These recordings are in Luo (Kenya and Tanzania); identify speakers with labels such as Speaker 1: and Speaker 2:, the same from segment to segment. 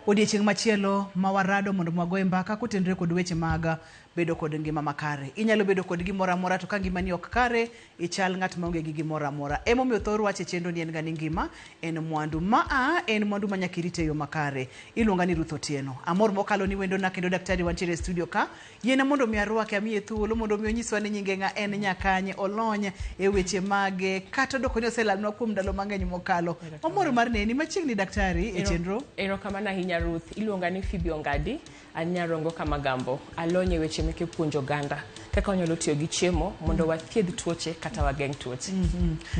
Speaker 1: Odiechieng' machielo ma warado mondo wagoye mbaka kotenore kod weche mag bedo kod ngima makare. Inyalo bedo kod gimoro amora to ka ngimani ok kare, ichal ng'at maonge gi gimoro amora. Emomiyo thor wach e chenro ni en ga ni ngima en mwandu. Maa en mwandu ma nyaka irit e yo makare. Iluonga ni Ruth Otieno. Amor mokalo ni wendona kendo daktari wantiere e studio ka. Yiena mondo mi arwake amiye thuolo mondo mi onyiswa ni nyinge ng'a en nyakanye olony e weche mage kata odoko ni oselalnwa kuom ndalo mang'eny mokalo. Wamor mar neni machiegni daktari e chenro.
Speaker 2: Erokamano ahinya Ruth. Iluonga ni Phoebe Ongadi, an nyarongo Kamagambo. Alony e weche meke puonjo oganda kaka wanyalo tiyo gi chiemo mondo wathiedh tuoche kata wageng' tuoche.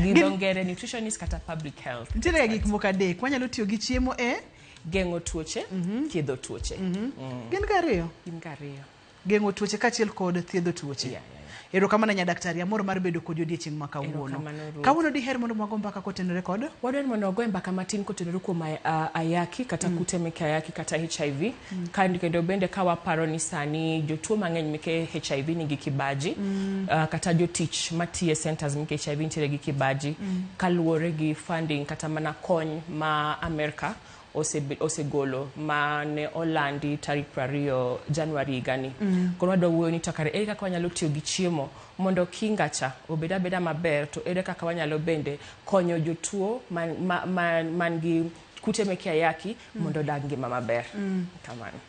Speaker 2: Gi dho ngere nutritionist kata public health.
Speaker 1: Nitiere gik moko adek wanyalo tiyo gi chiemo e
Speaker 2: Geng'o tuoche, thiedho tuoche.
Speaker 1: Gin ga ariyo.
Speaker 2: Gin ga ariyo.
Speaker 1: Geng'o tuoche kaachiel kod thiedho tuoche.
Speaker 2: Yeah.
Speaker 1: Erokamano nya daktari, amor mar bedo kodi odiechieng' ma kawuono.
Speaker 2: Erokamano, Ruth.
Speaker 1: Kawuono diher mondo wago mbaka kotenore kod
Speaker 2: Wadwaro ni mondo wagoye mbaka matin kotenore kuom ayaki kata kute meke ayaki kata HIV. Kendo bende ka waparo ni sani jotuo mang'eny meke HIV nigi kibaji, kata jotich matiyo e centers meke HIV nitiere gi kibaji kaluwore gi funding kata mana kony ma Amerka osegolo ma ne olandi tarik 20 Januari higani. Koro wadwa wuoyo ni to kare ere kaka wanyalo tiyo gi chiemo mondo kinga cha obed abeda maber, to ere kaka wanyalo bende konyo jotuo man gi kute meke ayaki mondo odag ngima maber. Kamano.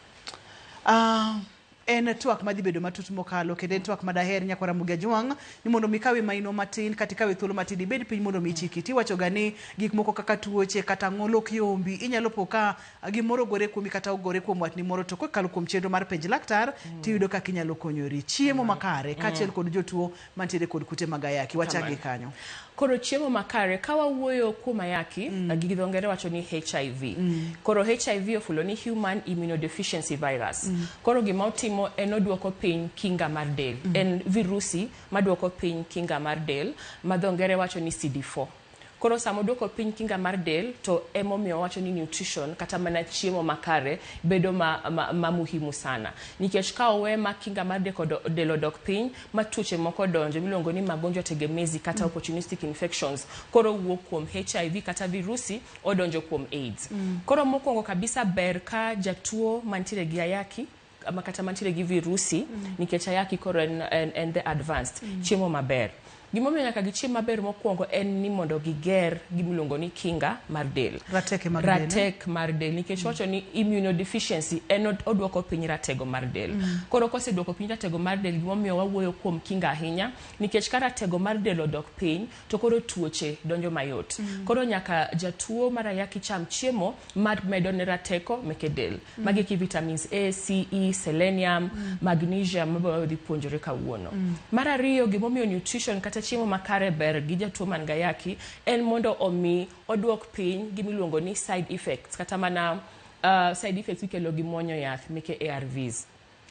Speaker 1: En twak madhi bedo matut mokalo kendo en twak madaher nyakwara Ramogi Ajwang' ni mondo mi kawe maino matin kata ikawe thuolo matin ibed piny mondo mi ichik iti. Iwacho ga ni gik moko kaka tuoche kata ng'ol ok yombi, inyalo po ka gimoro ogore kuomi kata ogore kuom watni moro, to kokalo kuom chenro mar penj laktar tiyudo kaka inyalo konyori. Chiemo makare kaachiel kod jotuo mantiere kod kute mag ayaki, wachak gi kanyo.
Speaker 2: Koro chiemo makare, ka wawuoyo kuom ayaki, gi dho ngere wacho ni HIV. Koro HIV ofulo ni Human Immunodeficiency Virus. Koro gima otimo en oduoko piny kinga mar del. En virusi maduoko piny kinga mar del, ma dho ngere wacho ni CD4. Koro sama oduoko piny kinga mar del, to emomiyo wawacho ni nutrition kata mana chiemo makare bedo ma muhimu sana. Nikech ka owe ma kinga mar del odok piny, ma tuoche moko donjo miluongo ni magonjwa tegemezi kata opportunistic infections, koro wuok kuom HIV kata virusi odonjo kuom AIDS. Koro mokwongo kabisa ber ka jatuo mantiere gi ayaki ama kata mantiere gi virusi, nikech ayaki koro en the advanced, chiemo maber. Gimomiyo nyaka gichiem maber mokwongo en ni mondo giger gimiluongo ni kinga mar del.
Speaker 1: Rateke mag del, eh?
Speaker 2: Ratek mar del, nikech wacho ni immunodeficiency en oduoko piny ratego mar del. Koro koseduoko piny ratego mar del, gimomiyo wawuoyo kuom kinga ahinya, nikech ka ratego mar del odok piny, to koro tuoche donjo mayot. Koro nyaka jatuo mar ayaki cham chiemo mar medo ne rateko meke del. Magi ki vitamins A, C, E, selenium, magnesium mabiro dhi puonjore kawuono. Mar ariyo, gimomiyo nutrition kata chiemo makare ber gi jatuo man gi ayaki en mondo omi oduok piny gimiluongo ni side effects, kata mana side effects mikelo gi muonyo yath meke ARVs.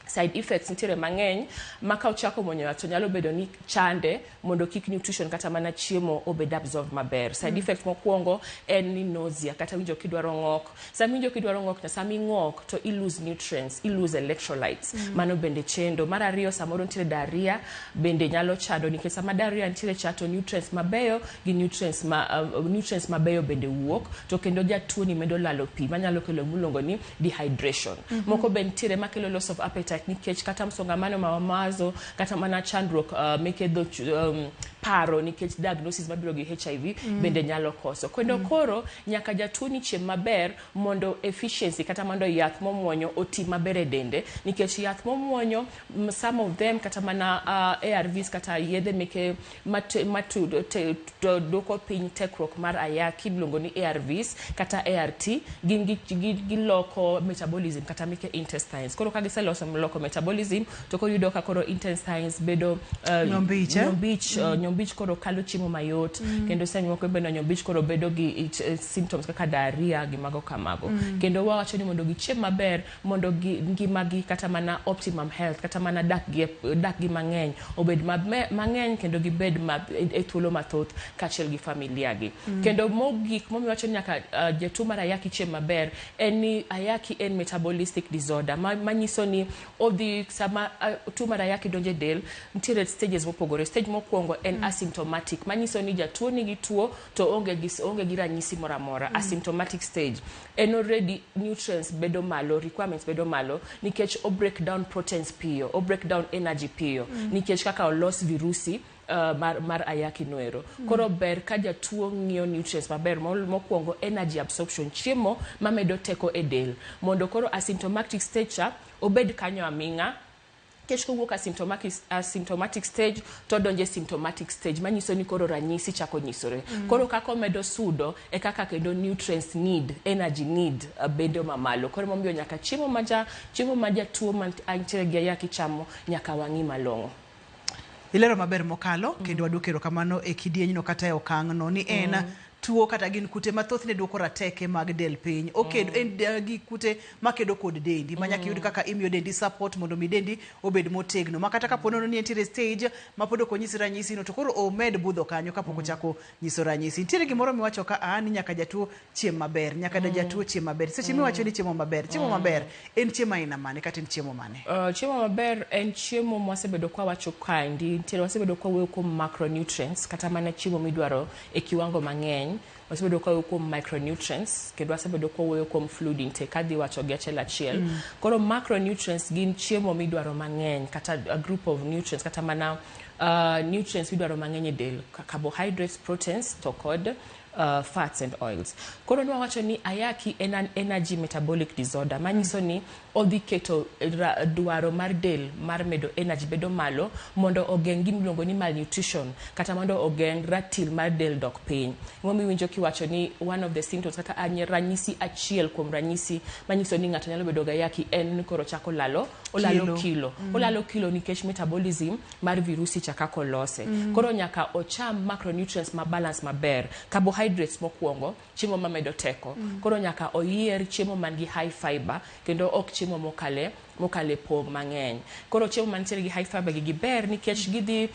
Speaker 2: Side effects nitiere mang'eny ma ka ochako muonyo yath to nyalo bedo ni chande mondo kik nutrition kata mana chiemo obed absorb maber. Side effect mokwongo en ni nausea kata winjo kidwaro ng'ok. Sama iwinjo kidwaro ng'ok to sama ing'ok to i lose nutrients, i lose electrolytes. Mano bende chendo. Mar ariyo, samoro nitiere diarrhea bende nyalo chando, nikech sama diarrhea nitiere cha to nutrients mabeyo gi nutrients mabeyo bende wuok, to kendo jatuo ni medo lalo pi manyalo kelo miluongo ni dehydration. Moko be nitiere makelo loss of appetite, nikech kata msongamano ma mawazo kata mana chandruok meke dho paro nikech diagnosis mabiro gi HIV bende nyalo koso. Kendo koro nyaka jatuo ni chiem maber mondo efficiency kata mondo yath momuonyo oti maber e dende, nikech yath momuonyo, some of them kata mana ARVs kata yedhe meke duoko piny tekruok mar ayaki miluongo ni ARVs kata ART, gin giloko metabolism kata meke intestines. Koro ka giseloso loko metabolism to koro iyudo ka koro intestines bedo
Speaker 1: Nyombich, eh?
Speaker 2: nyombich. nyombich koro kalo chiemo mayot. Kendo seche moko bende nyombich koro bedo gi symptoms kaka diarrhea gi mago kamago. Kendo wawacho ni mondo gichiem maber mondo gi ngimagi kata mana optimum health kata mana dak gi mang'eny obed mang'eny kendo gibed e thuolo mathoth kaachiel gi familia gi. Kendo mogik momiyo wacho ni nyaka jatuo mar ayaki chiem maber en ni ayaki en metabolistic disorder manyiso ni odhi sama tuo mar ayaki donjo e del nitiere stages mopogore. Stage mokwongo en asymptomatic, manyiso ni jatuo nigi tuo to onge gi ranyisi moro amora. Asymptomatic stage en already nutrients bedo malo, requirements bedo malo nikech o break down proteins piyo, o break down energy piyo nikech kaka olos virusi mar ayaki noero. Koro ber ka jatuo ng'iyo nutrients maber, mokwongo energy absorption, chiemo mamedo teko e del mondo koro asymptomatic stage cha obed kanyo aming'a, nikech kowuok asymptomatic stage to odonjo e symptomatic stage, manyiso ni koro ranyisi chako nyisore. Koro kaka omedo sudo e kaka kendo nutrients need, energy need bedo mamalo. Koro emomiyo nyaka chiemo ma jatuo mantiere gi ayaki chamo nyaka wang'i malong'o.
Speaker 1: Ilero maber mokalo. Kendo waduoko erokamano e kidienyno kata e okang'no ni en tuo kata gin kute mathothne duoko rateke mag del piny okedo en gi kute makedo kod dendi ma nyaka iyud kaka imiyo dendi support mondo mi dendi obed motegno, ma kata kapo nono ni entiere stage ma pod ok onyis ranyisi no, to koro omed budho kanyo kapok ochako nyiso ranyisi. Nitiere gimoro miwacho ka a ni nyaka jatuo chiem maber, nyaka jatuo chiem maber. Seche miwacho ni chiemo maber, chiemo maber en chiemo aina mane kata en chiemo mane?
Speaker 2: Chiemo maber en chiemo mwasebedo kwa wacho kaendi. Nitiere wasebedo kwa wuoyo kuom macronutrients, kata mana chiemo midwaro e kiwango mang'eny. Wasebedo kwa wuoyo kuom micronutrients, kendo wasebedo kwa wuoyo kuom fluid intake. Kadhi wacho gi achiel achiel. Koro macronutrients gin chiemo midwaro mang'eny, kata a group of nutrients, kata mana nutrients midwaro mang'eny e del, carbohydrates, proteins to kod fats and oils. Koro nwawacho ni ayaki en an energy metabolic disorder, manyiso ni odhi keto dwaro mar del mar medo energy bedo malo mondo ogeng' gimiluongo ni malnutrition, kata mondo ogeng' ratil mar del dok piny. Emomiyo iwinjo kiwacho ni one of the symptoms, kata ranyisi achiel kuom ranyisi manyiso ni ng'ato nyalo bedo gi ayaki en ni koro chako lalo olalo
Speaker 1: kilo.
Speaker 2: Kilo. Olalo kilo nikech metabolism mar virusi cha kaka olose. Koro nyaka ocham macronutrients ma balance maber. Carbohydrates mokwongo, chiemo mamedo teko. Koro nyaka oyier chiemo man gi high fiber kendo ok chiemo mokale pong' mang'eny. Koro chiemo mantiere gi high fiber gi giber nikech gidhi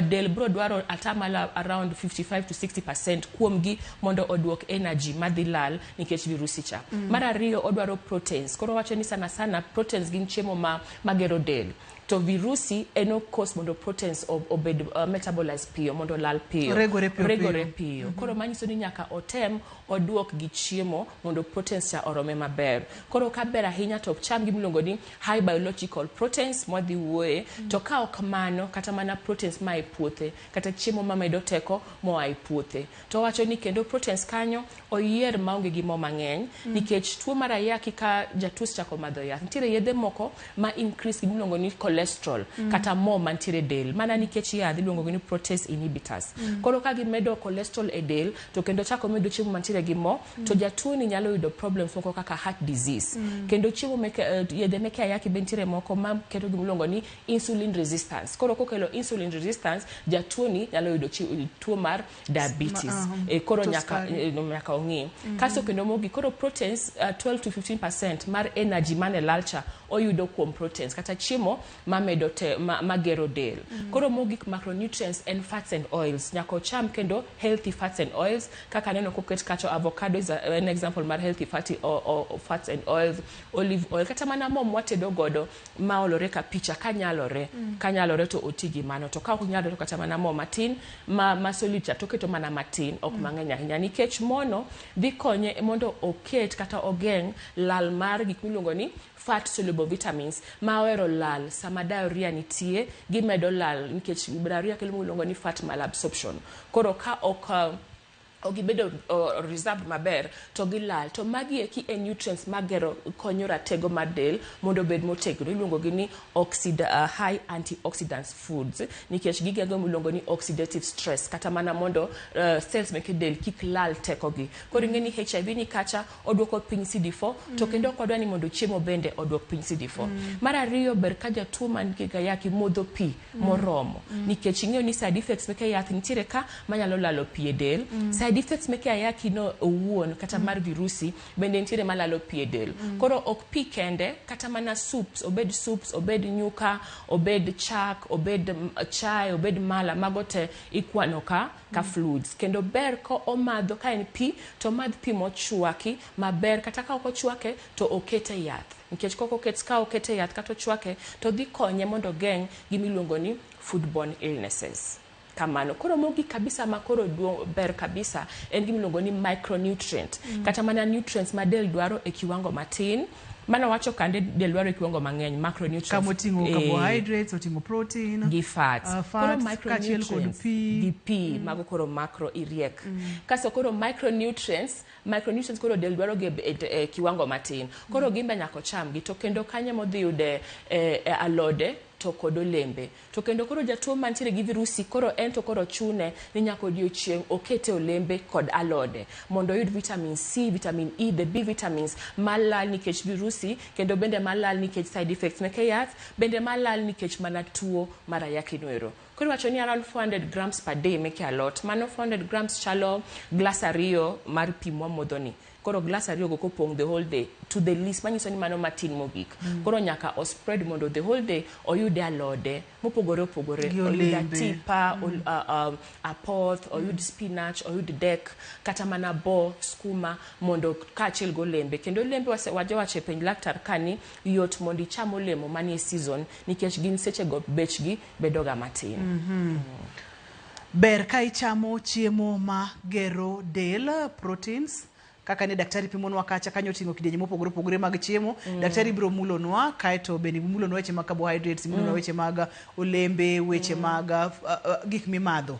Speaker 2: del bro dwaro atamalo around 55 to 60% kuomgi mondo oduok energy madhi lal nikech virusi cha. Mar ariyo, odwaro proteins. Koro wacho ni sana sana proteins gin chiemo ma magero del. To virusi en okos mondo proteins obed metabolize piyo mondo olal piyo.
Speaker 1: Regore piyo.
Speaker 2: Regore
Speaker 1: piyo.
Speaker 2: Piyo. Koro manyiso ni nyaka otem oduok gi chiemo mondo proteins cha orome maber. Koro ka ber ahinya to cham gimiluongo ni high biological proteins mwadhi wuoye. To ka ok mano, kata mana proteins ma e puothe, kata chiemo mamedo teko moa e puothe. To wacho ni kendo proteins kanyo oyier maonge gi mo mang'eny nikech tuo mar ayaki ka jatuo osechako madho yath, nitiere yedhe moko ma increase gimiluongo ni cholesterol kata mo mantiere e del mana nikech yath iluongo ni protease inhibitors. Koro ka gimedo cholesterol e del to kendo chako medo chiemo mantiere gi mo to jatuo ni nyalo yudo problems moko kaka heart disease. Kendo chiemo meke yedhe meke ayaki be nitiere moko ma keto gimiluongo ni insulin resistance. Koro kokelo insulin resistance, jatuo ni nyalo yudo tuo mar diabetes. Koro
Speaker 1: Tuo
Speaker 2: nyaka
Speaker 1: sukari.
Speaker 2: Nyaka ong'i. Kasto kendo mogik, koro proteins 12 to 15% mar energy mane lal cha oyudo kuom proteins kata chiemo mamedo te, magero del. Koro mogik, macronutrients en fats and oils. Nyaka ocham kendo healthy fats and oils kaka neno koket kacho. Avocado is an example mar healthy fatty o fats and oils, olive oil, kata mana mo mwatedo godo ma olore ka picha kanyalore. Kanyalore to oti gi mano, to ka ok nyalore to kata mana mo matin ma solid cha toketo mana matin, ok mang'eny ahinya, nikech mono dhi konye mondo oket kata ogeng' lal mar gik miluongo ni fat soluble vitamins ma ohero lal sama diarrhea nitie. Gimedo lal nikech diarrhea kelo miluongo ni fat malabsorption. Koro ka ok Ok gibedo reserved maber to gilal. To magi eki e nutrients magero konyo ratego mar del mondo obed motegno. Iluongo gi ni high antioxidants foods nikech gigeng'o miluongo ni oxidative stress kata mana mondo cells meke del kik lal tekogi. Koro ing'e ni HIV ni kacha oduoko piny CD4 to kendo ok wadwa ni mondo chiemo bende oduok piny CD4. Mar ariyo, ber ka jatuo man gi ayaki modho pi moromo nikech ing'eyo ni side effects meke yath nitiere ka manyalo lalo pi e del. Side effects meke ayaki no owuon kata mar virusi bende nitiere malalo pi e del. Koro ok pi kende, kata mana soups, obed soups, obed nyuka, obed chak, obed chai, obed mala, mago te ikwano ka fluids. Kendo ber ko omadho ka en pi to omadh pi mochwaki maber, kata ka ok ochwake to okete yath. Nikech kok oket ka okete yath kata ochwake to dhi konye mondo ogeng' gimiluongo ni foodborne illnesses. Kamano. Koro mogik kabisa ma koro duong' ber kabisa en gimiluongo ni micronutrient. Kata mana nutrients ma del dwaro e kiwango matin. Mano wacho kande del dwaro e kiwango mang'eny, macronutrients.
Speaker 1: Kamoting'o carbohydrates, oting'o protein,
Speaker 2: gi fats.
Speaker 1: Koro fats, kaachiel kod
Speaker 2: micronutrients
Speaker 1: pi.
Speaker 2: Gi pi, mago koro macro iriek. Kasto koro micronutrients koro del dwaro gi e kiwango matin. Koro gin be nyaka ochamgi to kendo kanyo modhi yude e alode to kod olembe. To kendo koro jatuo mantiere gi virusi koro en to koro chune ni nyaka odiochieng' okete olembe kod alode mondo oyud vitamin C, vitamin E, the B vitamins malal nikech virusi kendo bende malal nikech side effects meke yath, bende malal nikech mana tuo mar ayaki noero. Koro iwacho ni around 400 grams per day meke alot. Mano 400 grams chalo glass 2 mar pi mwamodho ni. Koro glass 2 go kopong' the whole day to the least, manyiso ni mano matin mogik. Koro nyaka o spread mondo the whole day oyude alode mopogore opogore.
Speaker 1: Gi
Speaker 2: Oyud
Speaker 1: olembe.
Speaker 2: atipa, apoth, oyud spinach, oyud dek, kata mana bo, skuma, mondo kaachiel gi olembe. Kendo olembe wajawacho e penj laktar ka ni yot mondo icham olemo manie season nikech gin sechego bechgi bedoga matin.
Speaker 1: Ber ka ichamo chiemo ma gero del, proteins, kaka ne daktari pimonwa kacha kanyo oting'o kidienje mopogore opogore mag chiemo. Daktari biro mulonwa kaeto bende mulonwa weche mag carbohydrates, mulonwa weche mag olembe, weche mag gik mimadho,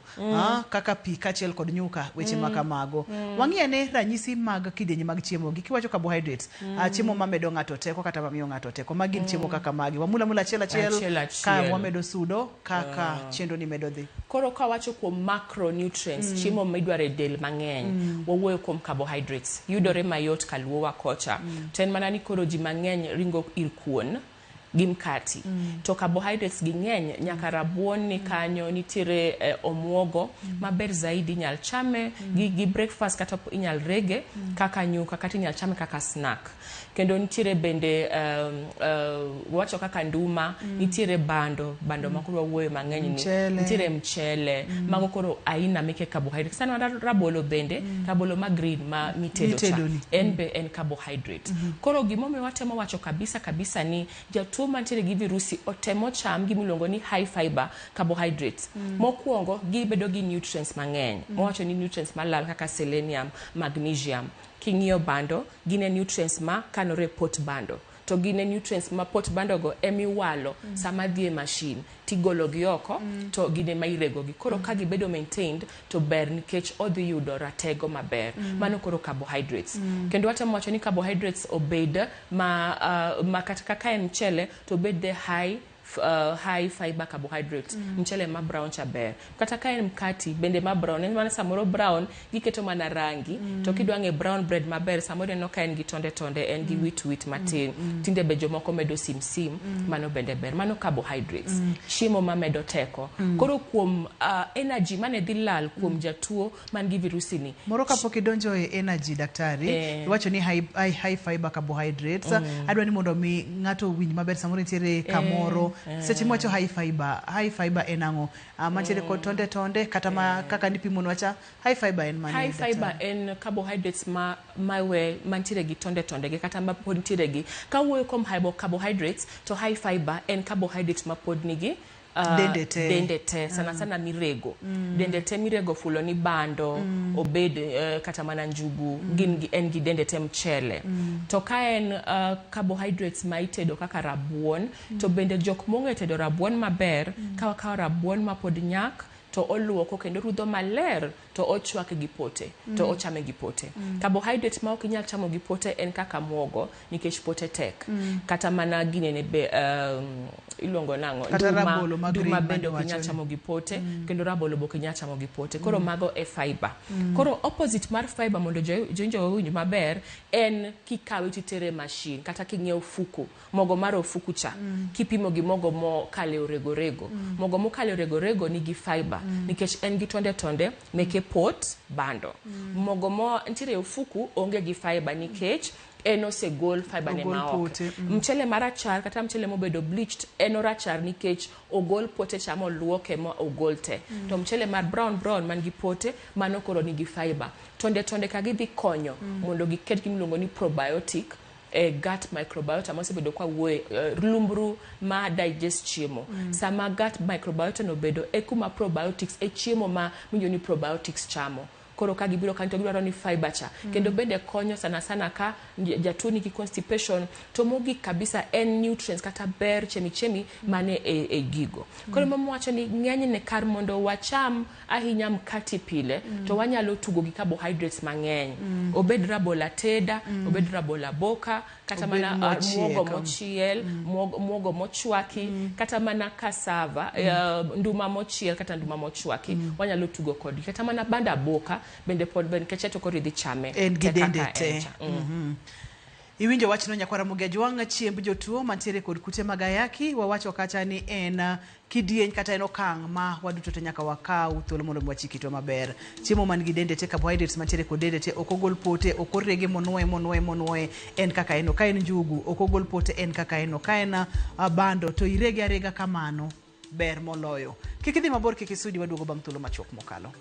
Speaker 1: kaka pi kaachiel kod nyuka, weche ma kamago. Wang'i ane ranyisi mag kidienje mag chiemo gi. Kiwacho carbohydrates, chiemo mamedo ng'ato teko kata mamiyo ng'ato teko, magi gin chiemo kaka magi. Wamula mula achiel achiel,
Speaker 2: Achiel
Speaker 1: ka
Speaker 2: achiel.
Speaker 1: wamedo sudo kaka chenro ni medo dhi.
Speaker 2: Koro kawacho kuom macronutrients, chiemo midwaro e del mang'eny, wawuoyo kuom carbohydrates. Yudore mayot kaluowa kocha. To en mana ni koro ji mang'eny ringo ir kuon gi mkati. To carbohydrates gi ng'eny, nyaka rabuon ni kanyo, nitiere omuogo maber zaidi, inyal chame gi breakfast kata inyal rege kaka nyuka kata inyal chame kaka snack. Kendo nitiere bende wacho kaka nduma, nitiere bando, bando ma koro wawuoyo mang'eny ni,
Speaker 1: Mchele.
Speaker 2: nitiere mchele, mago koro aina meke carbohydrates. Sana rabolo bende, rabolo ma green ma mitedo cha,
Speaker 1: Mitedo ni.
Speaker 2: en be en carbohydrate. Koro gimomiyo watemo wacho kabisa kabisa ni jatuo mantiere gi virusi otemo cham gimiluongo ni high fiber carbohydrates. Mokwongo gibedo gi nutrients mang'eny. Mawacho ni nutrients malal kaka selenium, magnesium. King'iyo bando, gin e nutrients ma kanore e pot bando. To gin e nutrients ma pot bando go emiwalo sama dhi e machine tigolo gi oko to gin ema irego gi. Koro ka gibedo maintained to ber nikech odhi yudo ratego maber. Mano koro carbohydrates. Kendo watemo wacho ni carbohydrates obed ma kata kaka en mchele to obed the high fiber carbohydrates. Mchele ma brown cha ber. Kata ka en mkati bende ma brown, en mana samoro brown giketo mana rangi, to kidwa ng'e brown bread maber samoro ineno ka en gi tonde tonde, en gi wheat wheat matin. Tinde be jomoko medo sim sim, mano bende ber. Mano carbohydrates. Chiemo mamedo teko. Koro kuom energy mane dhi lal kuom jatuo man gi virusi ni.
Speaker 1: Moro kapok idonjo e energy daktari, iwacho ni high fiber carbohydrates. Adwa ni mondo mi ng'ato owinj maber samoro nitiere kamoro. Seche miwacho high fiber, high fiber en ang'o? Mantiere kod tonde tonde kata ma kaka nipimonwa cha, high fiber en mane?
Speaker 2: High
Speaker 1: daktari?
Speaker 2: fiber en carbohydrates ma mawe mantiere gi tonde tonde gi kata ma pod nitiere gi. Kawuoyo kuom high carbohydrates to high fiber en carbohydrates ma pod nigi
Speaker 1: Dende te.
Speaker 2: Dende te, sana sana mirego. Dende te mirego fulo ni bando, obed kata mana njugu, gin gi, en gi dende te mchele. To ka en carbohydrates ma itedo kaka rabuon, to bende jok mong'e tedo rabuon maber, ka wakawo rabuon ma pod nyak, to oluoko kendo rudho maler, to ochwake gi pote to ochame gi pote. Carbohydrate ma ok inyal chamo gi pote en kaka muogo nikech pote tek. Kata mana ginene be iluongo nang'o?
Speaker 1: Kata rabolo ma green
Speaker 2: Nduma bende ok
Speaker 1: mane
Speaker 2: inyal
Speaker 1: wacho ni.
Speaker 2: Chamo gi pote kendo rabolo be ok inyal chamo gi pote. Koro mago e fiber. Koro opposite mar fiber mondo jowinjo owinj maber en kikawe titere e machine kata king'iewo ofuku mogo mar ofuku cha kipimo gi mogo mokale orego rego. Mogo mokale orego rego nigi fiber nikech en gi tonde tonde meke pot bando. Mogo mo nitiere e ofuku onge gi fiber nikech en osegol fiber ne
Speaker 1: Ogol
Speaker 2: maoko.
Speaker 1: pote.
Speaker 2: Mchele marachar kata mchele mobedo bleached en orachar nikech ogol pote cha moluoke ma ogol te. To mchele mar brown brown man gi pote mano koro nigi fiber. Tonde tonde ka gidhi konyo mondo giket gimiluongo ni probiotic e gut microbiota mosebedo kwa wuoye lumbru ma digest chiemo. Sama gut microbiota no bedo e kuma probiotics e chiemo ma winjo ni probiotics chamo. Koro ka gibiro kanyo to gidwaro ni fiber cha. Kendo bende konyo sana sana ka jatuo nigi constipation to mogik kabisa en nutrients kata ber chemichemi mane e gigo. Koro mm. Wacho ni ng'enyne kar mondo wacham ahinya mkati pile to wanyalo tugo gi carbohydrates mang'eny. Obed rabolo ateda, obed rabolo aboka, kata
Speaker 1: Obed
Speaker 2: mana
Speaker 1: mochiek.
Speaker 2: Muogo mochiel, muogo mochwaki, kata mana cassava, nduma mochiel kata nduma mochwaki, wanyalo tugo kodgi. Kata mana bando aboka bende pod ber nikech to koro idhi chame
Speaker 1: En gi
Speaker 2: te
Speaker 1: dende
Speaker 2: kaka
Speaker 1: te.
Speaker 2: en cha.
Speaker 1: Iwinjo wachno nyakwara Ramogi Ajwang' chiemb jotuo mantiere kod kute mag ayaki wawacho kacha ni en kidieny kata en okang' ma waduto te nyaka wakaw thuolo mondo mi wachik itwa maber. Chiemo man gi dende te carbohydrates mantiere kod dende te ok ogol pote ok orege monuoye monuoye monuoye en kaka en ka en njugu ok ogol pote en kaka en ka en bando to irege arega kamano ber moloyo. Kik idhi mabor kik isudi waduogo bang' thuolo machuok mokalo.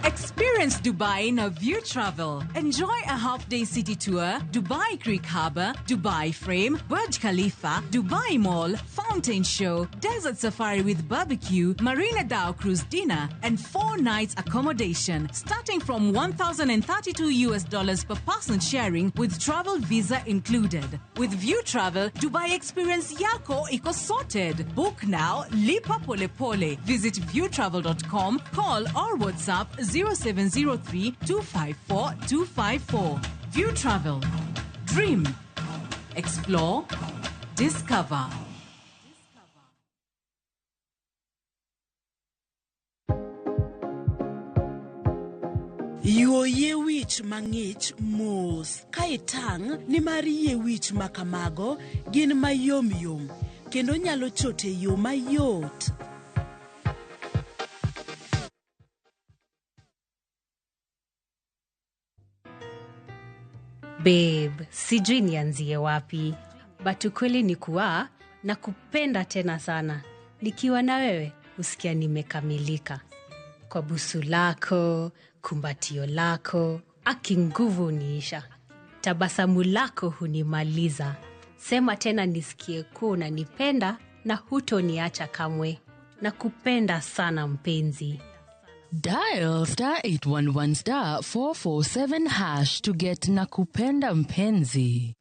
Speaker 3: Experience Dubai in a View Travel. Enjoy a half-day city tour, Dubai Creek Harbour, Dubai Frame, Burj Khalifa, Dubai Mall, Fountain Show, Desert Safari with barbecue, Marina Dhow Cruise dinner, and 4 nights accommodation, starting from $1,032 US per person sharing with travel visa included. With View Travel, Dubai experience yako iko sorted. Book now, lipa pole pole. Visit viewtravel.com, call or WhatsApp 0703 254 254. View Travel. Dream. Explore. Discover.
Speaker 4: Yuo yie wich mang'ich mos ka itang' nimar yie wich ma kamago gin mayomyom kendo nyalo chot e yo mayot.
Speaker 5: Babe, sijui nianzie wapi, but ukweli ni kuwa nakupenda tena sana. Nikiwa na wewe husikia nimekamilika. Kwa busu lako, kumbatio lako, aki nguvu huniisha. Tabasamu lako hunimaliza. Sema tena nisikie kuwa unanipenda na hutoniacha kamwe. Nakupenda sana mpenzi.
Speaker 6: Dial star 811 star 447 hash to get Nakupenda Mpenzi.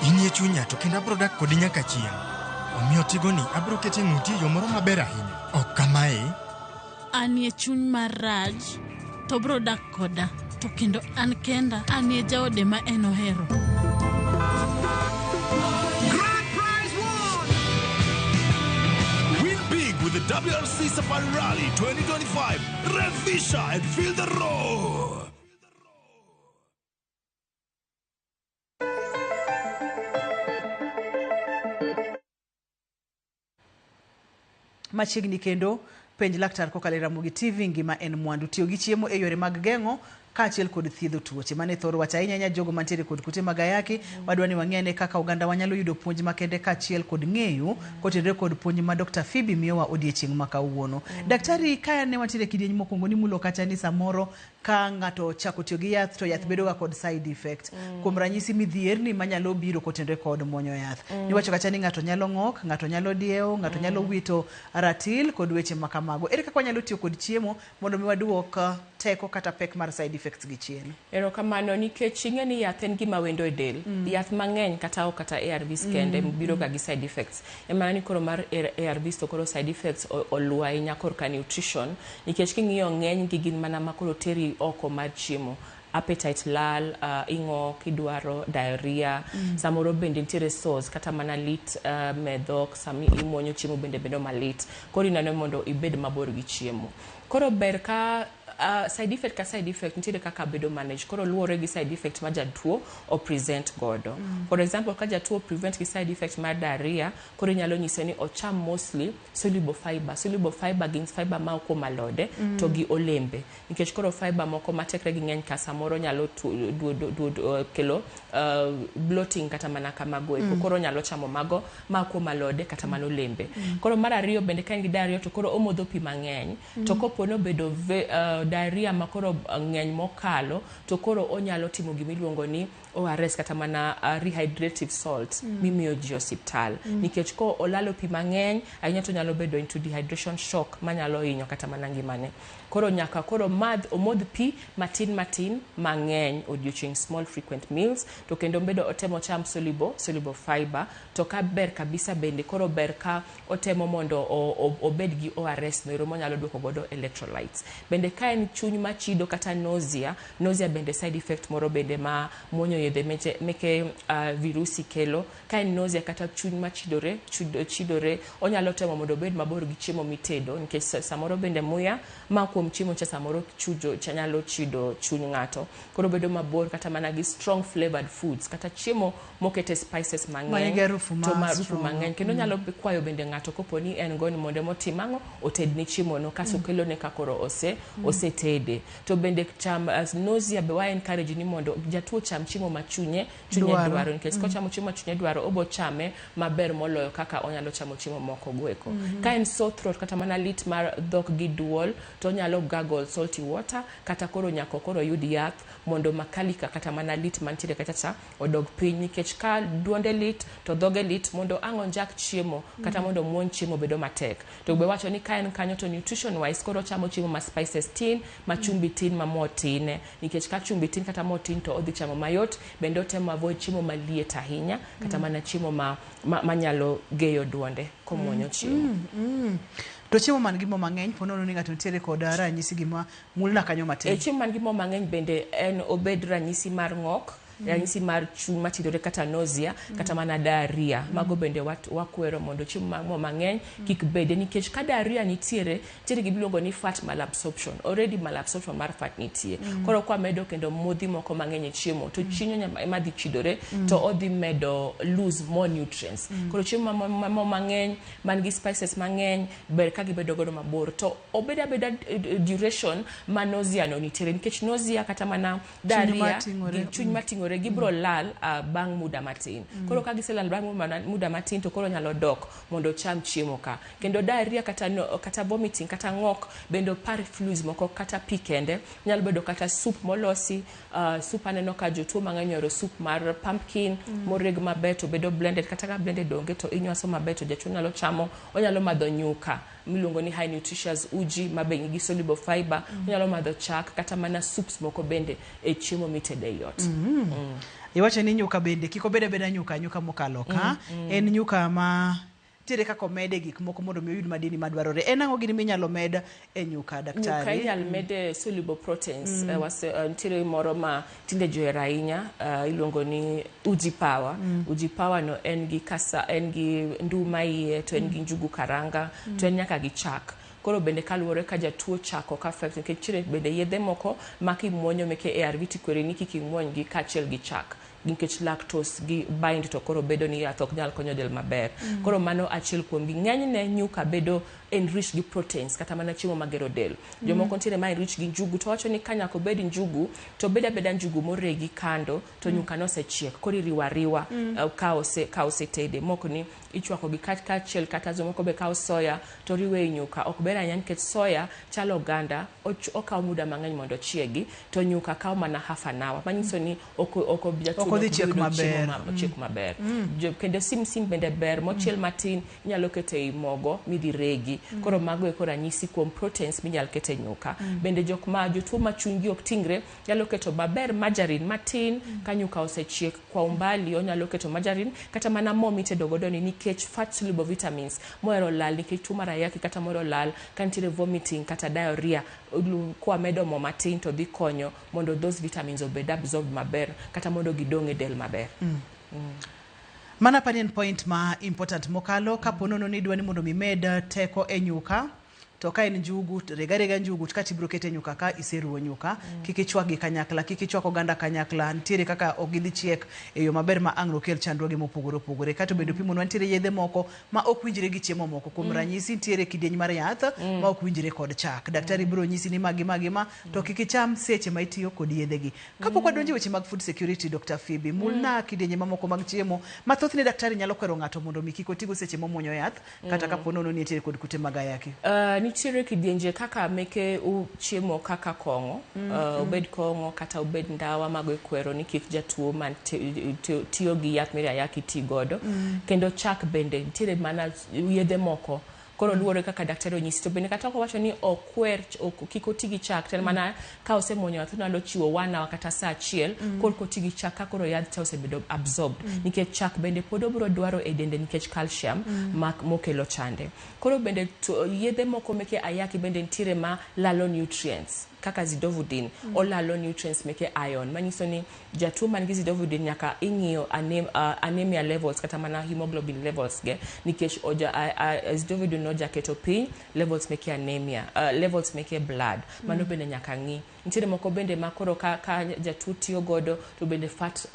Speaker 7: Inie chunya to kendo abiro dak kodi nyaka chieng'. Omiyo tigoni abiro kete ng'uti e yo moro maber ahinya. Ok kamae?
Speaker 8: Anie chuny mar Raj to bro dak koda to kendo an kenda anie jaode ma en ohero.
Speaker 9: Grand Prize won! Win big with the WRC Safari Rally 2025. Revisha and feel the roar.
Speaker 1: Machiegni kendo penj laktar kokalo e Ramogi TV ngima en mwandu. Tiyo gi chiemo e yore mag geng'o kaachiel kod thiedho tuoche. Mane thor wach ahinya ahinya jogo mantiere kod kute mag ayaki. Wadwa ni wang'e ane kaka oganda wanyalo yudo puonj makende kaachiel kod ng'eyo kotenore kod puonj ma Dr. Phoebe miyowa odiechieng' ma kawuono. Daktari, ka ne wantiere e kidieny mokwongo nimulo kacha ni samoro ka ng'ato ochako tiyo gi yath to yath bedo ga kod side effect. Kuom ranyisi midhierni manyalo biro kotenore kod muonyo yath. Niwacho kacha ni ng'ato nyalo ng'ok, ng'ato nyalo diewo, ng'ato nyalo wito ratil kod weche ma kamago. Ere kaka wanyalo tiyo kod chiemo mondo mi waduok teko kata pek mar side effects gi chien?
Speaker 2: Erokamano nikech ing'e ni yath en gima wendo e del. Yath mang'eny kata ok kata ARVs kende biro ga gi side effects. En mana ni koro mar ARVs to koro side effects oluwo ahinya korka nutrition nikech king'iyo ng'eny gi gin mana ma koro teri oko mar chiemo. Appetite lal, ing'ok, idwaro diarrhea, samoro bende nitiere sores kata mana lit me dhok, sami imuonyo chiemo bende bedo malit. Koro ineno mondo ibed mabor gi chiemo. Koro ber ka side effect ka side effect nitiere kaka bedo manage. Koro luwore gi side effect ma jatuo o present godo. For example, ka jatuo present gi side effect mar diarrhea, koro inyalo nyise ni ocham mostly soluble fiber. Soluble fiber gin fiber ma kuom alode to gi olembe. Nikech koro fiber moko ma tekre gi ng'eny ka samoro nyalo kelo bloating kata mana kamago eko. Koro nyalo chamo mago ma kuom alode kata mana olembe. Koro mar ariyo bende ka en gi diarrhea to koro omodho pi mang'eny. To kopo ni obedo diarrhea ma koro ng'eny mokalo to koro onyalo timo gimiluongo ni ORS kata mana rehydrative salt mimiyo ji osiptal. Nikech ko olalo pi mang'eny ahinya to nyalo bedo into dehydration shock manyalo hinyo kata mana ngimane. Koro nyaka koro madh omodh pi matin matin mang'eny odiochieng', small frequent meals, to kendo bedo otemo cham soluble fiber. To ka ber kabisa bende koro ber ka otemo mondo obed gi ORS noero monyalo duoko godo electrolytes. Bende ka en chuny machido kata nausea, nausea bende side effect moro bende ma muonyo yedhe meke virusi kelo. Ka en nausea kata chuny machidore chidore, onyalo temo mondo obed mabor gi chiemo mitedo nikech samoro bende muya ma kuom chiemo cha samoro chujo cha nyalo chido chuny ng'ato. Koro bedo mabor kata mana gi strong flavored foods kata chiemo mokete spices mang'eny
Speaker 1: manigi harufu ma
Speaker 2: to ma harufu
Speaker 1: strong.
Speaker 2: mang'eny kendo nyalo kwayo bende ng'ato kopo ni en go ni mondo emotim ang'o otedne chiemo no kasto kelone ka koro osetede. To bende cham nausea be wa encourage ni mondo jatuo cham chiemo ma chunye
Speaker 1: dwaro.
Speaker 2: Dwaro nikech kochamo chiemo ma chunye dwaro obo chame maber moloyo kaka onyalo chamo chiemo moko goeko. Ka en sore throat kata mana lit mar dhok gi duol to onyalo gargle salty water kata koro nyaka koro yud yath mondo makalika kata mana lit mantiere kacha cha odog piny nikech ka duonde lit to dhoge lit mondo ang' onjak chiemo kata mondo omuony chiemo bedo matek. To be wacho ni ka en kanyo to nutrition wise koro ochamo chiemo ma spices tin, ma chumbi tin, ma mo tin nikech ka chumbi tin kata mo tin to odhi chamo mayot. Bende otemo avoid chiemo maliet ahinya kata mana chiemo manyalo geyo duonde komuonyo chiemo.
Speaker 1: To chiemo man gi mo mang'eny po nono ni ng'ato nitiere kod ranyisi gima mulna kanyo matin.
Speaker 2: E chiemo man gi mo mang'eny bende en obed ranyisi mar ng'ok, ranyisi mar chuny machidore kata nausea kata mana diarrhea. Mago bende wakwero mondo chiemo mar mo mang'eny kik bede nikech ka diarrhea nitiere, nitiere gima iluongo ni fat malabsorption. Already malabsorption mar fat nitie. Koro kwamedo kendo modhi moko mang'eny e chiemo to chinyo ema dhi chidore to odhi medo lose more nutrients. Koro chiemo ma mo mang'eny man gi spices mang'eny ber ka gibedo godo mabor to obed abeda duration ma nausea no nitiere nikech nausea kata mana diarrhea
Speaker 1: mating'ore.
Speaker 2: Gi chuny mating'ore gibiro lal bang' muda matin. Koro ka giselal bang' muda matin to koro nyalo dok mondo ocham chiemo ka. Kendo diarrhea kata, no, kata vomiting kata ng'ok bende opar fluids moko kata pi kende nyalo bedo kata soup molosi soup aneno ka jotuo mang'eny ohero soup mar pumpkin moreg maber to bedo blended kata ka blended onge to inywaso maber to jatuo nyalo chamo. Onyalo madho nyuka miluongo ni high nutritious uji ma be nigi soluble fiber. Onyalo madho chak kata mana soups moko bende e chiemo mitede ei ot.
Speaker 1: Iwacho ni nyuka bende kik obed abeda nyuka nyuka mokalo ka en nyuka ma nitiere kaka omede gik moko mondo mi oyud madini madwarore. En ang'o gini minyalo med e nyuka,
Speaker 2: Nyuka
Speaker 1: daktari?
Speaker 2: inyalo mede soluble proteins. Nitiere moro ma tinde ji ohero ahinya iluongo ni uji power. Uji power no en gi kasa, en gi nduma iye to en gi njugu karanga to en nyaka gi chak. Koro bende kaluwore ka jatuo chak ok affect nikech nitiere bende yedhe moko ma kimuonyo meke ARV tikweri ni kik imuony gi kaachiel gi chak. Nikech lactose gi bind to koro bedo ni yath ok nyal konyo del maber. Koro mano achiel kuom gi. Ng'enyne nyuka bedo enriched gi proteins kata mana chiemo magero del. Jomoko nitiere ma enrich gi njugu to wacho ni ka nyaka obed njugu to obed abeda njugu moregi kando to nyuka nosechiek koro iriwo ariwa ka osetede mok ni ichwako gi kaachiel kata jomoko be kawo soya to riwe e nyuka ok ber ahinya nikech soya chalo oganda okawo muda mang'eny mondo ochiegi to nyuka kawo mana half an hour manyiso ni ok obi jatuo
Speaker 1: Ok odhi
Speaker 2: ok
Speaker 1: chiek
Speaker 2: bi yudo chiemo
Speaker 1: maber.
Speaker 2: Ochiek maber. Kendo simsim bende ber mochiel matin inyalo keto ei mogo midhi regi. Koro mago eko ranyisi kuom proteins minyalo ket e nyuka. Bende jok ma jotuo ma chunygi ok tingre nyalo keto maber margarine matin ka nyuka osechiek kwa umbali onyalo keto margarine kata mana mo mitedo godo ni nikech fat soluble vitamins mohero lal nikech tuo mar ayaki kata mohero lal ka nitiere vomiting kata diarrhea kwamedo mo matin to dhi konyo mondo those vitamins obed absorbed maber kata mondo gidong e del maber.
Speaker 1: Mana pani en point ma important mokalo kapo nono ni idwa ni mondo mi med teko e nyuka to ka en njugu to reg arega njugu to kato ibiro keto e nyuka ka iseruwo nyuka. Kik ichwak gi kanyakla, kik ichwak oganda kanyakla, nitiere kaka ok gidhi chiek e yo maber ma ang' nokel chandruoge mopogore opogore. Kato bende opimonwa nitiere yedhe moko ma ok winjre gi chiemo moko. Kuom ranyisi nitiere kidieny mar yath ma ok winjre kod chak. Daktari biro nyisi ni ma gi ma gi ma to kik icham seche ma itiyo kod yedhe gi. Kapok wadonjo e weche mag food security, Dr. Phoebe, mulna kidienje mamoko mag chiemo ma thothne daktari nyalo kwero ng'ato mondo mi kik otigo seche momuonyo yath kata kapo nono ni entiere kod kute mag ayaki.
Speaker 2: Nitiere kidienje kaka meke chiemo kaka kong'o, obed kong'o kata obed ndawa mago ikwero ni kik jatuo man tiyo gi yath mar ayaki ti godo. Kendo chak bende nitiere mana yedhe moko koro luwore kaka daktari onyisi to bende kata ok owacho ni okwer kik oti gi chak to en mana ka osemuonyo yath onyalo chiwo 1 hour kata saa achiel korka oti gi chak ka koro yadh cha osebedo absorbed nikech chak bende pod obiro dwaro e dende nikech calcium ma mokelo chande. Koro bende yedhe moko meke ayaki bende nitiere ma lalo nutrients kaka zidovudine olalo nutrients meke iron manyiso ni jatuo man gi zidovudine nyaka ing'iyo anemia levels kata mana hemoglobin levels ge nikech oja, zidovudine ojaketo piny levels meke anemia, levels meke blood mano bende nyaka ng'i. Nitiere moko bende ma koro ka jatuo tiyo godo to bende fat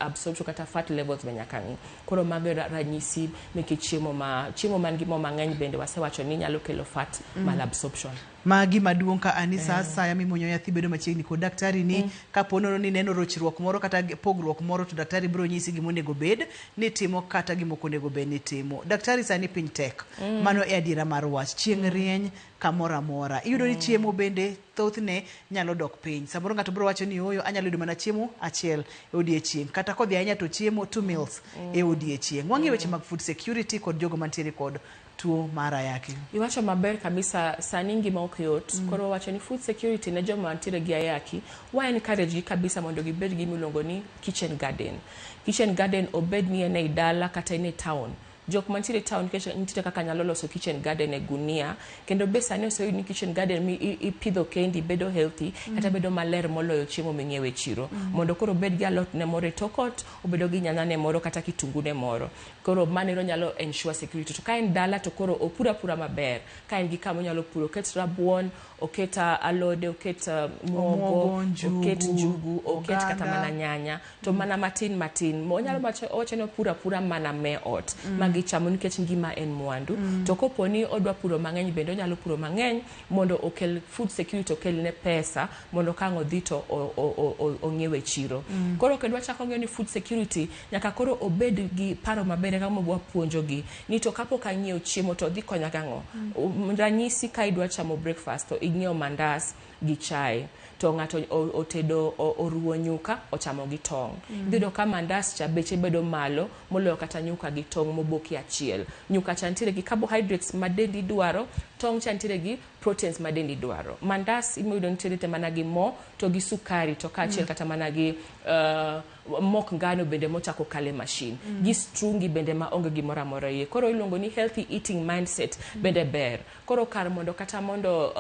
Speaker 2: absorption kata fat levels be nyaka ng'i. Koro mago e ranyisi meke chiemo ma chiemo man gi mo mang'eny bende wasewacho ni nyalo kelo fat malabsorption.
Speaker 1: Ma gima duong' ka ani sa asaya mimuonyo yath ibedo machiegni kod daktari ni kapo nono ni ineno rochruok moro kata pogruok moro to daktari biro nyisi gima onego bed ni itimo kata gima ok onego bed ni itimo. Daktari sani piny tek. Mano e adiera mar wach. Chieng' rieny kamoro amora. Iyudo ni chiemo bende thothne nyalo dok piny. Samoro ng'ato biro wacho ni ooyo anyalo yudo mana chiemo achiel e odiechieng'. Kata kodhi ahinya to chiemo two meals e odiechieng'. Wang'iyo weche mag food security kod jogo mantiere kod tuo mar ayaki.
Speaker 2: Iwacho maber kabisa sani ngima ok yot. Koro wacho ni food security ne joma ntiere gi ayaki wa encourage gi kabisa mondo gibed gi miluongo ni kitchen garden. Kitchen garden obed ni en ei dala kata en e town. Jok mantiere e town nikech nitiere kaka nyalo loso kitchen garden e gunia kendo be sani oseyud ni kitchen garden mi ipidho kendi bedo healthy kata bedo maler moloyo chiemo ming'iewo e chiro. Mondo koro obed gi alot ne moro e tok ot, obedo gi nyanya ne moro kata kitungu ne moro. Koro mano ero nyalo ensure security. To ka en dala to koro opur apura maber. Ka en gi kama onyalo puro, oket rabuon, oket alode, oket muogo,
Speaker 1: Omuogo,
Speaker 2: oket
Speaker 1: njugu,
Speaker 2: njugu, oket kata
Speaker 1: oganda.
Speaker 2: mana nyanya to mana matin matin. Onyalo wacho owacho ni opur apura mana me ot ma gichamo nikech ngima en mwandu. To kopo ni odwa puro mang'eny bende onyalo puro mang'eny mondo okel food security okel ne pesa mondo ka ang' odhi to ong'iew e chiro. Koro kendo wachako ng'eyo ni food security nyaka koro obed gi paro maber kaka wapuonjogi ni to kapok ang'iewo chiemo to dhi konya gang'o. Ranyisi ka idwa chamo breakfast to ing'iewo mandas gi chae to ng'ato otedo oruwo nyuka ochamo gi tong'. Idhi yudo ka mandas cha beche bedo malo moloyo kata nyuka gi tong' moboki achiel. Nyuka cha nitiere gi carbohydrates ma dendi dwaro, tong' cha nitiere gi proteins ma dendi dwaro. Mandas iyudo nitiere te mana gi mo to gi sukari to kaachiel kata mana gi mok ngano bende mochako kale machine. Gi strungi bende ma onge gimoro amora iye. Koro iluongo ni healthy eating mindset bende ber. Koro kar mondo kata mondo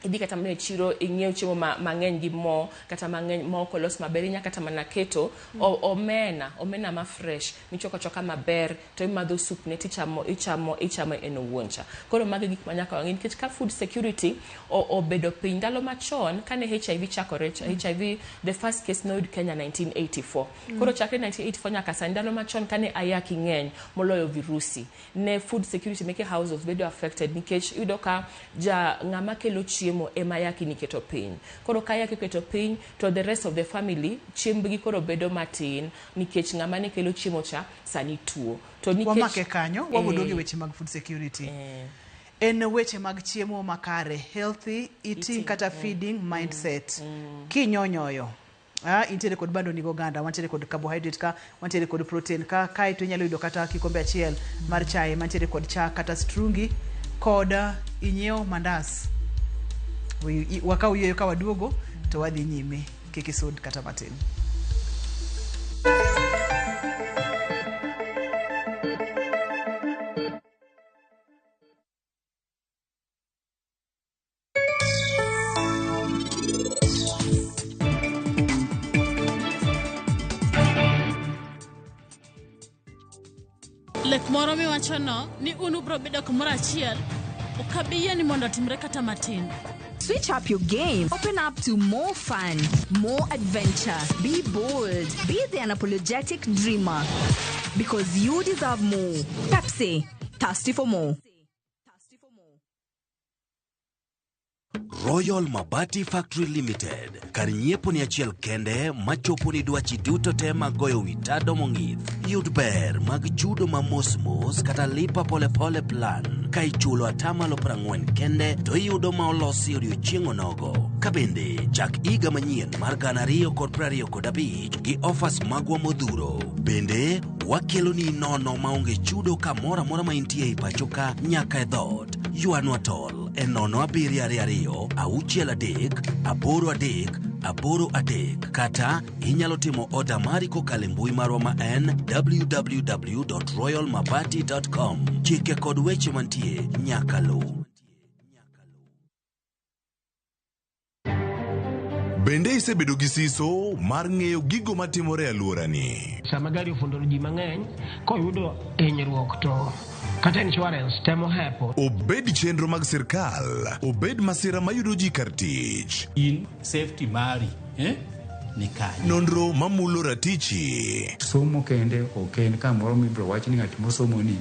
Speaker 2: Idhi kata mana e chiro ing'iew chiemo mang'eny gi mo kata mang'eny ma ok olos maber, inya kata mana keto omena, omena ma fresh michwako achwaka maber to imadho soup ne tichamo ichamo ichamo en owuon cha. Koro magi gik ma nyaka wang'i nikech ka food security obedo piny ndalo machon kane HIV chakore, HIV the first case noyud Kenya 1984. Koro chakre 1984 nyaka sani, ndalo machon kane ayaki ng'eny moloyo virusi, ne food security meke households bedo affected nikech iyudo ka ja ng'ama kelo chiemo ema ayaki ni keto piny. Koro ka ayaki oketo piny to the rest of the family chiembgi koro bedo matin nikech ng'ama ne kelo chiemo cha sani tuo. To nikech
Speaker 1: Wamake kanyo, waboduogo e weche mag food security. En weche mag chiemo makare, healthy eating kata feeding mindset. Kinyonyoyo, intiere kod bando ni goganda, wantiere kod carbohydrate ka, wantiere kod protein ka, kaeto inyalo yudo kata kikombe achiel mar chae mantiere kod chak kata strungi kod inyiew mandas. Wakaw yueyo ka waduogo to wadhi nyime, kik isud kata matin.
Speaker 8: Lek moro miwachono ni un ubro bedo kamoro achiel ok abi yie ni mondo otimre kata matin.
Speaker 10: Switch up your game. Open up to more fun, more adventure. Be bold. Be the unapologetic dreamer. Because you deserve more. Pepsi. Thirsty for more.
Speaker 11: Royal Mabati Factory Limited, kar nyiepo ni achiel kende machopo ni dwachi duto te mag goyo wi tado mong'ith. Yud ber mag chudo ma mos mos kata lipa polepole plan. Ka ichulo atamalo 40 kende to iyudo ma olosi odiochieng' onogo. Ka bende chak higa manyien mar 2025 gi offers magwa modhuro. Bende wakeloni nono maonge chudo kamoro amora ma intie ei pacho ka nyaka e dhoot. Ywanwa tol e 0 7 2 6 3 8 3 8 3 kata inyalo timo oda mari kokalo e mbui marwa ma en www.royalmabati.com. Chike kod weche mantie nyaka luw.
Speaker 9: Bende isebedo gi siso mar ng'eyo gigo matimore e alworani?
Speaker 12: Sama gari ofundo ji mang'eny koyudo hinyruok to kata insurance temo hepo.
Speaker 9: Obed chenro mag sirkal, obed masira mayudo ji kar tich.
Speaker 13: In safety mari ni kanye?
Speaker 9: Nonro mamulo ratichi.
Speaker 14: Somo kende ok en kamoro mibiro wach ni ng'at mosomo ni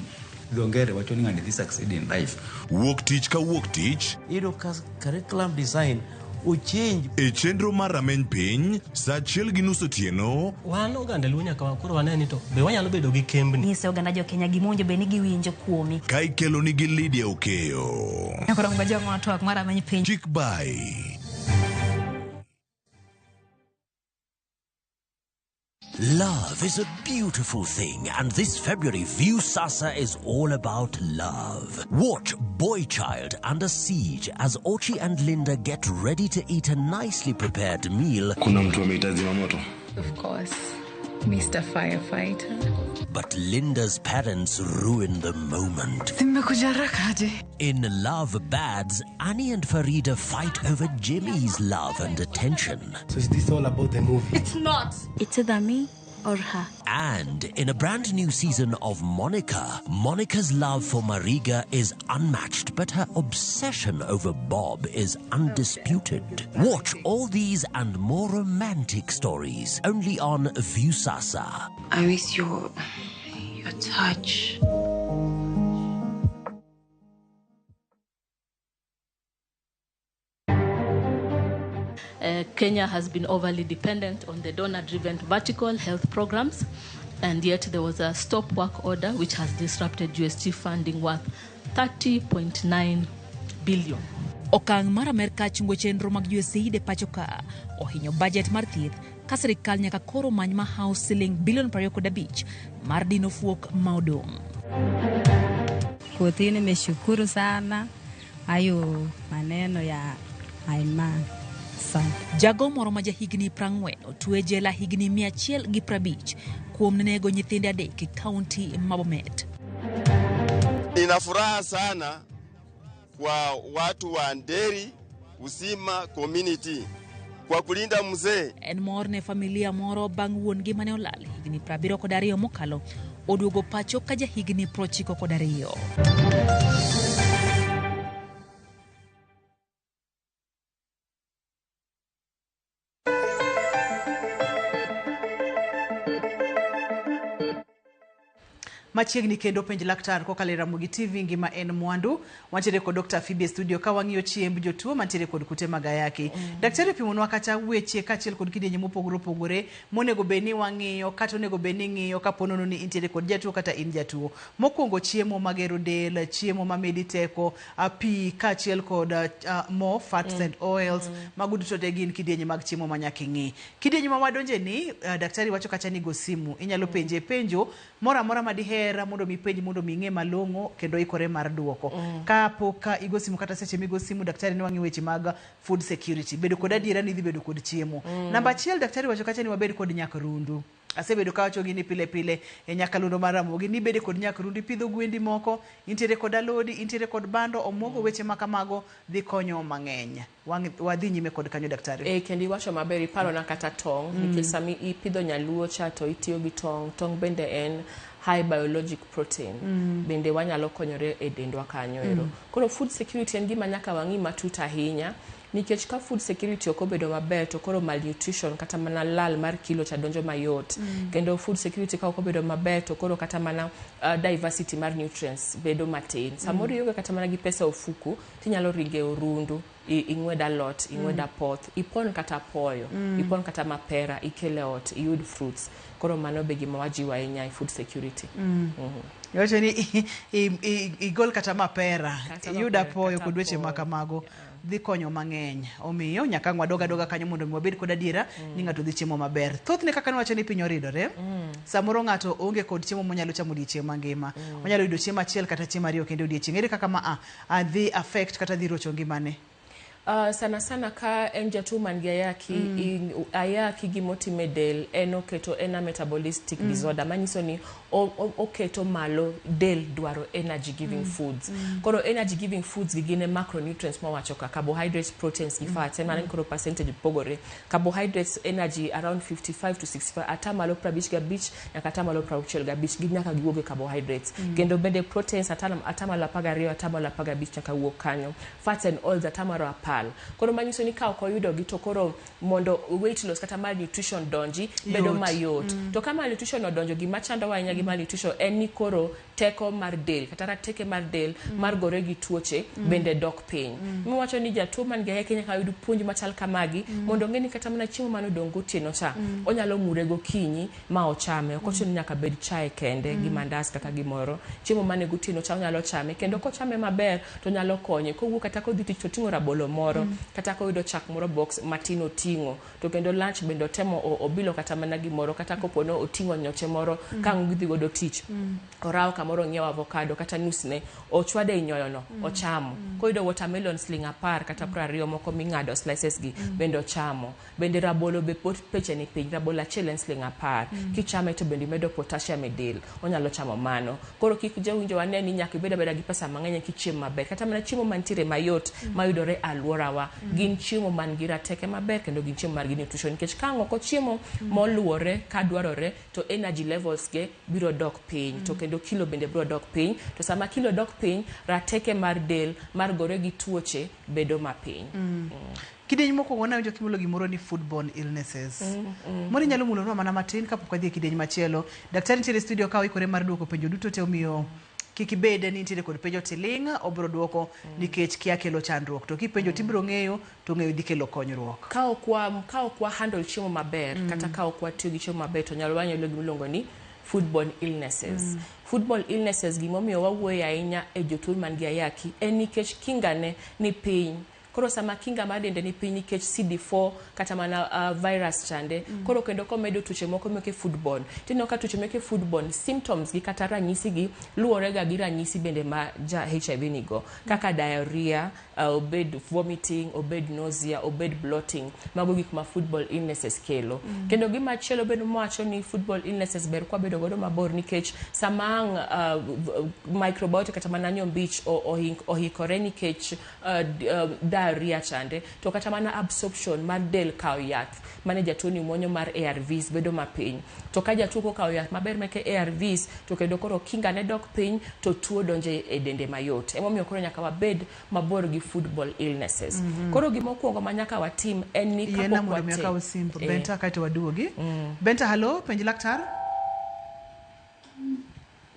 Speaker 14: dho ngere wacho ni ng'ani dhi succeed in life.
Speaker 9: Wuok tich ka wuok tich.
Speaker 15: Iyudo ka curriculum design ochange.
Speaker 9: E chenro mar rameny piny, saa 1:30 otieno.
Speaker 16: Wan oganda Luo nyaka koro wane ni to be wanyalo bedo gi kembni.
Speaker 17: Nyiso oganda jo Kenya gima owinjo bed ni giwinjo kuomi.
Speaker 9: Ka ikelo nigi Lydia Okeyo.
Speaker 17: Koro ngojong'o twak mar rameny piny.
Speaker 9: Chik bai.
Speaker 11: Love is a beautiful thing, and this February, Viusasa is all about love. Watch Boy Child Under Siege as Ochi and Linda get ready to eat a nicely prepared meal.
Speaker 18: Kuna mtu amehitaji moto.
Speaker 19: Of course, Mr. Firefighter.
Speaker 11: But Linda's parents ruin the moment.
Speaker 19: Nimekuja haraka aje?
Speaker 11: In Love Bads, Annie and Farida fight over Jimmy's love and attention.
Speaker 16: So is this all about the movie?
Speaker 19: It's not.
Speaker 8: It's either me or her.
Speaker 11: And in a brand new season of Monica, Monica's love for Mariga is unmatched, but her obsession over Bob is undisputed. Watch all these and more romantic stories only on Viusasa.
Speaker 19: I miss your touch.
Speaker 8: Kenya has been overly dependent on the donor-driven vertical health programs, and yet there was a stop work order which has disrupted USG funding worth 30.9 billion.
Speaker 3: Okang' mar Amerka chungo chenro mag USAID e pacho ka ohinyo budget mar thieth ka sirikal nyaka koro many mahawo siling bilion 25 mar dino fuok ma odong'.
Speaker 20: Kotini nimeshukuru sana hayo maneno ya Aiman.
Speaker 3: Jago moro ma jahigni 40 otwe jela higni 150 kuom nego nyithinde 3 e kaunti ma Bomet.
Speaker 21: Nina furaha sana kwa watu wa Nderi,
Speaker 18: Usima community kwa kulinda mzee.
Speaker 21: En mor ne familia moro bang' wuon-gi mane olal higni 72 mokalo oduogo pacho ka ja higni 92.
Speaker 1: Machiegni kendo penj laktar kokalo e Ramogi TV ngima en mwandu. Wantiere kod Dr. Phoebe e studio ka wang'iyo chiemb jotuo mantiere kod kute mag ayaki. Daktari opimonwa kata weche kaachiel kod kidienje mopogore opogore monego bed ni wang'iyo kata onego bed ni ing'iyo kapo nono ni intiere kod jatuo kata in jatuo. Mokwongo chiemo magero del, chiemo mamedi teko, pi kaachiel kod mo, fats and oils. Mago duto te gin kidienje mag chiemo ma nyaka ing'i. Kidienje ma wadonje ni, daktari wacho kacha ni go simu. Inyalo penje penjo moro amora madiher mondo mi penj mondo mi ing'e malong'o kendo ikore mar duoko. Kapok igo simu kata seche migo simu daktari ne wang'iyo weche mag food security. Bedo kod adiera ni idhi bedo kod chiemo. Namba achiel daktari wacho kacha ni wabed kod nyakrundu. Asebedo kawacho gini pile pile e nyakalondo mar Ramogi ni bede kod nyakrundu, ipidho gwendi moko, intiere kod alodi, intiere kod bando, omuogo, weche ma kamago dhi konyo mang'eny. Wadhi nyime kod kanyo daktari.
Speaker 2: Kendo iwacho maber, iparona kata tong', nikech sami ipidho nyaluo cha to itiyo gi tong', tong' bende en high biologic protein. Bende wanyalo konyore e dendwa kanyo ero. Koro food security en gima nyaka wang'i matut ahinya, nikech ka food security ok obedo maber to koro malnutrition kata mana lal mar kilo cha donjo mayot. Kendo food security ka ok obedo maber to koro kata mana diversity mar nutrients bedo matin. Samoro ionge kata mana gi pesa ofuku, tinyalo ringe orundu, ing'wed alot, ing'wed apoth, ipon kata apoyo, ipon kata mapera, ikele ot, iyud fruits. Koro mano be gima wajiwo ahinya e food security.
Speaker 1: Iwacho ni igol kata mapera, iyud apoyo kod weche ma kamago dhi konyo mang'eny. Omiyo nyaka ang' wadog adoga kanyo mondo mi wabed kod adiera ni ng'ato dhi chiemo maber. Thothne kaka niwacho ni piny oridore, samoro ng'ato onge kod chiemo monyalo chamo odiechieng' mangima. Onyalo yudo chiemo achiel kata chiemo ariyo kende odiechieng'. Ere kaka ma dhi affect kata dhi rocho ngimane?
Speaker 2: Sana sana ka en jatuo man gi ayaki, ayaki gimotime del en oketo en a metabolistic disorder manyiso ni oketo malo del dwaro energy giving foods. Koro energy giving foods gi gin e macronutrients mawacho ka carbohydrates, proteins gi fats. En mana ni koro percentage pogore. Carbohydrates energy around 55 to 65, atamalo 55 nyaka atamalo 65 gi nyaka giwuog e carbohydrates. Kendo bende proteins atamalo 12 atamalo 15 nyaka wuog kanyo. Fats and oils atamalo 10. Koro manyiso ni ka ok oyudo gi to koro mondo weight loss kata malnutrition donji bedo mayot. To ka malnutrition odonjo, gima chandowa ahinya gi malnutrition en ni koro teko mar del kata rateke mar del mar gore gi tuoche bende dok piny. Miwacho ni jatuo man gi ayaki nyaka yud puonj machal kamagi mondo ong'e ni kata mana chiemo mane odong' gotieno cha onyalo mure gokinyi ma ochame. Ok ochuno ni nyaka bed chae kende gi mandas kata gimoro. Chiemo mane gotieno cha onyalo chame kendo kochame maber to nyalo konye. Kowuok kata kodhi tich to oting'o rabolo moro, kata koyudo chak moro box matin oting'o, to kendo lunch bende otemo obilo kata mana gimoro, kata kopo no oting'o nyoche moro ka ang' gidhi godo tich, orawo kamoro ong'iewo avocado kata nusne ochwade e nyoyono ochamo. Koyudo watermelon siling 10 kata 20 moko ming'ado slices gi bende ochamo. Bende rabolo be pot peche ni piny, rabolo achiel en siling 10. Kichame to bende imedo potassium e del, onyalo chamo mano. Koro kik jawinjo wane ni nyaka ibed abeda gi pesa mang'eny kichiem maber, kata mana chiemo mantiere mayot mayudore alworawa gin chiemo man gi rateke maber kendo gin chiemo man gi nutrition, nikech ka ang' ok ochiemo moluwore ka dwarore to energy levels ge biro dok piny, to kendo kilo bende biro dok piny, to sama kilo dok piny rateke mar del mar gore gi tuoche bedo mapiny.
Speaker 1: Kidieny mokwongo nawinjo kimulo gimoro ni foodborne illnesses. Moro inyalo mulonwa mana matin kapok wadhi e kidieny machielo. Daktari nitiere e studio ka oikore mar duoko penjo duto te, omiyo kik ibed ni nitiere kod penjo tiling', obiro duoko nikech kia kelo chandruok. To kipenjo tibiro ng'eyo, to ng'eyo dhi kelo konyruok.
Speaker 2: Ka ok wa handle chiemo maber, kata ka ok watiyo gi chiemo maber, to nyalo wanyalo gima iluongo ni foodborne illnesses. Foodborne illnesses gimomiyo wawuoyo ahinya e jotuo man gi ayaki en nikech kinga ne ni piny. Koro sama kinga mar dende ni piny nikech CD4 kata mana virus chande, koro kendo komedo tuoche moko meke foodborne. Tineno ka tuoche meke foodborne symptoms gi kata ranyisi gi luwore ga gi ranyisi bende ma ja HIV nigo, kaka diarrhea, obed vomiting, obed nausea, obed bloating. Mago gik ma foodborne illnesses kelo. Kendo gima chielo bende mwacho ni foodborne illnesses ber kwa bedo godo mabor nikech sama ang' microbiota kata mana nyombich ohikore nikech diarrhea chande, to kata mana absorption mar del kawo yath mane jatuo ni muonyo mar ARVs bedo mapiny. To ka jatuo kokawo yath maber meke ARVs, to kendo koro kinga ne dok piny, to tuo donjo e dende mayot. Emomiyo koro nyaka wabed mabor gi foodborne illnesses. Koro gimokwongo ma nyaka watim en ni
Speaker 1: Yiena
Speaker 2: kapok
Speaker 1: mondo mi
Speaker 2: wate
Speaker 1: akaw simb
Speaker 2: Eh.
Speaker 1: Benta kaeto waduogi. Benta, halo, penj laktar.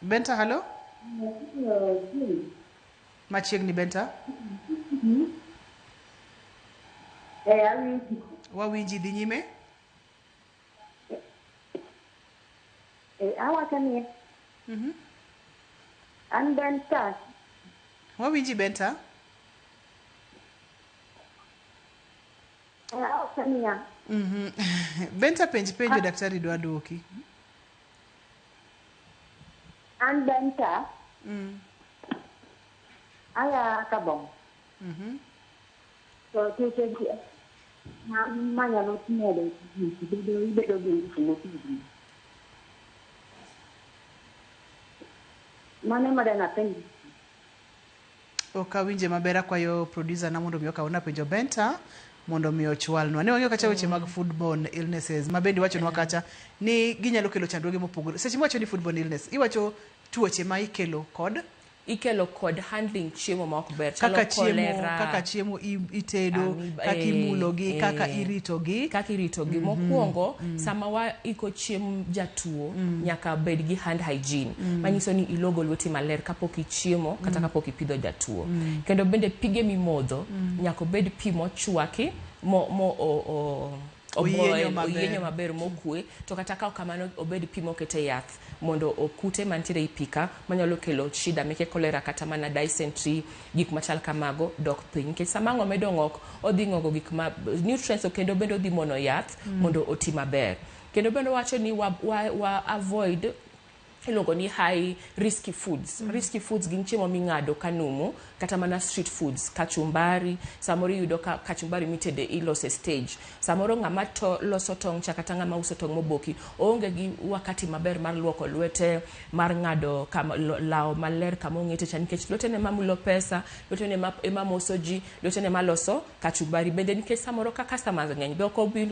Speaker 1: Benta, halo. Machiegni Benta.
Speaker 4: Awinji.
Speaker 1: Wawinji, dhi nyime.
Speaker 4: Awacho ni an Benta.
Speaker 1: Wawinji Benta.
Speaker 4: Awacho niya.
Speaker 1: Benta, penj penjo daktari dwa duoki.
Speaker 4: An Benta. Aya Kabong. To tuoche gi manyalo medo bedo ibedo gi ngufu motegno. Mano ema dang' apenj.
Speaker 1: Ok awinje maber, akwayo producer na mondo mi okawna penjo Benta mondo mi ochwalnwa. Ne wang'iyo kacha weche mag foodborne illnesses ma bende iwachonwa kacha ni ginyalo kelo chandruoge mopogore. Seche miwacho ni foodborne illness, iwacho tuoche ma ikelo kod
Speaker 2: ikelo kod handling chiemo ma ok ber chalo
Speaker 1: kaka chiemo,
Speaker 2: cholera,
Speaker 1: kaka chiemo itedo,
Speaker 2: amoeba,
Speaker 1: kaka imulogi, kaka iritogi.
Speaker 2: Kaka iritogi. Mokwongo, sama waiko chiemb jatuo, nyaka bed gi hand hygiene. Manyiso ni ilogo lweti maler kapok ichiemo kata kapok ipidho jatuo. Kendo bende pige mimodho nyaka obed pi mochwaki mo, mo o, o,
Speaker 1: Oyienyo
Speaker 2: oboil,
Speaker 1: maber.
Speaker 2: oyienyo maber mokwe, to kata ka ok kamano obed pi mokete yath mondo okute mantiere ei pi ka manyalo kelo shida meke cholera kata mana dysentery, gik machal kamago dok piny. Nikech sama ang' omedo ng'ok, odhi ng'ogo gik ma nutrients, kendo bende odhi mono yath mondo oti maber. Kendo bende wacho ni wa avoid iluongo ni high risky foods. Risky foods gin chiemo ming'ado kanumu, kata mana street foods, kachumbari. Samoro iyudo ka kachumbari mitede ilose stage. Samoro ng'ama to loso tong' cha kata ng'ama uso tong' moboki oonge gi wakati maber mar luoko lwete, mar ng'ado law maler kama ong'ete cha, nikech lwetene mamulo pesa, lwetene ema moso ji, lwetene maloso kachumbari. Bende nikech samoro ka customers ng'eny be ok obi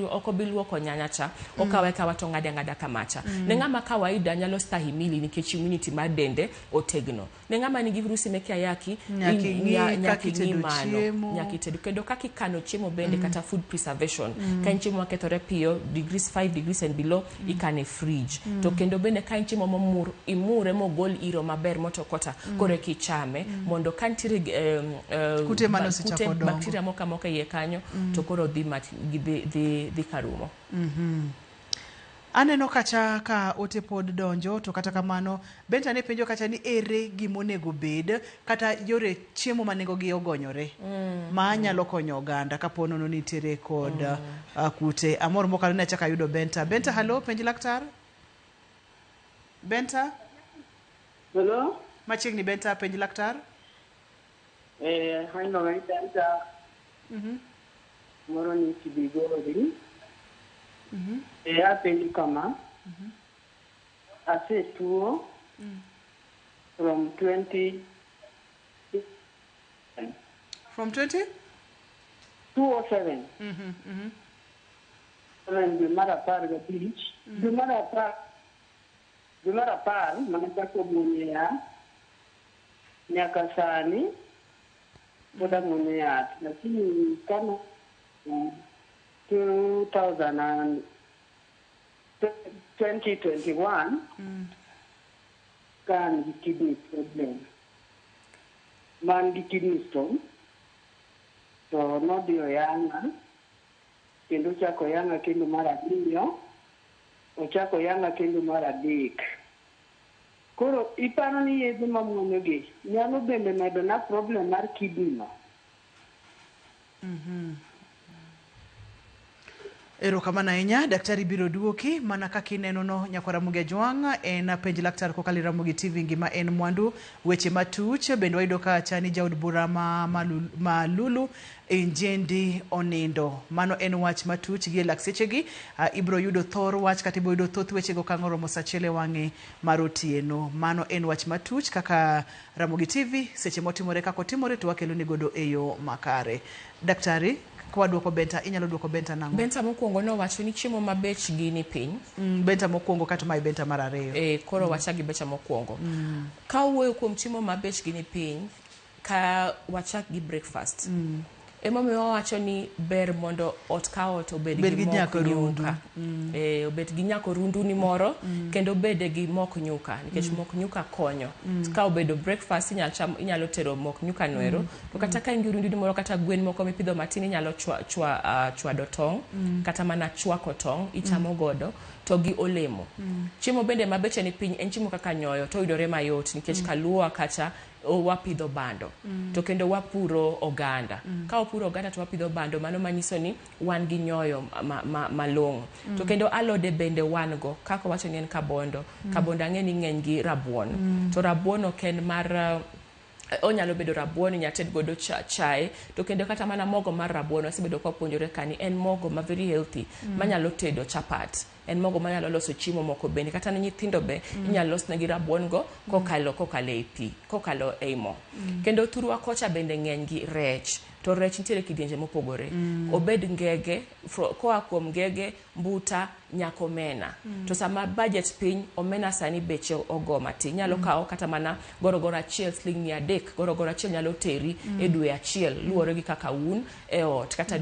Speaker 2: luoko nyanya cha, okawe akawa to ng'ade ang'ada kamacha. Ne ng'ama kawaida nyalo stahimili nikech immunity mar dende otegno. Ne ng'ama nigi virusi meke ayaki,
Speaker 1: Nyaka ing'i
Speaker 2: nyaka
Speaker 1: kaka
Speaker 2: ing'i
Speaker 1: itedo
Speaker 2: mano.
Speaker 1: chiemo.
Speaker 2: Nyaka itedo. Kendo kaka ikano chiemo bende, kata food preservation. Ka en chiemo makethore piyo, degrees 5 degrees and below, ikane e fridge. To kendo bende ka en chiemo momur, imure mogol iro maber motokota, koro eka ichame, mondo ka nitiere
Speaker 1: Kute mane osechako
Speaker 2: kute,
Speaker 1: dongo.
Speaker 2: bacteria moko amoka iye kanyo, to koro dhi mach, dhi karumo.
Speaker 1: Aneno kacha ka ote pod donjo, to kata kamano Benta ne penjo kacha ni ere gimonego bed kata yore chiemo ma nengogi ogonyore ma nyalo konyo oganda kapo nono ni nitiere kod kute. Amor mokalo ni achako ayudo Benta. Benta, halo, penj laktar. Benta?
Speaker 22: Hello?
Speaker 1: Machiegni Benta, penj laktar.
Speaker 22: Aneno Benta. Moro ni Kibigori. Apenjo kama. Asetuo from 20
Speaker 1: From 20?
Speaker 22: 207. Seven dwe mar 15. Dwe mar 10, dwe mar 10 mane achako muonyo yath nyaka sani pod amuonyo yath, lakini kano 2000 and 2021 ka an gi kidney problem, man gi kidney stone, to nodhi oyang'a kendo ochako oyang'a kendo mar ariyo, ochako oyang'a kendo mar adek. Koro iparo ni yedhe mamuonyogi nyalo bende medo na problem mar kidney no?
Speaker 1: Erokamano ahinya, daktari biro duoki mana kaka ineno no nyakwar Ramogi Ajwang' en penj laktar kokalo e Ramogi TV ngima en mwandu weche matuch bende wayudo ka chani jaod bura ma Malulu Injendi onindo. Mano en wach matuch gi e lak sechegi ibiro yudo thor wach kata ibiro yudo thoth wechego ka ang' oromo saa achiel e wang'e mar otieno. Mano en wach matuch kaka Ramogi TV seche motimore kaka otimore to wakelo ni godo e yo makare. Daktari, kwa duoko Benta, inyalo duoko Benta nang'o?
Speaker 2: Benta mokwongo nowacho ni chiemo ma bechgi ni piny.
Speaker 1: Benta mokwongo kato mae Benta mar ariyo.
Speaker 2: Koro wachak gi Benta mokwongo. Ka wuoyo kuom chiemo ma bechgi ni piny, ka wachak gi breakfast. Emomiyo wawacho ni ber mondo ot ka ot obed
Speaker 1: Bed
Speaker 2: gi
Speaker 1: gi
Speaker 2: mok
Speaker 1: nyakorundu.
Speaker 2: nyuka. Obed gi nyakorundu ni moro kendo obede gi mok nyuka nikech mok nyuka konyo. Ka obedo breakfast inyalo cham, inyalo tero mok nyuka noero. To kata ka in gi rundu ni moro kata gwen moko mipidho matin inyalo chwado tong' kata mana chwako tong' ichamo godo to gi olemo. Chiemo bende ma beche ni piny en chiemo kaka nyoyo to yudore mayot nikech kaluowa kacha wapidho bando. To kendo wapuro oganda. Ka wapuro oganda to wapidho bando, mano manyiso ni wan gi nyoyo malong'o. To kendo alode bende wan go, kaka wacho ni en kabondo. Kabondo ang'e ni ng'eny gi rabuon. To rabuon ok en mar onyalo bedo rabuon inyalo ted godo chae to kendo kata mana mogo mar rabuon wasebedo ka wapuonjore ka ni en mogo ma very healthy manyalo tedo chapat. En mogo manyalo loso chiemo moko bende kata ne nyithindo be inyalo losnegi rabuon go kokalo ei pi, kokalo ei mo. Kendo thurwa kocha bende ng'eny gi rech. To rech nitiere kidienje mopogore. Obed ngege, koa kuom ngege, mbuta, nyaka omena. To sama budget piny, omena sani beche ogo matin. Inyalo kawo kata mana gorogoro achiel siling 300, gorogoro achiel nyalo teri e dwe achiel, luwore gi kaka un e ot, kata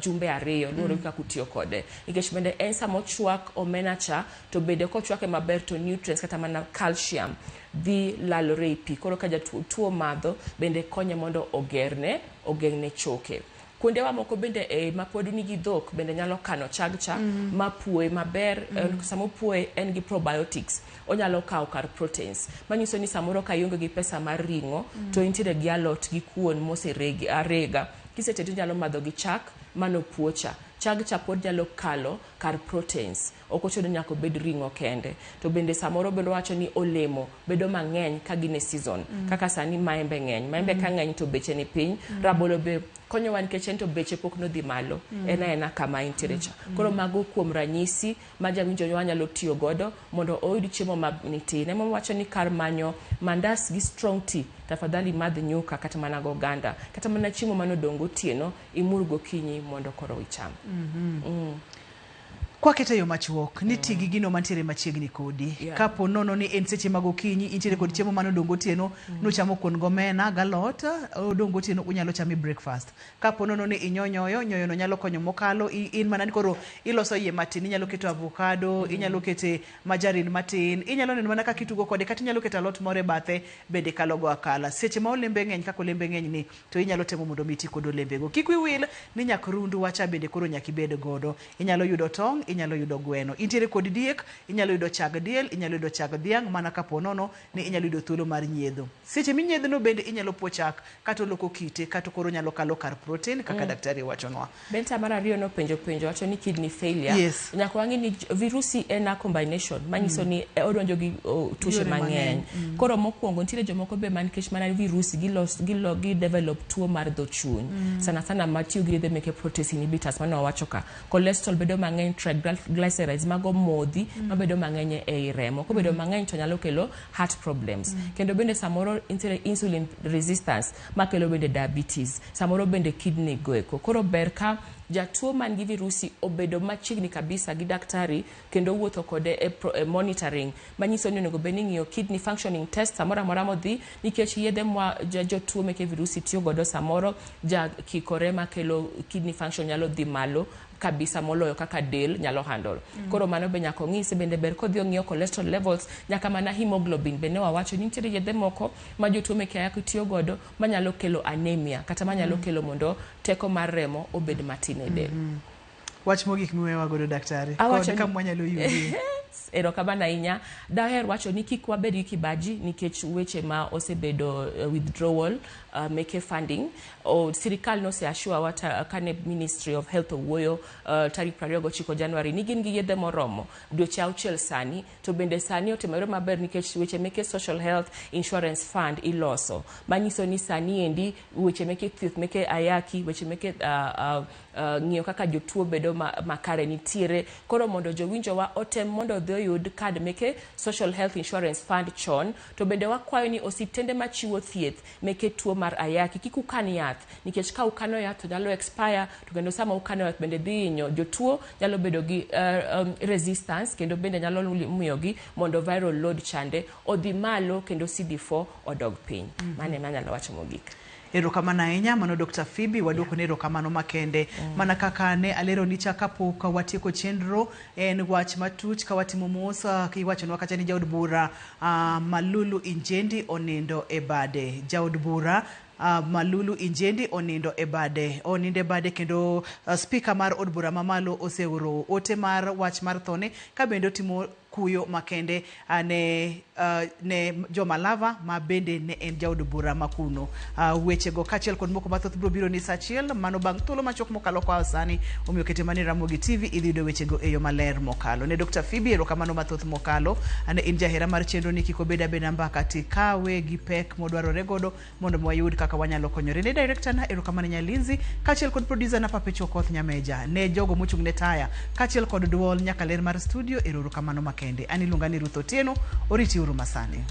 Speaker 2: jumbe ariyo, luwore gi kaka utiyo kode. Nikech bende en sama ochwak omena cha, to bende kochwake maber to nutrients kata mana calcium dhi lalore e pi. Koro ka jatuo madho, bende konye mondo ogeng'ne choke. Kuondewa moko bende ma pod nigi dhok bende nyalo kano chag cha mapuoye maber. Sama opuoye en gi probiotics, onyalo kawo kar proteins. Manyiso ni samoro ka ionge gi pesa mar ring'o, to intiere gi alot gi kuon moseregi arega. Kisetedo inyalo madho gi chak mano puo cha. Chag cha pod nyalo kalo kar proteins. Ok ochuno ni nyaka obed ring'o kende. To bende samoro bende wacho ni olemo bedo mang'eny ka gin e season. Kaka sani maembe ng'eny. Maembe ka ng'eny to beche ni piny. Rabolo be konyowa nikech en to beche pok nodhi malo. En aena kama entiere cha. Koro mago kuom ranyisi ma jawinjo nyalo tiyo godo mondo oyud chiemo ma nitin. Ema wacho ni kar manyo mandas gi strong tea, tafadhali madh nyuka kata mana goganda. Kata mana chiemo manodong' gotieno, imur gokinyi mondo koro icham.
Speaker 1: Kwakete yo machuok, ni ti gi gino mantiere machiegni kodi. Kapo nono ni en seche mag okinyi, intiere kod chiemo manodong' gotieno, nuchamo kuon gomena galot, odong' gotieno unyalo chame breakfast. Kapo nono ni inyo nyoyo, nyoyo no nyalo konyo mokalo, in mana ni koro iloso iye matin, inyalo keto avocado, inyalo kete margarine matin, inyalo neno mana kaka itugo kode, kata inyalo keto alot moro e bathe, bende kalo go akala. Seche ma olembe ng'eny kaka olembe ng'eny ni, to inyalo temo mondo mi iti kod olembego. Kik wiyi wil ni nyakrundu wacha bende koro nyaka ibed godo. Inyalo yudo tong', inyalo yudo gweno. Intiere kod diek, inyalo yudo chag diel, inyalo yudo chag dhiang' mana kapo nono ni inyalo yudo thuolo mar nyiedho. Seche minyiedho no bende inyalo puo chak kata oloko kite kata koro nyalo kalo kar protein kaka daktari wachonwa.
Speaker 2: Benta mar ariyo nopenjo penjo wacho ni kidney failure. Nyaka wang'e ni virusi en a combination manyiso ni odonjo gi tuoche
Speaker 1: Yore
Speaker 2: mang'eny.
Speaker 1: mang'eny.
Speaker 2: Koro mokwongo nitiere jomoko be man nikech mana virusi gilos gilo gi develop tuo mar dho chuny. Sana sana matiyo gi yedhe meke protease inhibitors mane wawacho ka. Cholesterol bedo mang'eny, triglycerides mago modhi mabedo mang'eny ei remo. Kobedo mang'eny to nyalo kelo heart problems. Kendo bende samoro nitiere insulin resistance makelo bende diabetes. Samoro bende kidney goeko. Koro ber ka jatuo man gi virusi obedo machiegni kabisa gi daktari kendo wuotho kode e monitoring manyiso ni onego bed ni ing'iyo kidney functioning test samoro amora modhi nikech yedhe mwa jotuo meke virusi tiyo godo samoro ja kikore makelo kidney function nyalo dhi malo kabisa moloyo kaka del nyalo handle. Koro mano be nyaka ong'ise bende ber kodhi ong'iyo cholesterol levels nyaka mana hemoglobin be ne wawacho ni nitiere yedhe moko ma jotuo meke ayaki tiyo godo manyalo kelo anemia kata manyalo kelo mondo teko mar remo obed matin e del.
Speaker 1: Wach mogik miweyowa godo daktari.
Speaker 2: Awacho
Speaker 1: Kod kama wanyalo yudie.
Speaker 2: Yes, erokamano ahinya. Daher wacho ni kik wabed gi kibaji nikech weche ma osebedo withdrawal meke funding. Sirikal nose assure wa kane Ministry of Health owuoyo tarik 29 January ni gin gi yedhe moromo dweche 6 sani, to bende sani otimore maber nikech weche meke Social Health Insurance Fund iloso. Manyiso ni sani endi weche meke thieth meke ayaki, weche meke ng'iyo kaka jotuo bedo makare nitiere. Koro mondo jowinjowa otem mondo odhi oyud kad meke Social Health Insurance Fund chon, to bende wakwayo ni osiptende machiwo thieth meke tuo mar ayaki kik ukan yath, nikech ka ukano yath to nyalo expire, to kendo sama ukano yath bende dhi hinyo jotuo, nyalo bedo gi resistance, kendo bende nyalo miyogi mondo viral load chande odhi malo kendo CD4 odog piny. Mano ema anyalo wacho mogik.
Speaker 1: Erokamano ahinya mano Dr. Phoebe, waduoko ne erokamano makende. Mana kaka ne alero ni cha kapok watieko chenro, en wach matuch ka watimo mos, iwachonwa kacha ni jaod bura Malulu Injendi onindo e bade. Jaod bura Malulu Injendi onindo e bade. Onindo e bade kendo speaker mar od bura mamalo oseoro ote mar wach mar thone ka bende otimo kuyo makende ne jomalava ma bende ne en jaod bura makuno. Wechego kaachiel kod moko mathoth biro biro ni saa 1, mano bang' thuolo machuok mokalo koa sani. Omiyo kete mani Ramogi TV idhi yudo wechego e yo maler mokalo. Ne Dr. Phoebe erokamano mathoth mokalo. Ane in jahera mar chenro ni kik obed abeda mbaka tikawe gi pek modwarore godo mondo wayud kaka wanyalo konyore. Ne director na erokamano Nyalinzi kaachiel kod producer na Papecho Okoth Nyameja. Ne jogo mochung' ne taya kaachiel kod duol nyaka ler mar studio erokamano makende. An iluonga ni Ruth Otieno, oriti uru masani.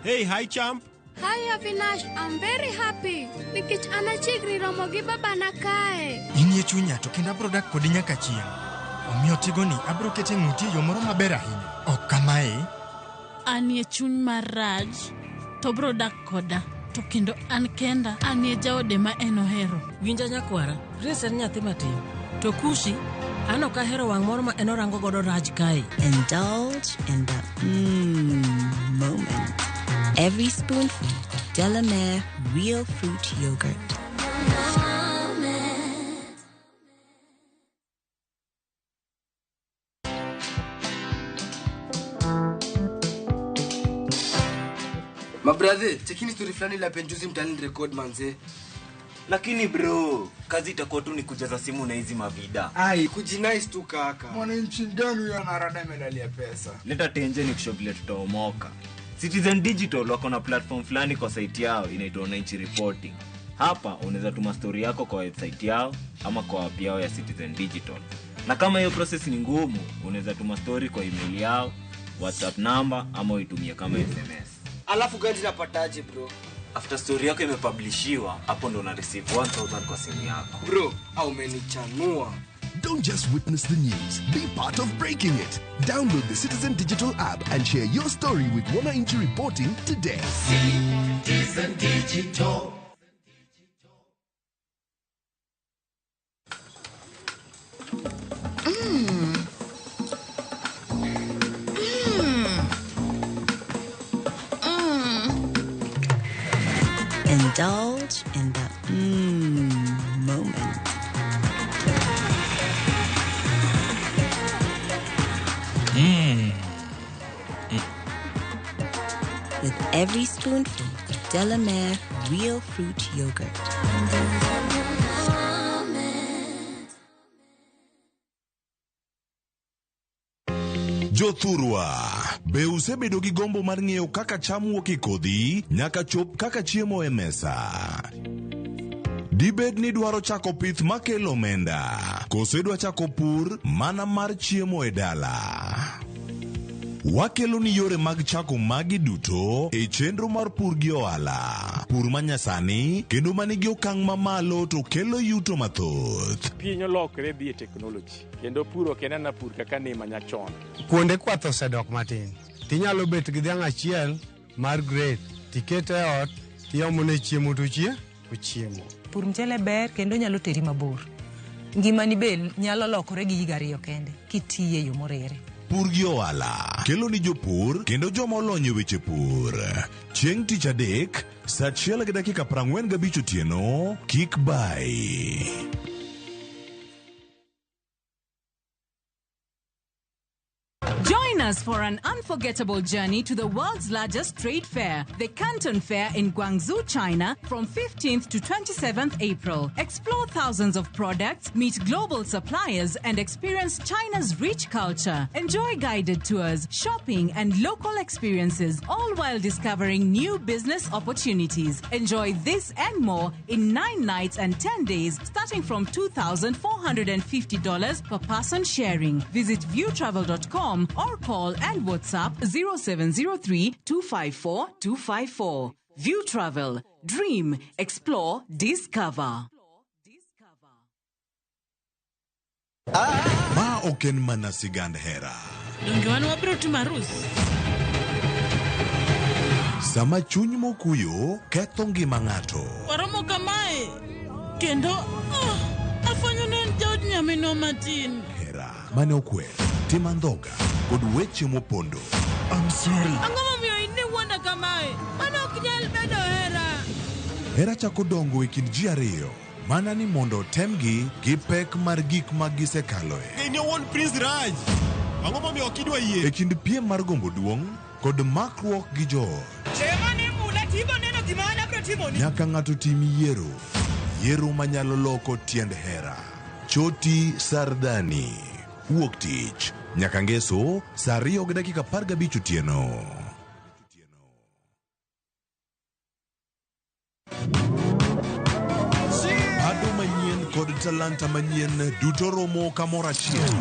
Speaker 5: Hey, hi champ.
Speaker 6: Hi Avinash, I'm very happy. Nikech an achiegni romo gi babana kae.
Speaker 7: Inie chunya to kendo abiro dak kodi nyaka chieng'. Omiyo tigoni abiro kete ng'uti e yo moro maber ahinya. Ok kamae.
Speaker 8: Anie chuny mar Raj, to biro dak koda. To kendo an kenda, anie jaode ma en ohero.
Speaker 23: Winja nyakwara, Grace en nyathi matin. To Kushi, an ok ahero wang' moro ma en orango godo Raj kae.
Speaker 24: Indulge in the moment. Every spoonful of Delamere Real Fruit Yogurt.
Speaker 25: Mabrother, chekini story fulani la penjuzi mtani record manze.
Speaker 26: Lakini bro, kazi itakuwa tu ni kujaza simu na hizi mavida.
Speaker 25: Ai, kujinice tu kaka.
Speaker 27: Mwananchi gani huyo anarada medali ya pesa?
Speaker 26: Leta tenje ni kushow vile tutaomoka. Citizen Digital wako na platform fulani kwa site yao inaitwa Wananchi Reporting. Hapa unaweza tuma story yako kwa website yao ama kwa app yao ya Citizen Digital. Na kama hiyo process ni ngumu, unaweza tuma story kwa email yao, WhatsApp number ama uitumie kama SMS.
Speaker 25: Alafu gani napataje bro?
Speaker 26: After story yako imepublishiwa, hapo ndo una receive 1000 kwa simu yako.
Speaker 25: Bro, au umenichanua.
Speaker 28: Don't just witness the news, be part of breaking it. Download the Citizen Digital app and share your story with Wananchi Reporting today.
Speaker 29: Citizen Digital.
Speaker 24: every spoonful of Delamere Real Fruit Yogurt.
Speaker 9: Jothurwa, be usebedo gi gombo mar ng'eyo kaka cham wuok e kodhi nyaka chop kaka chiemo e mesa? Dibed ni dwaro chako pith makelo omenda, koso idwa chako pur mana mar chiemo e dala? Wakelo ni yore mag chako magi duto e chenro mar pur gi ohala. Pur manyasani kendo manigi okang' mamalo to kelo yuto mathoth.
Speaker 10: Piny olokre dhi e teknoloji kendo pur ok en ana pur kaka ne manyachon.
Speaker 11: Kuonde kwath osedok matin. Tinyalo bet gi dhiang' achiel mar grade, tikete e ot, tiomone chiemo to ochiemo.
Speaker 12: Pur mchele ber kendo nyalo teri mabor. Ngimani be nyalo lokore gi higa ariyo kende kitiye yo morere.
Speaker 9: Pur gi ohala kelo ni jopur kendo joma olony e weche pur. Chieng' tich adek, saa 1:45 otieno, kik bai.
Speaker 3: Join us for an unforgettable journey to the world's largest trade fair, the Canton Fair in Guangzhou, China, from 15th to 27th April. Explore thousands of products, meet global suppliers, and experience China's rich culture. Enjoy guided tours, shopping, and local experiences, all while discovering new business opportunities. Enjoy this and more in 9 nights and 10 days, starting from $2,450 per person sharing. Visit viewtravel.com or call and WhatsApp 0703 254 254. View Travel. Dream, explore, discover.
Speaker 9: Ma ok en mana sigand hera.
Speaker 23: Donge wan wabiro timo arus?
Speaker 9: Sama chuny mokuyo ketho ngima ng'ato.
Speaker 23: Waromo kamae kendo afwenyo ni en jaod nyaminwa matin.
Speaker 9: Hera mane okwer, tim andhoga kod weche mopondo.
Speaker 7: I'm sorry.
Speaker 23: Ang'o momiyo in iwuonda kamae? Mano ok nyal bedo hera.
Speaker 9: Hera chako dongo e kind ji ariyo mana ni mondo otemgi gi pek mar gik ma gisekaloe.
Speaker 5: In owuon Prince Raj. Ang'o momiyo ok idwa yie?
Speaker 9: E kind piem mar gombo duong' kod makruok gi joot.
Speaker 13: Chema ni mula tibo neno gima an abiro timoni.
Speaker 9: Nyaka ng'ato tim yiero. Yiero manyalo loko tiend hera. Choti Sardani. Wuok tich nyaka ngeso saa 2:15 otieno. Pado manyien kod talanta manyien duto romo kamoro achiel.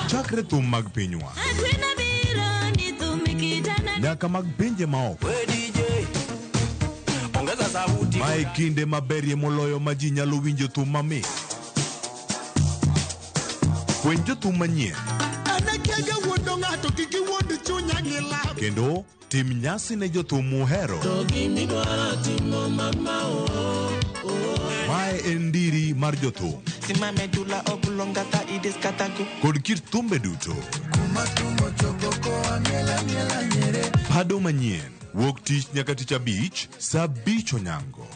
Speaker 9: Chakre thum mag pinywa nyaka mag pinje maoko. Mae kinde maberie moloyo ma ji nyalo winjo thum mamit. Fweny jothum manyien kendo tim nyasi ne jothum muhero. Mae en ndiri mar jothum kod kit thumbe duto. Pado manyien wuok tich nyaka tich abich saa 5 onyango.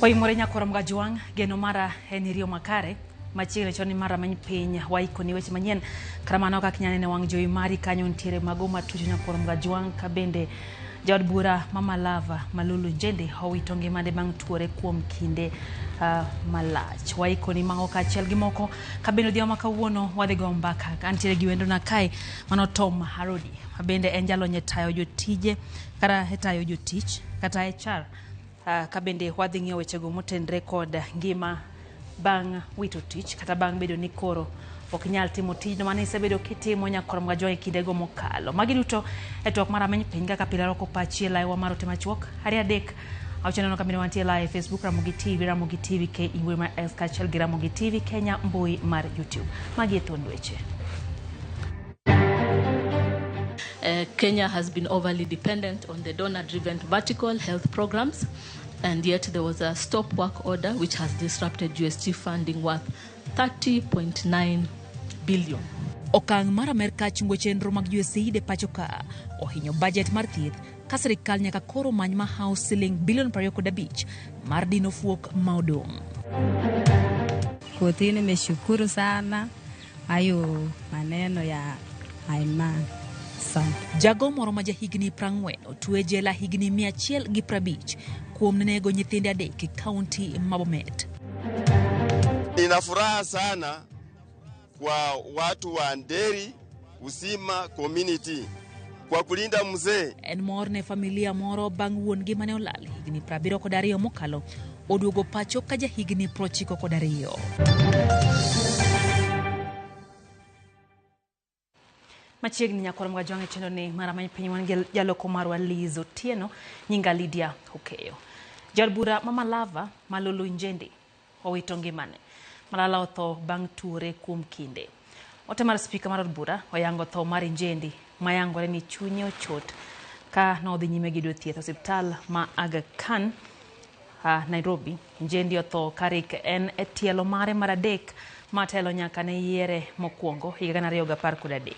Speaker 21: Oimore nyakoro Mgajwang', geno mara en iriyo makare, Machiegni chon mar rameny piny waikoni weche manyien. Kata mano kaka inyalo neno wang' jowi mari kanyo nitiere mago matucho nyakwar Mgajwang' ka bende jaod bura ma Malava Malulu Njendi owito ngimane bang' tuore kuom kinde malach. Waikoni mago kaachiel gi moko ka bende odhiambo ma kawuono wadhi go mbaka. Antiere gi wendona kae mano Tom Harodi ma bende en jalony e tayo jotije kata e tayo jotich kata HR. Ka bende wadhi ng'iyo wechego motenre kod ngima bang' wito tich kata bang' bedo ni koro ok inyal timo tijno mane isebedo kitimo nyakwar Mgajwang' e kindego mokalo. Magi duto e twak mar rameny piny kaka pile rwako pachi e laiwa mar ote machuok 2 3 6 neno ka bende wantie live e Facebook Ramogi TV, Ramogi TV KE mbui mar X kaachiel gi Ramogi TV Kenya mbui mar YouTube. Magi e thuond weche.
Speaker 8: Kenya has been overly dependent on the donor-driven vertical health programs, and yet there was a stop work order which has disrupted USG funding worth 30.9 billion.
Speaker 21: Okang' mar Amerka chungo chenro mag USAID e pacho ka ohinyo bajet mar thieth ka sirikal nyaka koro many mahawo siling bilion 25 mar dino fuok ma odong'.
Speaker 4: Kotini nimeshukuru sana hayo maneno ya Aiman. Asante.
Speaker 21: Jago moro ma jahigni 40 otwe jela higni 150 kuom nego nyithinde 3 e kaunti ma Bomet.
Speaker 14: Nina furaha sana kwa watu wa Nderi Usima community kwa kulinda mzee.
Speaker 21: En mor ne familia moro bang' wuon-gi mane olal higni 72 mokalo oduogo pacho ka jahigni 92. Machiegni nyakwar Mgajwang' e chenro ni mar rameny piny wan gi jaloko marwa Liz Otieno, nyinga Lydia Okeyo. Jaod bura ma Malava Malulu Njendi owito ngimane. Malala otho bang' tuore kuom kinde. Ote mar spika mar od bura oyango tho mar Njendi mayangore ni chunye ochot ka nodhi nyime gi yudo thieth e osiptal ma Aga Khan Nairobi. Njendi otho karik en e tielo mare mar 3 matelo nyaka ne yiere mokwongo higa 2013.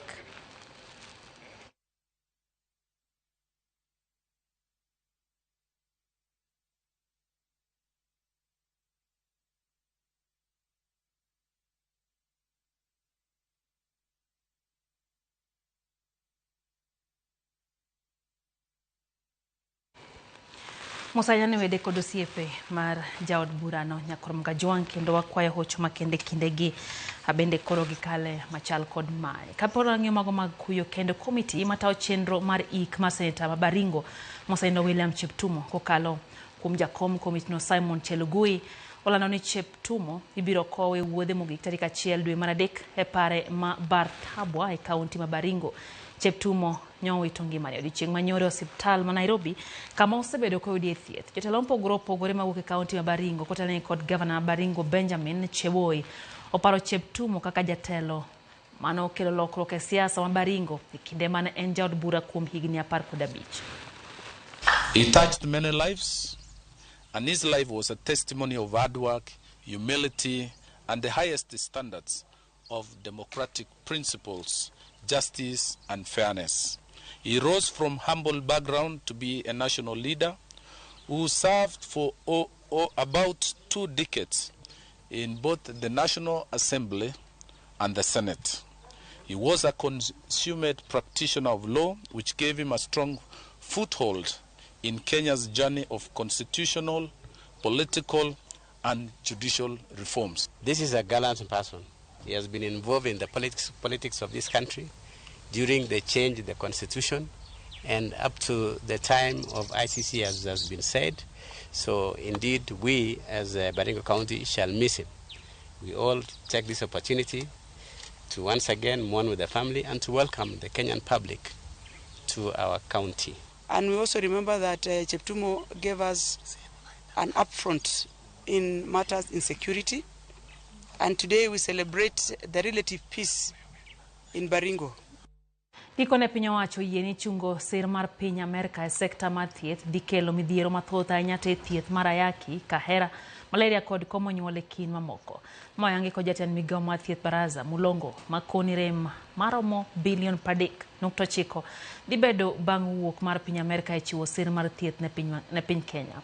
Speaker 21: Mosanya ne wede kod osiepe mar jaod burano nyakwar Mgajwang' kendo wakwayo hocho makende kindegi bende koro gikale machal kod mae. Kapod wang'iyo mago mag kuyo kendo komiti matayo chenro mar ik mar seneta ma Baringo Mosaindo William Cheptumo kokalo kuom jakom komitino Simon Chelugui olando ni Cheptumo ibiro kowe wuodhe mogik tarik 1 dwe mar 3 e pare ma Bartabwa e kaunti ma Baringo. Cheptumo nyowito ngimane odiechieng' manyoro e osiptal ma Nairobi kama osebedo koyudie thieth. Jotelo mopogore opogore mawuok e kaunti ma Baringo kotelnegi kod gavana ma Baringo Benjamin Cheboi oparo Cheptumo kaka jatelo mane okelo lokruok e siasa ma Baringo e kinde mane en jaod bura kuom higni 15.
Speaker 15: He touched many lives, and his life was a testimony of hard work, humility, and the highest standards of democratic principles, justice, and fairness. He rose from humble background to be a national leader who served for about 2 decades in both the National Assembly and the Senate. He was a consummate practitioner of law, which gave him a strong foothold in Kenya's journey of constitutional, political, and judicial reforms.
Speaker 16: This is a gallant person. He has been involved in the politics of this country during the change in the constitution and up to the time of ICC, as has been said. So indeed, we as Baringo County shall miss him. We all take this opportunity to once again mourn with the family and to welcome the Kenyan public to our county.
Speaker 17: And we also remember that Cheptumo gave us an upfront in matters insecurity. And today we celebrate the relative peace in Baringo.
Speaker 21: Gikone piny owacho yie ni chungo sir mar piny Amerka e sekta mar thieth dhi kelo midhiero mathoth ahinya te thieth mar ayaki, kahera, malaria kod komo nyuol e kind mamoko. Ma oyangi kod jatend migao mar thieth Baraza Mulongo makoni rem maromo bilion 3.9 dhi bedo bang' wuok mar piny Amerka e chiwo sir mar thieth ne piny Kenya.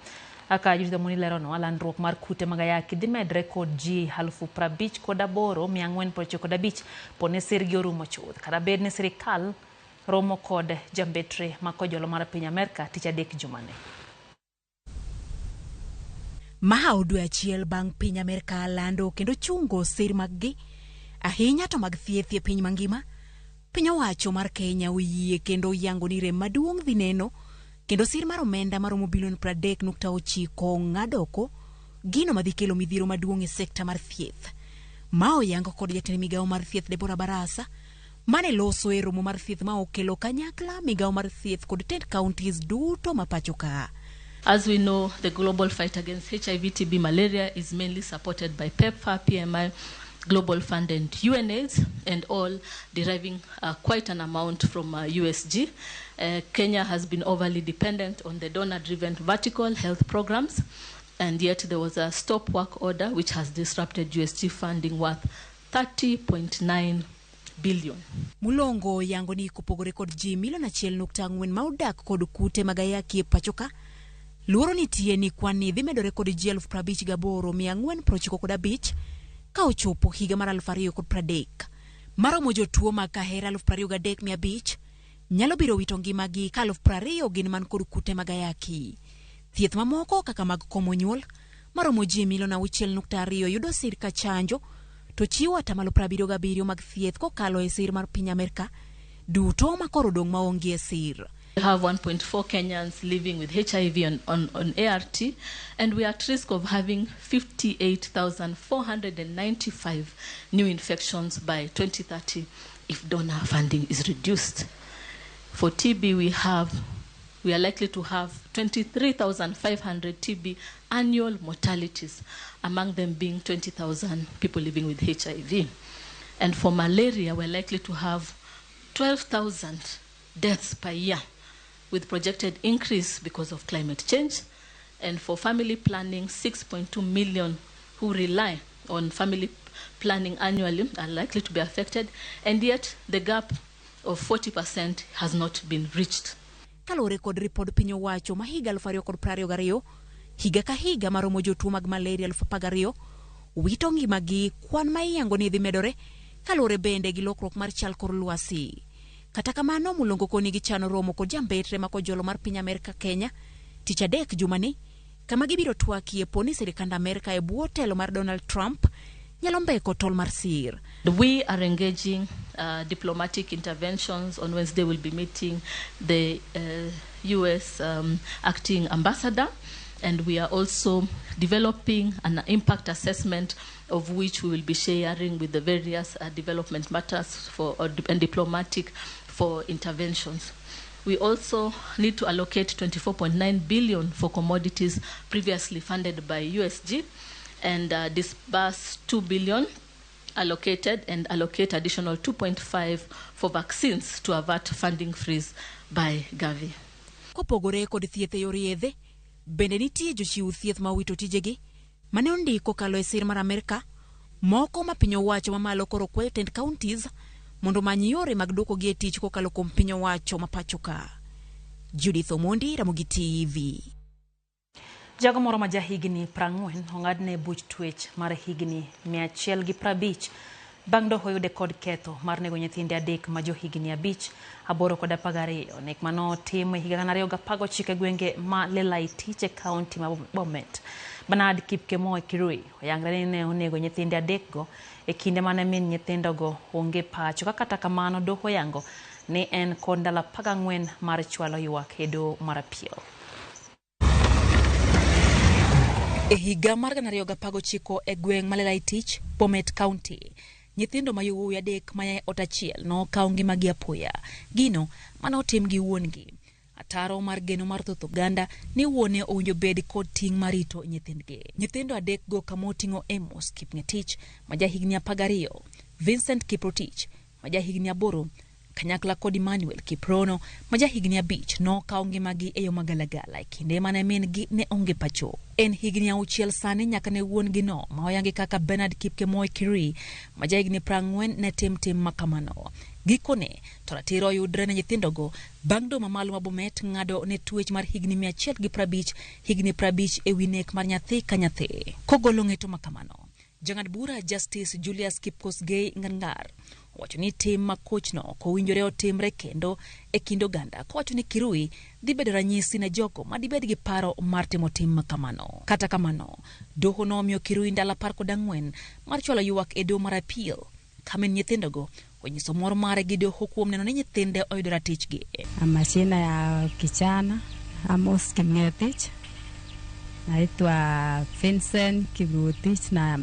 Speaker 21: Aka Judith Omoni leronwa landruok mar kute mag ayaki dhi medre kod ji 58,495 pone sirgi orumo chuth. Kata bed ni sirikal romo kod jambetre ma kojolo mar piny Amerka tich adek jumani.
Speaker 1: Ma dwe achiel bang' piny Amerka lando kendo chungo sir mag-gi ahinya to mag thieth e piny mangima. Piny owacho mar Kenya oyie kendo oyango ni rem maduong' dhi neno kendo sir mar omenda maromo bilion 30.9 ng'ado oko gino madhi kelo midhiero maduong' e sekta mar thieth. Ma oyango kod jatend migawo mar thieth Deborah Barasa mane loso e romo mar thieth ma okelo kanyakla migawo mar thieth kod tend counties duto ma pacho ka.
Speaker 8: As we know, the global fight against HIV, TB, malaria is mainly supported by PEPFAR, PMI, Global Fund and UNAIDS, and all deriving quite an amount from USG. Kenya has been overly dependent on the donor-driven vertical health programs, and yet there was a stop work order which has disrupted USG funding worth 30.9 billion.
Speaker 1: Mulongo yango ni kopogore kod ji milion 1.4 ma odak kod kute mag ayaki e pacho ka, luoro nitie ni kwan ni dhi medore kod ji 58,495 ka ochopo higa mar 2030. Maromo jotuo mag kahera 23,500 nyalo biro wito ngimagi ka 20,000 gin man kod kute mag ayaki. Thieth mamoko kaka mag komo nyuol maromo ji milion 6.2 yudo sir ka chanjo to chiwo 77% mag thieth kokalo e sir mar piny Amerka duto ma koro odong' maonge e sir.
Speaker 8: We have 1.4 Kenyans living with HIV on ART, and we are at risk of having 58,495 new infections by 2030 if donor funding is reduced. For TB, we are likely to have 23,500 TB annual mortalities, among them being 20,000 people living with HIV. And for malaria, we're likely to have 12,000 deaths per year, with projected increase because of climate change. And for family planning, 6.2 million who rely on family planning annually are likely to be affected, and yet the gap of 40% has not been reached.
Speaker 1: Kaluwore kod ripod piny owacho ma higa 2022, higa ka higa maromo jotuo mag malaria 12,000 wito ngimagi, kwan ma iyango ni dhi medore kaluwore bende gi lokruok mar chal kor lwasi. Kata kamano, Mulongo koni gichano romo kod jambetre ma kojolo mar piny Amerka Kenya tich adek jumani, kama gibiro twakie po ni sirikand Amerka e bwo telo mar Donald Trump nyalo mbeko tol mar sir.
Speaker 8: We are engaging diplomatic interventions. On Wednesday we'll be meeting the US acting ambassador, and we are also developing an impact assessment of which we will be sharing with the various development matters for and diplomatic for interventions. We also need to allocate 24.9 billion for commodities previously funded by USG, and disburse 2 billion allocated and allocate additional 2.5 for vaccines to avert funding freeze by Gavi.
Speaker 1: Kopogore kod thieth e yor yedhe, bende nitie jochiw thieth ma owito tijegi mane ondiko kokalo e sir mar Amerka, moko ma piny owacho mamalo koro kwayo tend counties mondo omany yore mag duokogi e tich kokalo kuom piny owacho ma pacho ka. Judith Omondi, Ramogi TV.
Speaker 21: Jago moro ma jahigni 40 ong'adne buch twech mar higni 150 bang' doho yude kod ketho mar nego nyithinde adek ma johigni 5, 8 kod 12. Nek manotim e higa 2019 e gwenge ma Lelaitich e kaunti ma Bomet. Bernard Kipkemoi Kirui oyangre ni ne onego nyithinde adekgo e kinde mane min nyithindogo onge pacho. Ka kata kamano doho oyango ni en kod ndalo 14 mar chwalo ywak e doho mar appeal.
Speaker 1: E higa mar 2019 e gweng' ma Lelaitich, Bomet County, nyithindo ma yowuowi adek maya e ot achiel nokawo ngimagi apoya. Gino mane otim gi wuon-gi. Ataro mar geno mar thoth oganda ni wuone owinjo bed kod ting' mar rito nyithindgi. Nyithindo adekgo kama oting'o Amos Kipng'etich ma jahigni 12, Vincent Kiprotich ma jahigni 8, kanyakla kod Emmanuel Kiprono ma jahigni 5 nokawo ngimagi e yo magalagala e kinde mane min-gi ne onge pacho. En higni 6 sani nyaka ne wuon-gi no ma oyangi kaka Bernard Kipkemoi Kirui ma jahigni 40 ne tim tim makamano. Gikone to ratiro oyudre ne nyithindogo bang' doho mamalo ma Bomet ng'ado ne twech mar higni 150 higni 50 ewi nek mar nyathi ka nyathi. Kogolo ng'eto ma kamano, jang'ad bura Justice Julius Kipkosgei Ngangar owacho ni tim ma kochno ok owinjore otimre kendo e kind oganda kowacho ni Kirui dhi bedo ranyisi ne jogo ma dibed gi paro mar timo tim ma kamano. Kata kamano, doho nomiyo Kirui ndalo 14 mar chwalo ywak e doho mar appeal ka min nyithindogo onyiso mor mare gi doho kuom neno ni nyithinde oyudo ratichgi.
Speaker 4: Majina ya kijana Amos Kipng'etich, naitwa Vincent Kiprotich na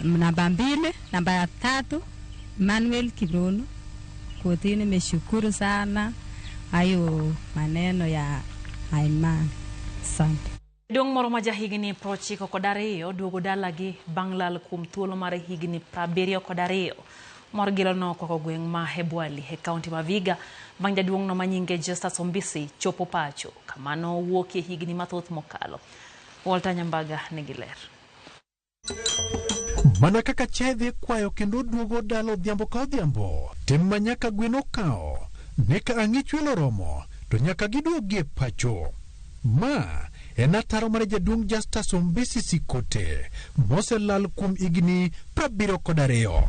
Speaker 4: namba 2, namba 3 Manuel Kiprono. Kotini nimeshukuru sana hayo maneno ya Aiman. Asante.
Speaker 21: Jaduong' moro ma jahigni 92 duogo dalagi bang' lal kuom thuolo mar higni 72. Mor gilo nokwako gweng' ma Ebwali e kaunti ma Vihiga bang' jaduong'no ma nyinge Justus Ombisi chopo pacho kama nowuokie higni mathoth mokalo. Walter Nyambaga nigi ler.
Speaker 2: Mana kaka chiaye dhi kwayo kendo duogo dala odhiambo ka odhiambo, tim ma nyaka gwen okawo, ne ka ang'ich welo oromo, to nyaka giduogie pacho. Ma en ataro mar jaduong' Justus Ombisi Sikote moselal kuom higni 72.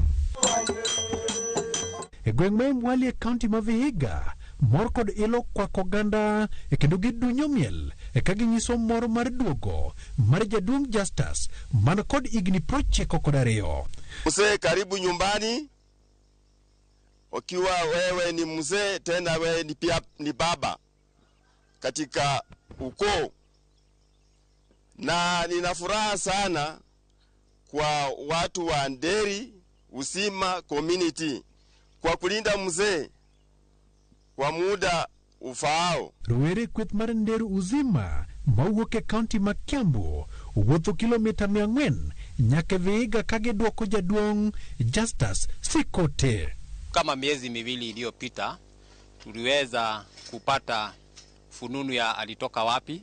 Speaker 2: E gweng' ma Emwali e kaunti ma Vihiga, mor kod ilo kwako oganda e kendo gidunyo miel e ka ginyiso mor mar duogo mar jaduong' Justus man kod higni 92.
Speaker 14: Mzee, karibu nyumbani. Ukiwa wewe ni mzee tena wewe ni pia ni baba katika ukoo, na nina furaha sana kwa watu wa Nderi Usima community kwa kulinda mzee kwa muda ufaao.
Speaker 2: Rowere kweth mar Nderu Uzima mawuok e kaunti ma Kiambu owuotho kilomita 400 nyaka Vihiga ka gidwoko jaduong' Justus Sikote.
Speaker 6: Kama miezi miwili iliyopita tuliweza kupata fununu ya alitoka wapi,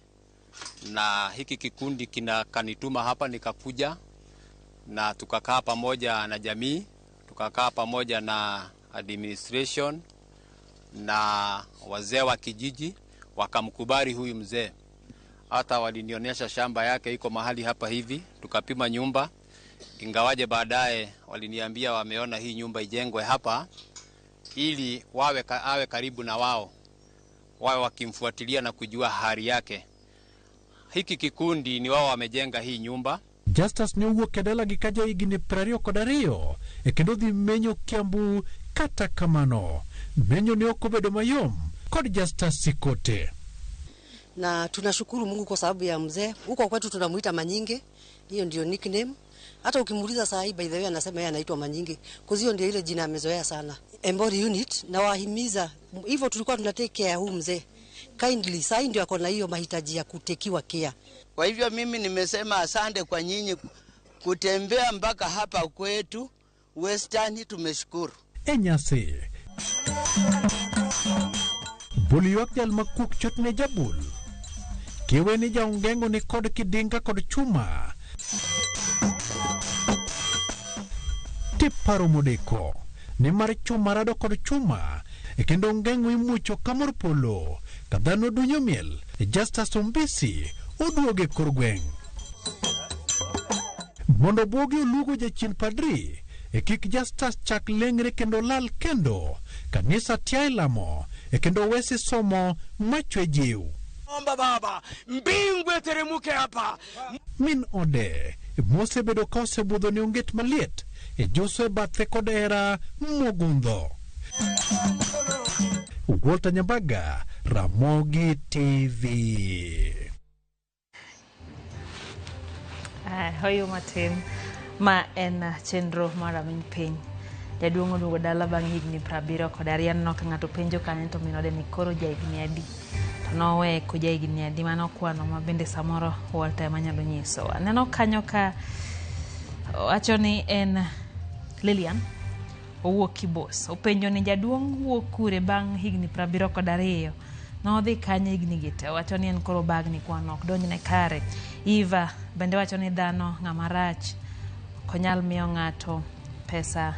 Speaker 6: na hiki kikundi kinakanituma hapa, nikakuja na tukakaa pamoja na jamii, tukakaa pamoja na administration na wazee wa kijiji, wakamkubali huyu mzee. Hata walinionyesha shamba yake iko mahali hapa hivi, tukapima nyumba, ingawaje baadaye waliniambia wameona hii nyumba ijengwe hapa ili awe karibu na wao, wawe wakimfuatilia na kujua hali yake. Hiki kikundi ni wao wamejenga hii nyumba.
Speaker 2: Justus ne owuok e dalagi ka jahigni 22 e kendo dhi menyo Kiambu. Kata kamano, menyo ne ok obedo mayom kod Justus Sikote.
Speaker 18: Na tunashukuru Mungu kwa sababu ya mzee. Huko kwetu tunamuita Manyinge, hiyo ndio nickname. Hata ukimuuliza saa hii by the way anasema yeye anaitwa Manyinge, kwa hiyo ndio ile jina amezoea sana. Embori unit na wahimiza hivyo, tulikuwa tunatake care huu mzee kindly. Saa hii ndio ako na hiyo mahitaji ya kutekiwa care.
Speaker 19: Kwa hivyo mimi nimesema asante kwa nyinyi kutembea mpaka hapa kwetu Western, tumeshukuru.
Speaker 2: Enyasi bul ywak jal makuok chotne jabul kiwe ni jaongengo ni kod kidinga kod chuma tiparo modeko ni mar chuma rado kod chuma e kendo ongengo imucho kamor polo ka dhano dunyo miel. Justus Ombisi oduoge kor gweng' mondo bwogi olugo jachien padri e kik Justus chak leng're kendo lal kendo kanisa tia lamo e kendo wesi somo machwe jiw.
Speaker 20: Omba baba, mbingu iteremuke hapa.
Speaker 2: Min ode mosebedo ka osebudho ne onget maliet e joso e bathe kod hera mogundho. Walter Nyambaga, Ramogi TV.
Speaker 21: Hoyo matin ma en chenro mar Rameny Piny. Jaduong' oduogo dala bang' higni 72. Aneno ka ng'ato penjo kanyo to min ode ni koro jahigni adi, to nowe ko jahigni adi, mano kwano ma bende samoro Walter ema nyalo nyiso. Aneno kanyo ka wacho ni en Lilian owuok Kibos. Openjo ni jaduong' wuok kure bang' higni 72. Nodhi kanye higni gi te. Owacho ni en koro bagni kwano ok donjne kare. Eva bende wacho ni dhano ng'ama rach ok onyal miyo ng'ato pesa.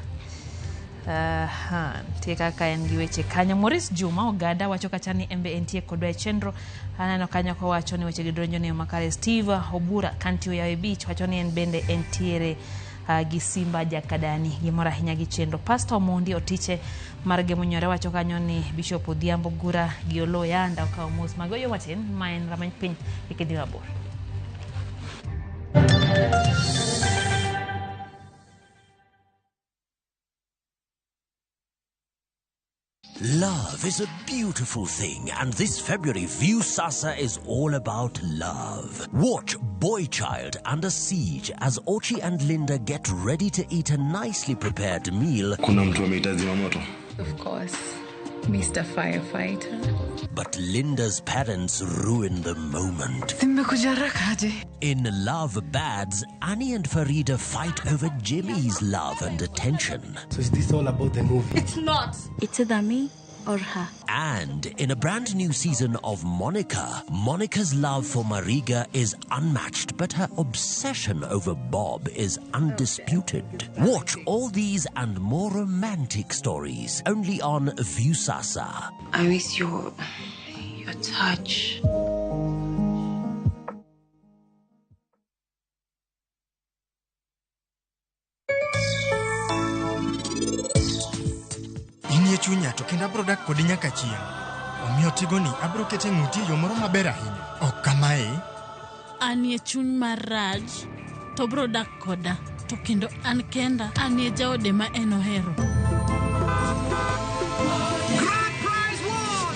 Speaker 21: Nitie kaka en gi weche kanyo. Maurice Juma Ogada wacho kacha ni en be entie kodwa e chenro. Aneno kanyo kowacho ni weche gi donjo ne makare. Steve Obura Kanti Oyawe Beach wacho ni en bende entiere gi Simba Jakadani. Gimoro ahinya gi chenro. Pastor Omondi Otiche mar Gemonyore wacho kanyo ni Bishop Odhiambo Gura gi Oloo Yanda okawo mos mag oyo matin ma en rameny piny kik idhi mabor.
Speaker 10: Love is a beautiful thing, and this February, Viusasa is all about love. Watch Boy Child Under Siege as Ochi and Linda get ready to eat a nicely prepared meal.
Speaker 11: Kuna mtu ameita zimamoto.
Speaker 22: Of course, Mr. Firefighter.
Speaker 10: But Linda's parents ruin the moment.
Speaker 22: Nimekuja haraka aje?
Speaker 10: In Love Bads, Annie and Farida fight over Jimmy's love and attention.
Speaker 24: So is this all about the movie?
Speaker 22: It's not.
Speaker 25: It's either me or her.
Speaker 10: And in a brand new season of Monica, Monica's love for Mariga is unmatched, but her obsession over Bob is undisputed. Watch all these and more romantic stories only on Viusasa.
Speaker 22: I miss your touch.
Speaker 7: Inie chunya to kendo abro dak kodi nyaka chieng'. Omiyo tigoni abro kete ng'uti e yo moro maber ahinya. Ok kamae.
Speaker 8: Anie chuny mar Raj to bro dak koda to kendo an kenda anie jaode ma en ohero.
Speaker 9: Grand prize won!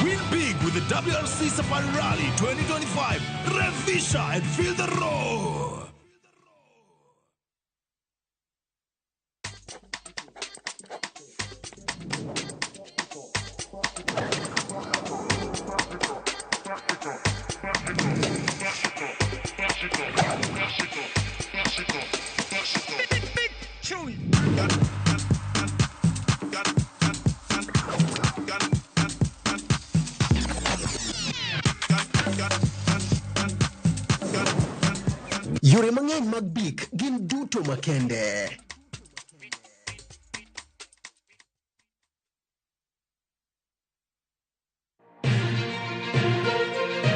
Speaker 9: Win big with the WRC Safari Rally 2025. Revisha and feel the roar.
Speaker 26: Yore mang'eny mag bik gin duto makende.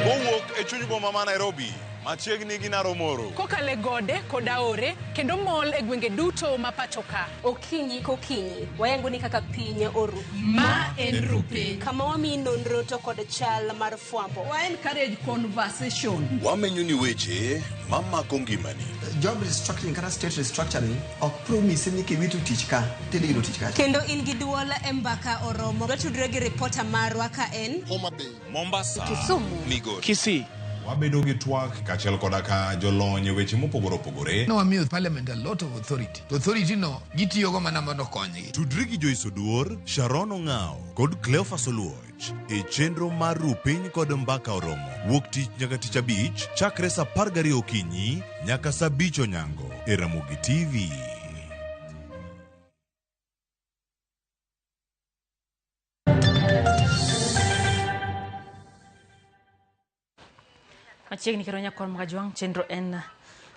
Speaker 9: Kowuok e chuny boma ma Nairobi, machiegni gi Naromoro.
Speaker 27: Kokalo e gode kod aore kendo mol e gwenge duto ma pacho ka.
Speaker 28: Okinyi kokinyi, wayango ni kaka piny oru.
Speaker 27: Ma en Rupe.
Speaker 28: Kama wamiyi nonro to kod chal mar fwambo.
Speaker 27: Wa encourage conversation.
Speaker 9: Wamenyo ni weche mamako ngimani.
Speaker 29: Job restructuring kata state restructuring ok promise ni kiwito tich ka tidhi yudo tich kacha.
Speaker 28: Kendo in gi duol e mbaka oromo. Watudre gi ripota marwa ka en
Speaker 9: Homa Bay, Mombasa,
Speaker 28: Kisumu,
Speaker 9: Migori, Kisii. Wabedo gi twak kaachiel koda ka jolony e weche mopogore opogore.
Speaker 30: No wamiyo parliament a lot of authority. To authority no gitiyogo mana mondo okonygi.
Speaker 9: Tudri gi Joyce Oduor, Sharon Ong'ao kod Cleophas Oluoch e chenro mar Ru Piny kod Mbaka Oromo. Wuok tich nyaka tich abich chakre saa 12 okinyi nyaka saa 5 onyango e Ramogi TV.
Speaker 21: Machiegni kendo nyakwar Magajwang' chenro en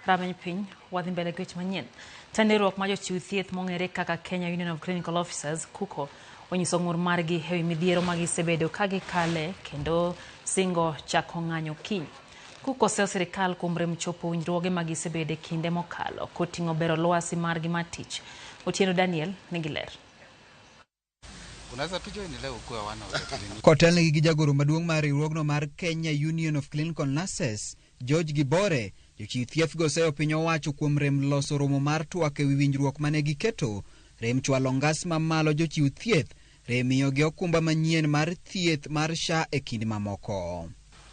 Speaker 21: rameny piny wadhi mbele gi weche manyien. Tend riwruok mar jochiw thieth mong'ere kaka Kenya Union of Clinical Officers KUCO onyiso ng'ur margi ewi midhiero ma gisebedo ka gikale kendo singo chako ng'anyo kiny. KUCO seyo sirikal kuom rem chopo winjruoge ma gisebede kinde mokalo koting'o bero lwasi margi mar tich. Otieno Daniel nigi ler.
Speaker 31: Unaweza tu join leo ukuwe one of the clinic.
Speaker 32: Kotelnegi gi jagoro maduong' mar riwruogno mar Kenya Union of Clinical Nurses, George Gibore, jochiw thieth go seyo piny owacho kuom rem loso romo mar twak ewi winjruok mane giketo, rem chwalo ngas mamalo jochiw thieth, rem miyogi okumba manyien mar thieth mar SHA e kind mamoko.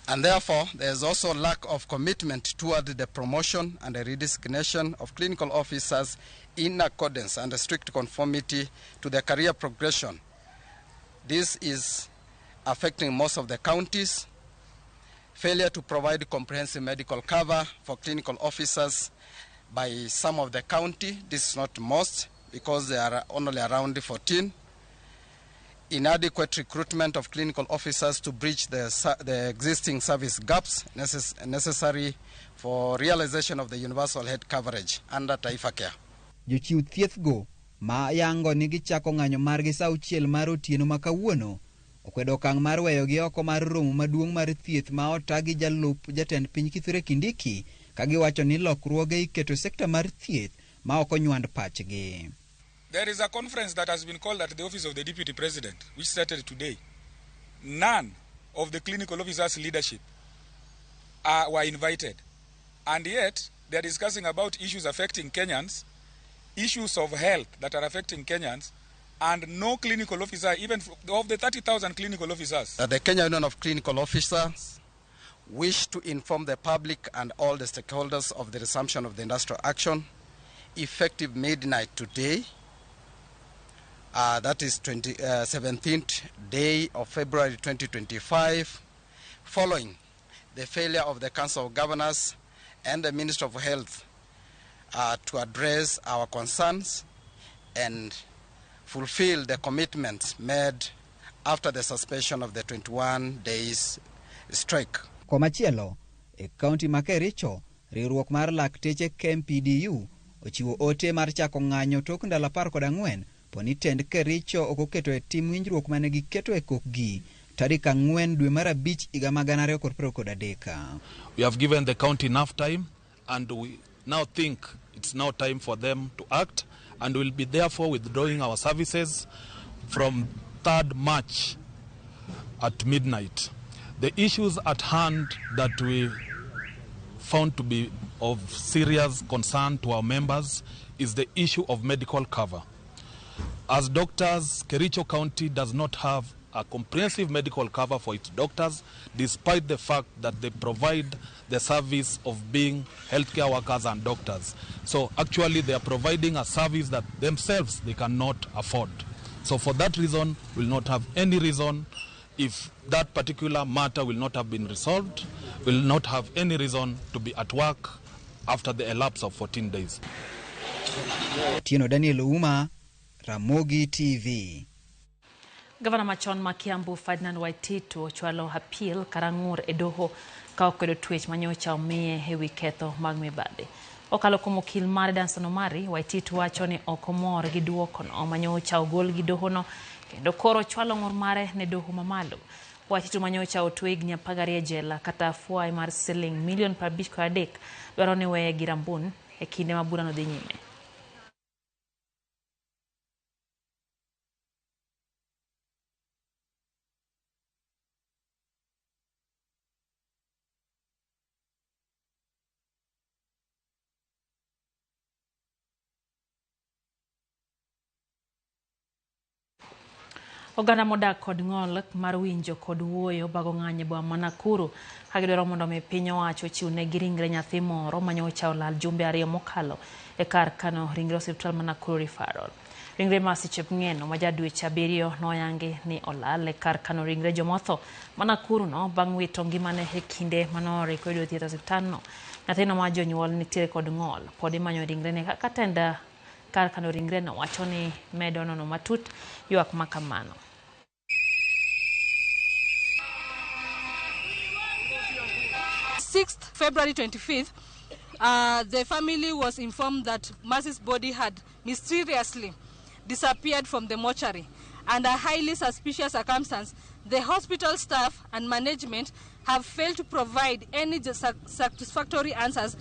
Speaker 31: And therefore, there is also lack of commitment toward the promotion and the redesignation of clinical officers in accordance and strict conformity to their career progression. This is affecting most of the counties. Failure to provide comprehensive medical cover for clinical officers by some of the county. This is not most because they are only around 14. Inadequate recruitment of clinical officers to bridge the existing service gaps necessary for realization of the universal health coverage under Taifa Care.
Speaker 32: Jochiw thieth go ma yango ni gichako ng'anyo margi sa 6 mar otieno ma kawuono okwedo okang' mar weyogi oko mar romo maduong' mar thieth ma ota gi jalup jatend piny Kithure Kindiki ka giwacho ni lokruoge iketo e sekta mar thieth ma ok onywand pachgi.
Speaker 1: There is a conference that has been called at the office of the Deputy President, which started today. None of the clinical officers' leadership were invited. And yet, they are discussing about issues affecting Kenyans, issues of health that are affecting Kenyans, and no clinical officer, even of the 30,000 clinical officers.
Speaker 31: The Kenya Union of Clinical Officers wish to inform the public and all the stakeholders of the resumption of the industrial action effective midnight today. That is 17th day of February 2025, following the failure of the Council of Governors and the Minister of Health to address our concerns and fulfill the commitments made after the suspension of the 21 days strike.
Speaker 32: Komachielo, e kaunti ma Kericho, riwruok mar lakteche KMPDU ochiwo ote mar chako ng'anyo tok ndalo 14 poni tend Kericho ok oketo e tim winjruok mane giketo e kokgi tarik 4 dwe mar 5 higa 2023.
Speaker 3: We have given the county enough time and we now think it's now time for them to act, and we'll be therefore withdrawing our services from 3rd March at midnight. The issues at hand that we found to be of serious concern to our members is the issue of medical cover. As doctors, Kericho County does not have a comprehensive medical cover for its doctors, despite the fact that they provide the service of being healthcare workers and doctors. So actually they are providing a service that themselves they cannot afford. So for that reason, we'll not have any reason, if that particular matter will not have been resolved, we'll not have any reason to be at work after the elapse of 14 days.
Speaker 32: Tieno Daniel Ouma, Ramogi TV.
Speaker 21: Gavana machon ma Kiambu Ferdinand Waititu ochwalo appeal karang'ur e doho ka okwedo twech manyocha omiye ewi ketho mag mibadhi. Okalo kuom okil mare Danson Omari, Waititu wacho ni ok omor gi duokono manyocha ogol gi dohono kendo koro ochwalo ng'ur mare ne doho mamalo. Waititu manyocha otwe higni 12 e jela kata fwai mar siling milion 53 dwaro ni weye gi Rambun e kinde ma burano dhi nyime. Oganda modak kod ng'ol mar winjo kod wuoyo bago ng'anyo e boma ma Nakuru ka gidwaro mondo mi piny owacho ochiw negi ringre nyathi moro manyocha olal jumbe 2 mokalo e kar kano ringre osiptal ma Nakuru Referral. Ringre Mercy Chepng'eno ma ja dweche 7 noyangi ni olal e kar kano ringre jomotho ma Nakuru no bang' wito ngimane e kinde manoriko yudo thieth e osiptalno. Nyathino ma jonyuol nitiere kod ng'ol pod imanyo ringrene kaka tenda kar kano ringreno wacho ni medo nono matut ywak ma kamano.
Speaker 4: February 25th, the family was informed that Mercy's body had mysteriously disappeared from the mortuary. Under highly suspicious circumstance, the hospital staff and management have failed to provide any satisfactory answers,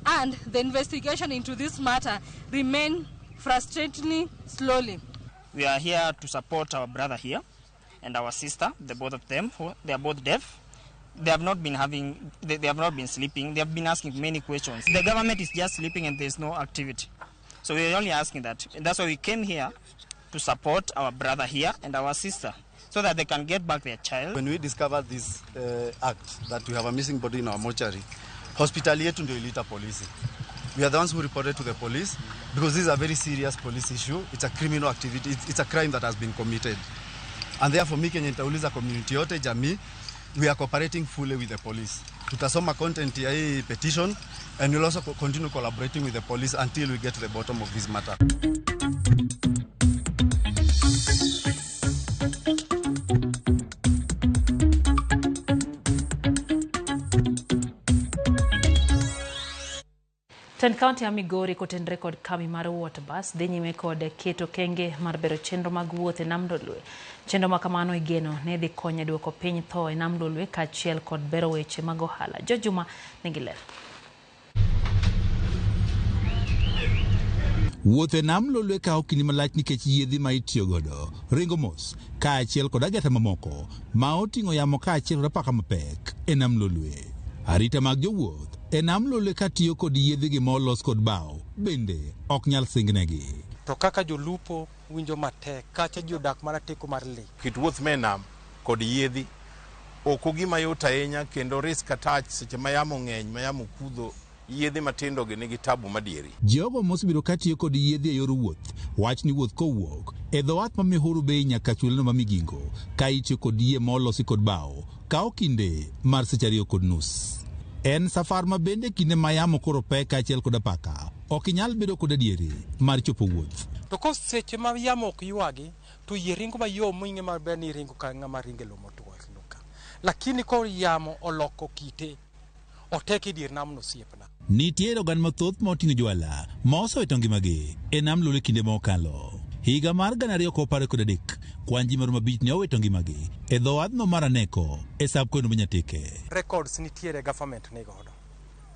Speaker 4: and the investigation into this matter remain frustratingly slowly.
Speaker 5: We are here to support our brother here and our sister, the both of them, who they are both deaf. They have not been having, they have not been sleeping. They have been asking many questions. The government is just sleeping and there's no activity. So we are only asking that. And that's why we came here to support our brother here and our sister, so that they can get back their child.
Speaker 11: When we discovered this act that we have a missing body in our mortuary, hospital yetu ndio iliita polisi. We are the ones who reported to the police because this is a very serious police issue. It's a criminal activity. It's a crime that has been committed. And therefore, mi Kenya nitauliza community yote, jamii, we are cooperating fully with the police. Tutasoma content ya hii petition and we'll also continue collaborating with the police until we get to the bottom of this matter.
Speaker 21: Tend kaunti ya Migori kotenre kod kambi mar Waterbus dhi nyime kod keto kenge mar bero chenro mag wuoth e nam Lolwe. Chenro ma kamano igeno ne dhi konyo e duoko piny tho e nam Lolwe kaachiel kod bero weche mag ohala. Jojuma nigi ler.
Speaker 2: Wuoth e nam Lolwe kawo kinde malach nikech yiedhi ma itiyo godo ringo mos kaachiel kod ageta mamoko ma oting'o yamo kaachiel kod apaka mapek e nam Lolwe. Arita mag jowuoth e nam Lolwe katiyo kod yiedhigi ma olos kod bao bende ok nyal singnegi.
Speaker 24: To kaka jolupo winjo matek, kacha ji odak mana teko mar lee.
Speaker 6: Kit wuoth me nam kod yiedhi ok gima yot ahinya kendo risk attach seche ma yamo ng'eny ma yamo kudho yiedhi matindo gi nigi tabu madieri.
Speaker 2: Jogo mosebedo katiyo kod yiedhi e yor wuoth wach ni wuoth kowuok e dho wath ma Mihuru Bay nyaka chulano ma Migingo ka itiyo kod yie ma olosi kod bao kawo kinde mar seche 2.5. En safar ma bende kinde ma yamo koro pek kaachiel kod apaka ok inyal bedo kod adieri mar chopo wuoth.
Speaker 24: To ko seche ma yamo ok ywagi to yie ringo mayom ming'e maber ni ringo ka ng'ama ringo e lowo motwo ka. Lakini ko yamo oloko kite otek e dier namno osiepna.
Speaker 2: Nitiere oganda mathoth ma oting'o jwala ma osewito ngimagi e nam Lolwe kinde ma okalo. Higa mar 2023 kwan ji maromo 5 ne owito ngimagi e dho wadhno mar Aneko e sub county ma Nyatike.
Speaker 24: Records nitiere government ni godo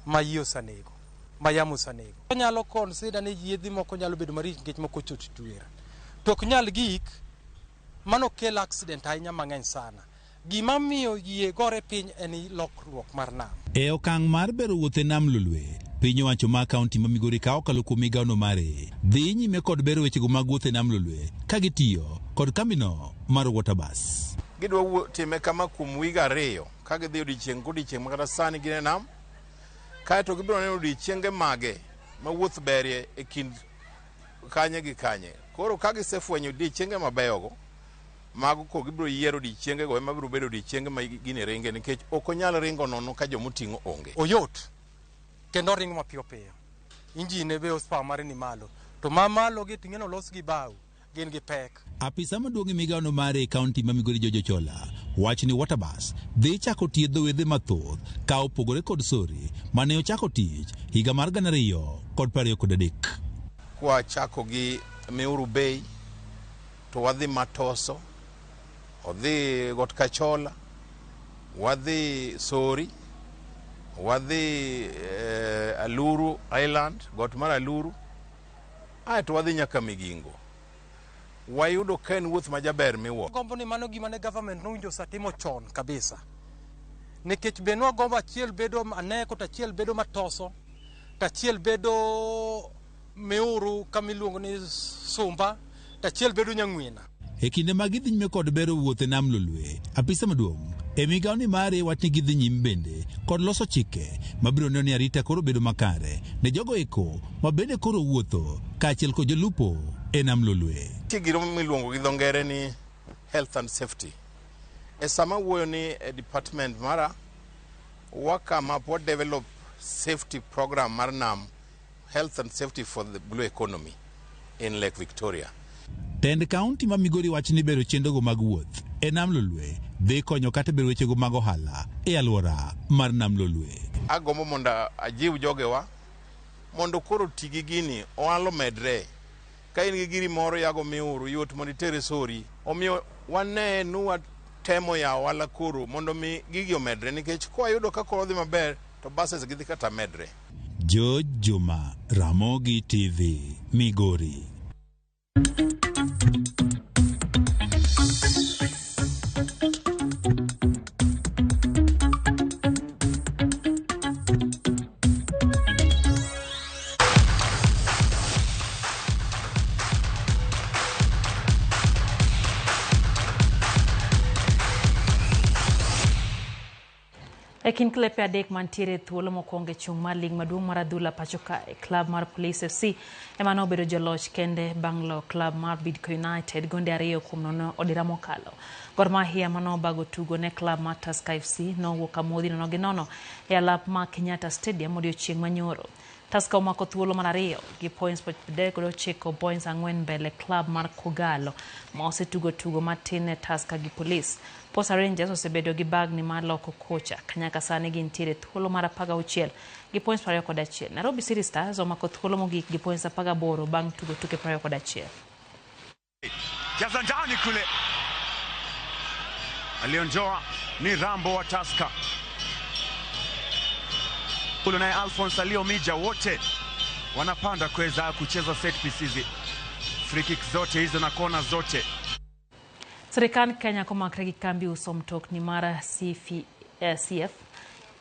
Speaker 24: ma yie osenego, ma yamo osenego. Onyalo consider ni yiedhi moko nyalo bedo marich nikech moko ochot chwer. To ok nyal gik mano kel accident ahinya mang'eny sana. Gima miyo yie gore piny en lokruok mar nam.
Speaker 2: E okang' mar bero wuoth e nam Lolwe, piny owacho ma kaunti ma Migori ka okalo kuom migawono mare dhi nyime kod bero wechego mag wuoth e nam Lolwe ka gitiyo kod kambino mar Waterbus.
Speaker 6: Gidwa time kama kuom wiga 2 ka gidhi odiechieng' kodiechieng' makata sani gin e nam, kaeto gibiro neno odiechienge mage ma wuoth berie e kind kanye gi kanye. Koro ka gisefwenyo odiechienge mabeyogo, mago ko gibiro yiero odiechiengego ema biro bedo odiechienge ma gini ringe nikech ok onyal ringo nono ka jomoting'o onge.
Speaker 24: Oyot kendo oringo mapiyo piyo. Injine be horsepower mare ni malo. To ma malo gi ting'eno olos gi bao, gin gi pek.
Speaker 2: Apisa maduong' e migawono mare e kaunti ma Migori George Ochola wach ni Waterbus dhi chako thiedho wedhe mathoth ka opogore kod Sori mane ochako tich higa mar 2023.
Speaker 6: Kwa chako gi Miuru Bay to wadhi Matoso, odhi Got Kachola, wadhi Sori, wadhi Aluru Island, got mar Aluru, aeto wadhi nyaka Migingo. Wayudo ka en wuoth majaber miwuoro.
Speaker 24: Gombo ni mano gima ne government nowinjo osetimo chon kabisa. Nikech be nwagombo achiel bedo Aneko to achiel bedo Matoso, to achiel bedo Miuru kama iluongo ni Sumba, to achiel bedo Nyang'wena.
Speaker 2: E kinde ma gidhi nyime kod bero wuoth e nam Lolwe, apisa maduong' e migawo ni mare wach ni gidhi nyime bende kod loso chike mabiro neno ni arita koro bedo makare ne jogo eko ma bende koro wuotho kaachiel kod jolupo e nam Lolwe.
Speaker 6: Nitie giro miluongo gi dho ngere ni health and safety. E sama wuoyo ni e department mara, wa come up, wa develop safety program mar nam, health and safety for the blue economy in Lake Victoria.
Speaker 2: Tend kaunti ma Migori wach ni bero chenrogo mag wuoth e nam Lolwe dhi konyo kata bero wechego mag ohala e alwora mar nam Lolwe.
Speaker 6: Agombo mondo ajiw jogewa mondo koro ti gi gini, ohala omedre. Ka in gi giri moro yago Miuru, yot mondo itere Sori. Omiyo wane nu watemo yawo ohala koro mondo mi gigi omedre nikech kwayudo ka koro dhi maber to buses gidhi kata medre.
Speaker 2: George Juma, Ramogi TV, Migori.
Speaker 21: E kind klepe 3 mantiere thuolo mokwongo e chung' mar lig maduong' mar adhula pacho kae, klab mar Police FC ema nobedo joloch kende bang' loyo klab mar Bidco United gonde 2-0 odira mokalo. Gor Mahia manobago tugo ne klab mar Tusker FC nowuok amodhi 0-0 e alap ma Kenyatta Stadium odiochieng' manyoro. Tusker omako thuolo mar ariyo gi points 39, points 4 mbele klab mar Kogalo ma osetugo tugo matin ne Tusker gi Police. Posta Rangers osebedo gi bagni mar loko kocha kanyaka sani gintiere thuolo mar 16 gi points 21. Nairobi City Stars omako thuolo mogik gi points 18 bang' tugo tuke 21.
Speaker 10: Jaza ndani kule, aliondoa ni Rambo wa Tusker. Kule naye Alphonse Aliomija, wote wanapanda kuweza kucheza set pieces, free kick zote hizo na kona zote.
Speaker 21: Sirikand Kenya komakre gi kambi uso mtokni mar CF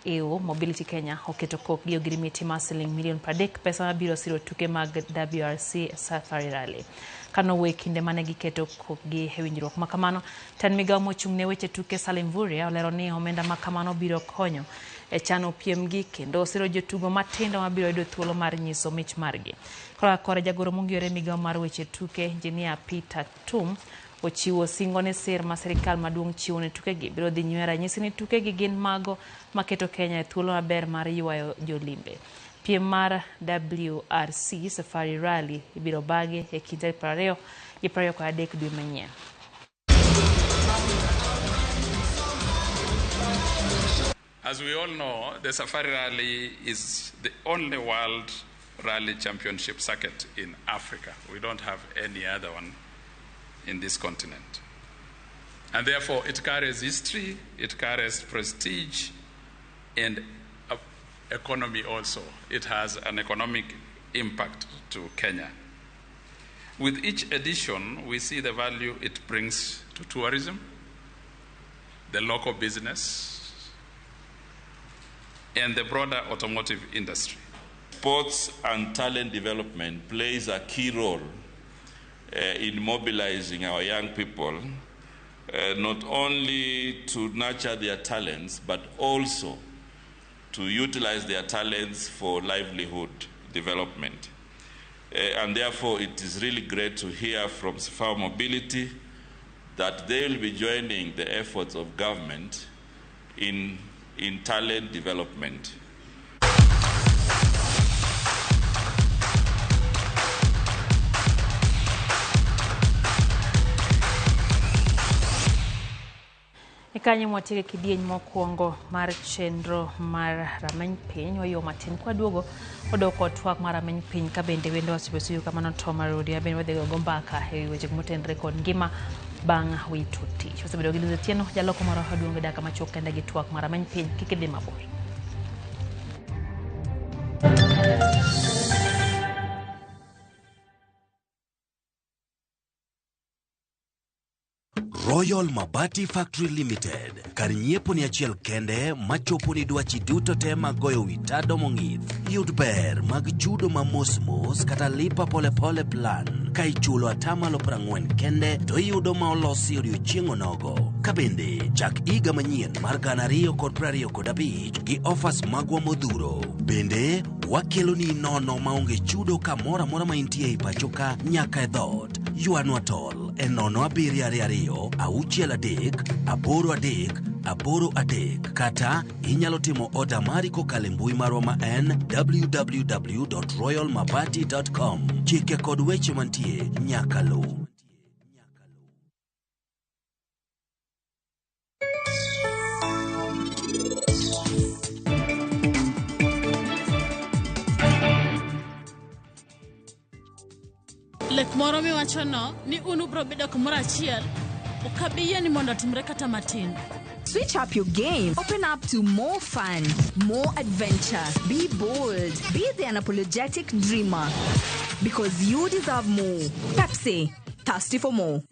Speaker 21: EU Mobility Kenya oketo kokgi ogirimiti mar siling milion 30, pesa mabiro siro tuke mag WRC Safari Rally. Kanowe kinde mane giketo kokgi e winjruok makamano, tend migao mochung' ne weche tuke Salim Mvurya olero ni omenda makamano biro konyo e chano piemgi kendo siro jotugo matindo mabiro yudo thuolo mar nyiso mich margi. Kora kore jagoro mong'iyore migao mar weche tuke Engineer Peter Tum ochiwo singo ne sir ma sirikal maduong' chiwo ne tukegi biro dhi nyime ranyisi ni tukegi gin mago maketo Kenya e thuolo maber mar ywayo jolimbe. Piem mar WRC Safari Rally ibiro bagi e kind tarik 20 gi 23 dwe manyien.
Speaker 12: As we all know, the Safari Rally is the only world rally championship circuit in Africa. We don't have any other one in this continent. And therefore, it carries history, it carries prestige, and economy also. It has an economic impact to Kenya. With each edition, we see the value it brings to tourism, the local business, and the broader automotive industry.
Speaker 13: Sports and talent development plays a key role in mobilizing our young people, not only to nurture their talents, but also to utilize their talents for livelihood development. And therefore, it is really great to hear from CFAO Mobility that they will be joining the efforts of government in talent development.
Speaker 21: Kanyo mwatieke kidieny mokwongo mar chenro mar rameny piny wayo matin kwaduogo odok twak mar rameny piny ka bende wendo wasebedo kamano to marudi abende wadhi go mbaka e weche motenore kod ngima bang' wito tich. Wasebedo gi Liz Otieno jaloko moro aduong' dakika machuok kende gi twak mar rameny piny kik idhi mabor.
Speaker 14: Royal Mabati Factory Limited. Kar nyiepo ni achiel kende machopo ni dwachi duto te mag goyo wi tado mong'ith. Yud ber mag chudo ma mos mos kata lipa pole pole plan. Ka ichulo 40% kende to iyudo ma olosi odiochieng' onogo. Ka bende chak higa manyien mar 2025 gi offers magwa modhuro. Bende wakelo ni nono maonge chudo kamoro amora ma intie e pacho ka nyaka e dhoot. Ywanwa tol e 0 7 2 6 3 8 3 8 3 kata inyalo timo oda mari kokalo e mbui marwa ma en www.royalmabati.com. Chike kod weche mantie nyaka luw.
Speaker 8: Lek moro miwachono ni un ubiro bedo kamoro achiel ok abi yie ni mondo otimre kata matin.
Speaker 15: Switch up your game. Open up to more fun, more adventure. Be bold. Be the unapologetic dreamer. Because you deserve more. Pepsi. Thirsty for more.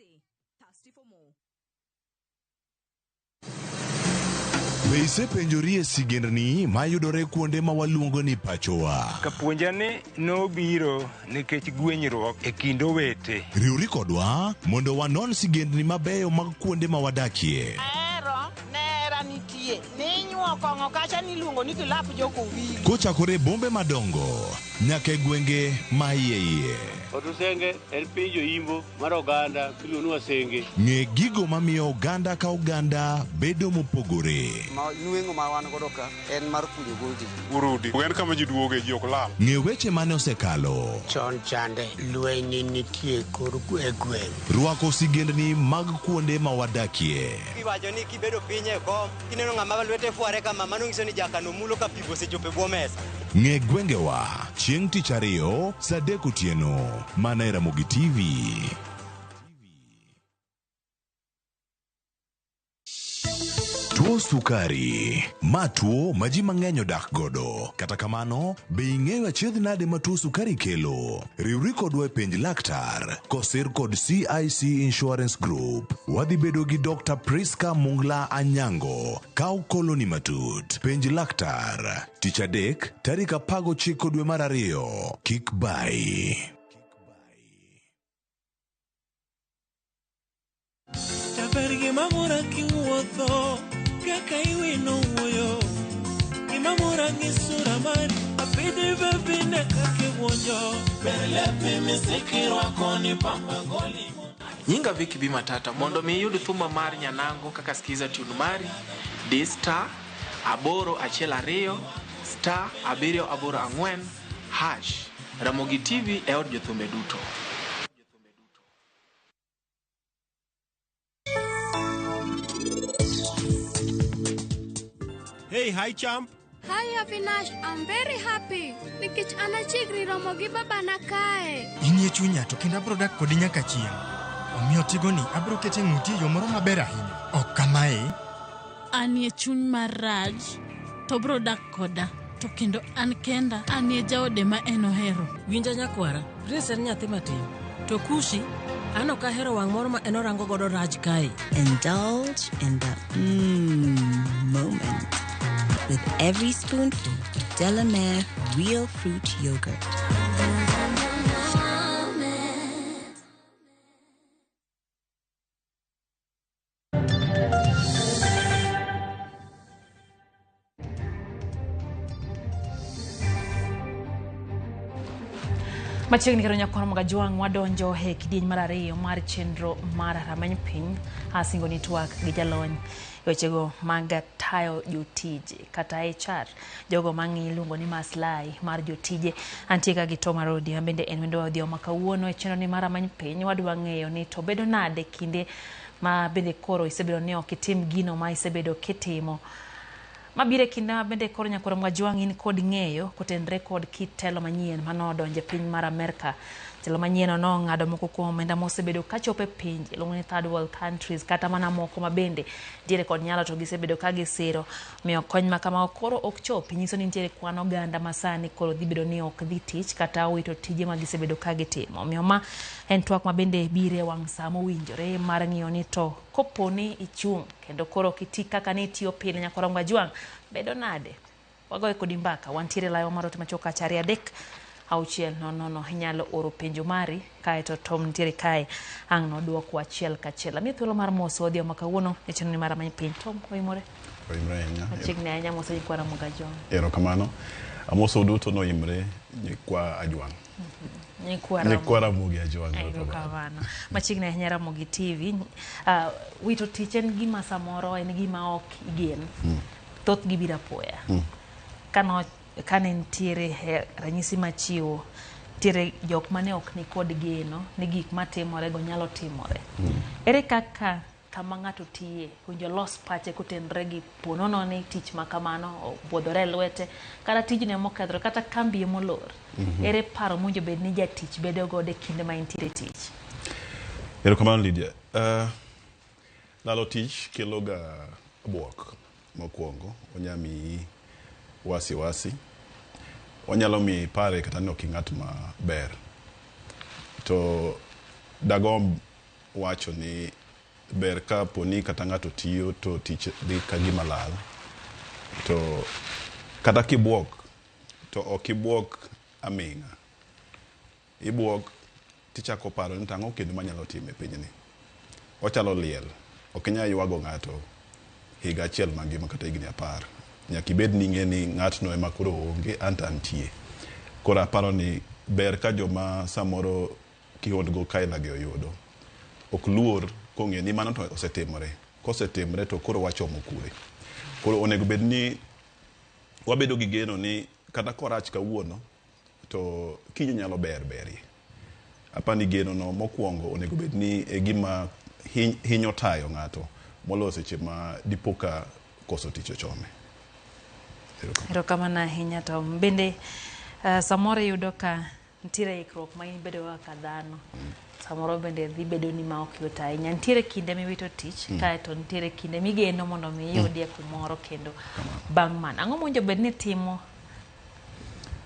Speaker 9: Be isepenjori e sigendni mayudore kuonde ma waluongo ni pachowa?
Speaker 16: Kapuonja ni nobiro nikech gwenyruok e kind owete.
Speaker 9: Riwri kodwa mondo wanon sigendni mabeyo mag kuonde ma wadakie.
Speaker 17: Ahero nera nitie ninyuo kong'o kacha niluongo ni kilap jokowili.
Speaker 9: Kochakore e bombe madongo nyaka e gwenge ma iye iye.
Speaker 7: Otusenge en piny joimbo mar oganda miluongo ni Wasenge.
Speaker 9: Ng'e gigo mamiyo oganda ka oganda bedo mopogore.
Speaker 18: Ma nweng'o ma wan godo ka en mar kunyo goldi.
Speaker 19: Urudi. En kama ji duoge ji ok lal.
Speaker 9: Ng'e weche mane osekalo.
Speaker 21: Chon chande lweny nitie kor e gweng'.
Speaker 9: Rwako sigendni mag kuonde ma wadakie.
Speaker 20: Iwacho ni kibedo piny e kom, kineno ng'ama lwete fware kama, mano nyiso ni jakano mulo ka pi osechopo e bwo mesa.
Speaker 9: Ng'e gwengewa chieng' tich ariyo saa 3 otieno mana e Ramogi TV. Tuo sukari ma tuo ma ji mang'eny odak godo. Kata kamano, be ing'eyo achiedh nade ma tuo sukari kelo? Riwri kodwa e penj laktar kosir kod CIC Insurance Group. Wadhi bedo gi Dr. Priska Mungla Anyango ka okoloni matut. Penj laktar tich adek tarik 19 dwe mar 2. Kik bayi.
Speaker 22: Jaber gima mora kiwuotho kaka iwino wuoyo gima mora gi sura mari apidhi bebine kaka iwuonjo ber lepi misikirwako ni pamba goli.
Speaker 24: Nyinga Vicky B Matata mondo mi iyud thuma mar Nyanango kaka skiza tune mari di star 8 1 2 star 7 8 4 hash. Ramogi TV e od jothumbe duto.
Speaker 23: Hey, hi champ.
Speaker 25: Hi Avinash, I'm very happy. Nikech an achiegni romo gi babana kae.
Speaker 26: Inie chunya to kendo abro dak kodi nyaka chieng'. Omiyo tigoni abro kete ng'uti e yo moro maber ahinya. Ok kamae.
Speaker 8: Anie chuny mar Raj, to bro dak koda. To kendo an kenda, anie jaode ma en ohero.
Speaker 27: Winja nyakwara, Prince en nyathi matin. To Kushi, an ok ahero wang' moro ma en orango godo Raj kae.
Speaker 28: Indulge in the moment with every spoonful of Delamere Real Fruit Yogurt.
Speaker 21: Machiegni kendo nyakwar Mogajwang' wadonjo e kidieny mar ariyo mar chenro mar rameny piny asingo ni twak gi jalony wechego mag tayo jotije kata HR jogo mang'i iluongo ni maslahi mar jotije. Antie ka gi Tom Arodi ma bende en wendo odhiambo ma kawuono e chenro ni mar rameny piny. Wadwa ng'eyo ni to bedo nade kinde ma bende koro isebedo ni ok itim gino ma isebedo kitimo mabiro e kinde ma bende koro nyakwar Mogajwang' in kod ng'eyo kotenre kod kit telo manyien manodonjo e piny mar Amerka. Telo manyien nong'ado moko kuom omenda mosebedo kachopo e pinje iluongo ni third world countries kata mana moko ma bende nitiere kod nyalo to gisebedo ka gisiro. Omiyo kony ma kamago koro ok chopi nyiso ni nitiere kwan oganda ma sani koro dhi bedo ni ok dhi tich kata wito tije ma gisebedo ka gitimo. Omiyo ma en twak ma bende biro e wang' sa mowinjore mar ng'iyo ni to kopo ni ichung' kendo koro ok iti kaka ne itiyo pile nyakwar Mogajwang' bedo nade? Wagoye kodi mbaka wantiere layo mar ote machuok kacha 2 3 6 0 0 inyalo oro penjo mari kaeto Tom nitiere kae ang' nodwoko achiel kachiel. Amiyo thuolo mar moso odhiambo ma kawuono e chenro ni mar rameny piny. Tom, oimore?
Speaker 29: Oimore ahinya.
Speaker 21: Machiegni ahinya moso nyikwa Ramogi Ajwang'.
Speaker 29: Erokamano. Amoso duto noimre nyikwa Ajwang'. Nyikwa Ramogi Ajwang'.
Speaker 21: Erokamano. Machiegni ahinya Ramogi TV. Wito tich en gima samoro en gima ok igen. Thoth gi biro apoya. Kane nitiere ranyisi machiwo nitiere jok mane ok ni kod geno ni gik matimore go nyalo timore. Ere kaka kama ng'ato tiye winjo los pache kotenre gi ponono ni tich ma kamano obuodhore e lwete kata tijne mokethore kata kambi molor. Ere paro mowinjo bed ni jatich bedo godo e kinde ma entiere tich?
Speaker 29: Erokamano Lydia. Lalo tich kelo ga buok mokwongo, onya miyi wasiwasi, onyalo miyi pare kata ni ok ing'at maber. To dagomb wacho ni ber ka poni kata ng'ato tiyo to tich dhi ka gima lal, to kata kibuok to ok ibuok aming'a. Ibuok tichako paro ni tang'o kendo manyalo timo e pinyni. Ochalo liel, ok inyal ywago ng'ato higa achiel mangima kata higni 10. Nyaka ibed ni ing'e ni ng'atno ema koro onge, an to antie. Koro aparo ni Ber ka joma samoro kihondko kaila gi oyudo ok luor kong'eyo ni mano to osetimore. Kosetimre to koro wachomo kure. Koro onego bed ni wabedo gi geno ni kata korach kawuono to kiny nyalo ber berie. Apani geno no mokwongo onego bed ni e gima hinyo tayo ng'ato moloyo seche ma dipo ka koso tich ochome.
Speaker 21: Erokamano ahinya. To bende samoro iyudo ka nitiere ikruok ma in bedo kaka dhano, samoro bende dhi bedo ni ma ok yot ahinya. Nitiere kinde miwito tich, kaeto nitiere kinde migeno mondo mi iyudie kumoro kendo bang' mano. Ang'o mowinjo bed ni timo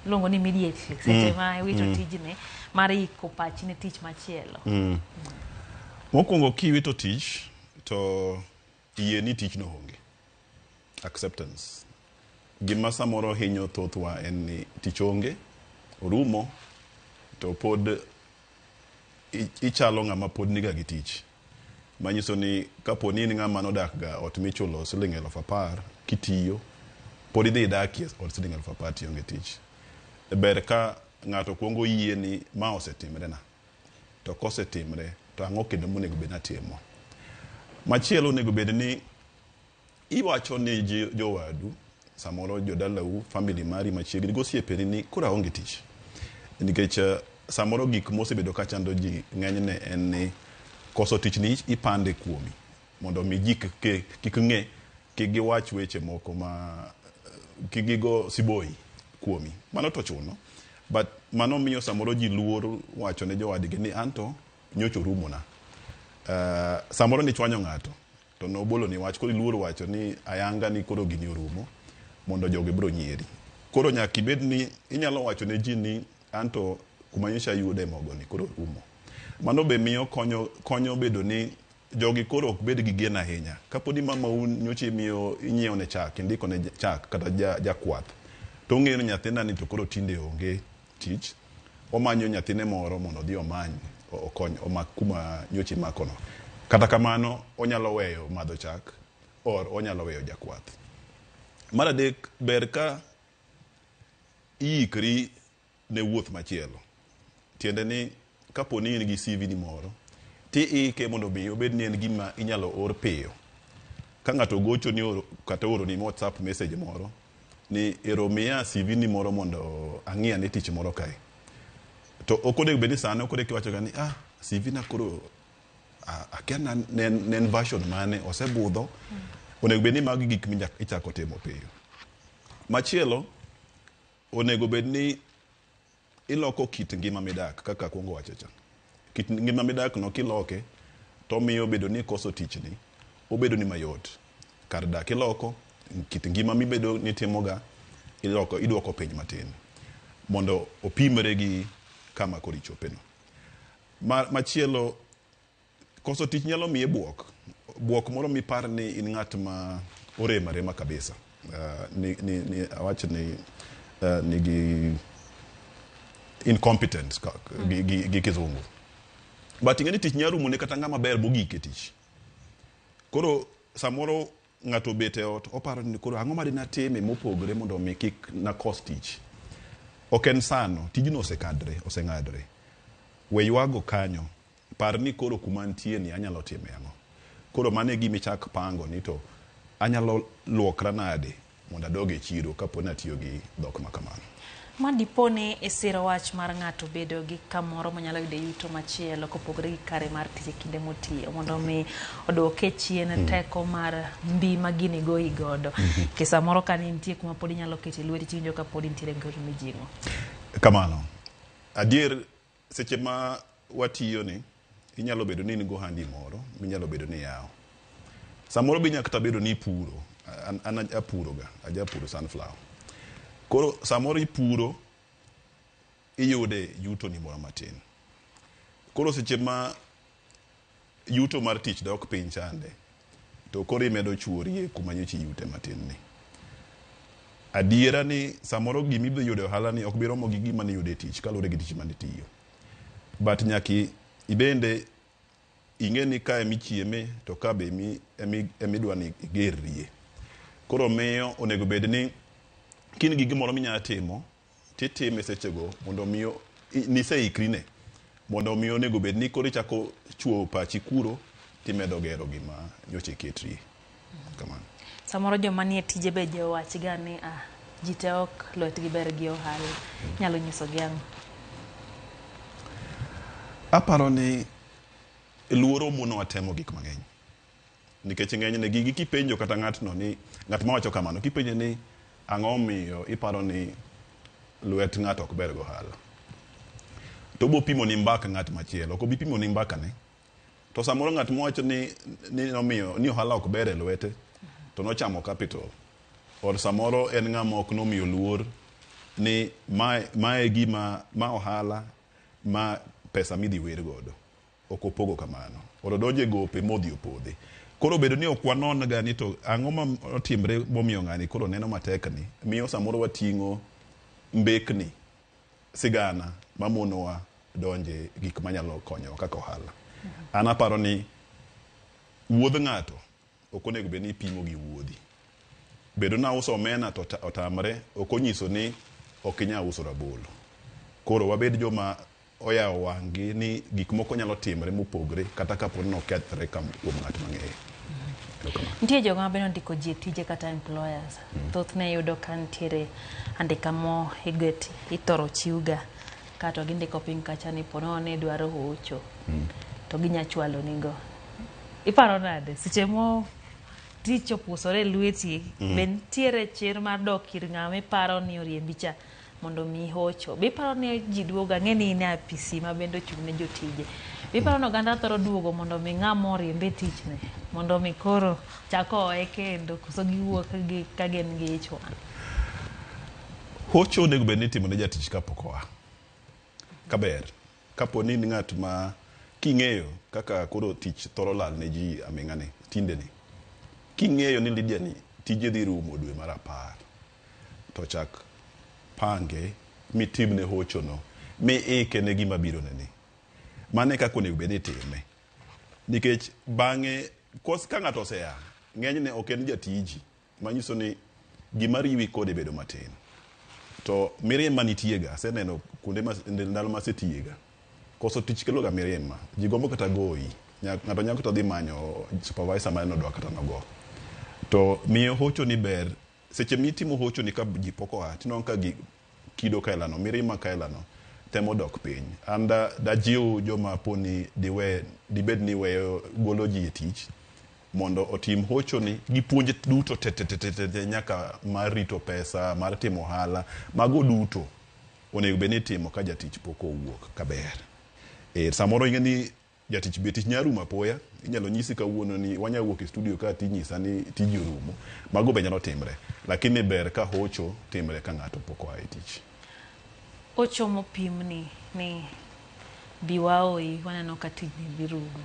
Speaker 21: iluongo ni immediately seche ma iwito tijni mar iko pachi ne tich machielo?
Speaker 29: Mokwongo kiwito tich to yie ni tijno onge. Acceptance. Gima samoro hinyo thothwa en ni tich onge, orumo, to pod ichalo ng'ama pod niga gi tich. Manyiso ni kapo ni in ng'ama nodak ga ot michulo siling 10,000 kitiyo, pod idhi idakie od siling 10,000 tionge tich. Ber ka ng'ato kuongo yie ni ma osetimre na. To kosetimre, to ang'o kendo monego bed natimo? Machielo onego bed ni iwacho ni jowadu, samoro jodalau, family mari machiegni gosiepeni ni koro aonge tich. Nikech samoro gik mosebedo ka chando ji ng'enyne en ni koso tich ni ipande kuomi mondo mi ji kik ng'e, kik giwach weche moko ma kik gigo siboi kuomi. Mano to chuno. But mano miyo samoro ji luor wacho ne jowadgi ni anto nyocha orumona. Samoro nichwanyo ng'ato to nobolo ni wach, koro iluor wacho ni ayanga ni koro gini orumo mondo jogi biro nyieri. Koro nyaka ibed ni inyalo wacho ne ji ni anto kuma nyocha ayude mogo ni koro orumo. Mano be miyo konyo bedo ni jogi koro ok bed gi geno ahinya. Kapo ni mamau nyocha imiyo inyiewo ne chak, indiko ne chak kata jakwath, to ong'eyo ni nyathina ni to koro tinde onge tich, omanyo nyathine moro mondo odhi omany okony omak kuma nyocha imakono. Kata kamano onyalo weyo madho chak or onyalo weyo jakwath. Mar adek, ber ka iikri ne wuoth machielo. Tiende ni kapo ni in gi CV ni moro, tiike mondo mi obed ni en gima inyalo or piyo. Ka ng'ato ogocho ni oro, kata ooro ni WhatsApp message moro ni ero miya CV ni moro mondo ang'i ane tich moro kae. To ok onego bed ni sano koro iwacho ga ni CV na koro akia ne en version mane osebudho. Onego bed ni magi gik michako timo piyo. Machielo, onego bed ni iloko kit ngima midak kaka akwongo wacho cha. Kit ngima midak no kiloke to miyo bedo ni koso tichni obedo ni mayot. Kar dak iloko, kit ngima mibedo ni timoga iloko, idwoko piny matin mondo opimre gi kama koro ichopeno. Machielo, koso tich nyalo miyi buok. Buok moro mipar ni in ng'at ma orem arema kabisa. Ni awach ni nigi incompetent gi kizungu. But ing'e ni tich nyalo rumo ne kata ng'ama ber mogik e tich. Koro samoro ng'ato obet e ot oparo ni koro ang'o ma dine atime mopogore mondo mi kik nakos tich. Ok en sano, tijno osekadre, oseng'adre. We ywago kanyo, par ni koro kuma antie ni anyalo time ang'o. Koro mano e gima ichak pango ni to anyalo luokra nade mondo adog e chiro kapo ni atiyo gi dhok ma kamano.
Speaker 21: Ma dipo ni isiro wach mar ng'ato bedo gi kamoro monyalo yude yuto machielo kopogore gi kare mar tich e kinde motiyo mondo mi oduoke chien teko mar mbi ma gini goyi godo. Ke samoro ka nitie kuma pod inyalo kete lweti tiwinjo ka pod intiere gi mijing'o.
Speaker 29: Kamano. Adier seche ma watiyo ni inyalo bedo ni in go handi moro minyalo bedo ni iyawo. Samoro be inyalo kata bedo ni ipuro. An apuro ga, ajapuro sunflower. Koro samoro ipuro iyude yuto ni moro matin. Koro seche ma yuto mar tich dok piny chande, to koro imedo chuorie kuma nyocha iyute matin ni. Adiera ni samoro gima idhi yudo e ohala ni ok bi romo gi gima niyudo e tich kaluwore gi tich manitiyo. But nyaka ibende ing'e ni ka emichieme to ka be emidwa ni igerrie. Koro miyo onego bed ni kin gi gimoro minyalo timo, titime sechego mondo mi niseikri ne mondo omi onego bed ni koro ichako chuoyo pachi kuro timedo gero gima nyocha iketrie. Kamano.
Speaker 21: Samoro joma nie tije be jowach ga ni ah, ji te ok lwetgi ber gi ohala. Nyalo nyisogi ang'o?
Speaker 29: Aparo ni luoro monowa temo gik mang'eny. Nikech ng'enyne gigi kipenjo kata ng'atno ni ng'at mawacho kamano kipenje ni ang'o miyo iparo ni lwet ng'ato ok ber gohala. To obo pimo ni mbaka ng'at machielo, ok obi pimo ni mbaka ne. To samoro ng'at mowacho ni nomiyo ni ohala ok ber e lwete to nochamo capital. Or samoro en ng'ama ok nomiyo luor ni mae gima ma ohala ma pesa midhi wer godo. Ok opogo kamano. Or odonjo e gope modhi opodhe. Koro bedo ni ok wanon ga ni to ang'o ma otimre momiyo ng'ani koro neno matek ni miyo samoro wating'o mbekni sigana mamonowa donje gik manyalo konyowa kaka ohala. An aparo ni wuodh ng'ato ok onego bed ni ipimo gi wuodhi. Bedo ni auso omena to otamre ok onyiso ni ok inyal uso rabolo. Koro wabed joma oyawo wang'gi ni gik moko nyalo timre mopogre kata kapo ni nokethre kuom ng'at mang'eyo.
Speaker 21: Nitie jogo ma bende ondiko ji e tije kata employers. Thothne iyudo ka nitiere andika mo iget ithoro chiwga kato gindiko piny kacha ni ponono ni idwaro hocho to ginya chwalo nigo. Iparo nade seche mo tich opusore e lweti be nitiere chir mar dok ir ng'ama iparo ni oriembi cha mondo mi hocho. Be iparo ni ji duogo ang'e ni in e apisi ma bende ochung' ne jotije. Be iparo ni oganda thoro duogo mondo mi ng'ama oriembe e tich ne mondo mi koro chak owe kendo koso giwuok ka gin gi ich wang'.
Speaker 29: Hocho onego bed ni itimo ne jatich kapok oa. Kaber. Kapo ni in ng'at ma king'eyo kaka koro tich thoro lal ne ji aming'a ni tinde ni. King'eyo ni Lydia ni tije dhi rumo dwe mar 10 to chak pange mitimne hocho no mi ike ne gima biro ne ni. Mano e kaka onego bed ni itime. Nikech bang'e ka ng'ato osea ng'enyne ok en jatiji manyiso ni gima riwi kode bedo matin. To mirima nitie ga, aseneno kuonde ma ndalo masetiyega. Koso tich kelo ga mirima. Ji gombo kata goyi. Ng'ato nyalo kata dhi manyo supervisor mare nodwa kata nogo. To miyo hocho ni ber. Seche mitimo hocho ni ka ji pok oa, tinwang'o ka kido kaelano, mirima kaelano temo dok piny. An dajiw joma poni dibed ni weyo golo ji e tich mondo otim hocho ni gi puonj duto te te te te nyaka mar rito pesa, mar timo ohala, mago duto onego bed ni itimo ka jatich pok owuok kaber. Samoro ing'e ni jatich be tich nyalo rumo apoya, inyalo nyisi kawuono ni wanya wuok e studio ka tinyisa ni tiji orumo. Mago be nyalo timre. Lakini ber ka hocho timre ka ng'ato pok oa e tich.
Speaker 21: Hocho mopimni ni bi waoyi waneno ka tijni dhi rumo.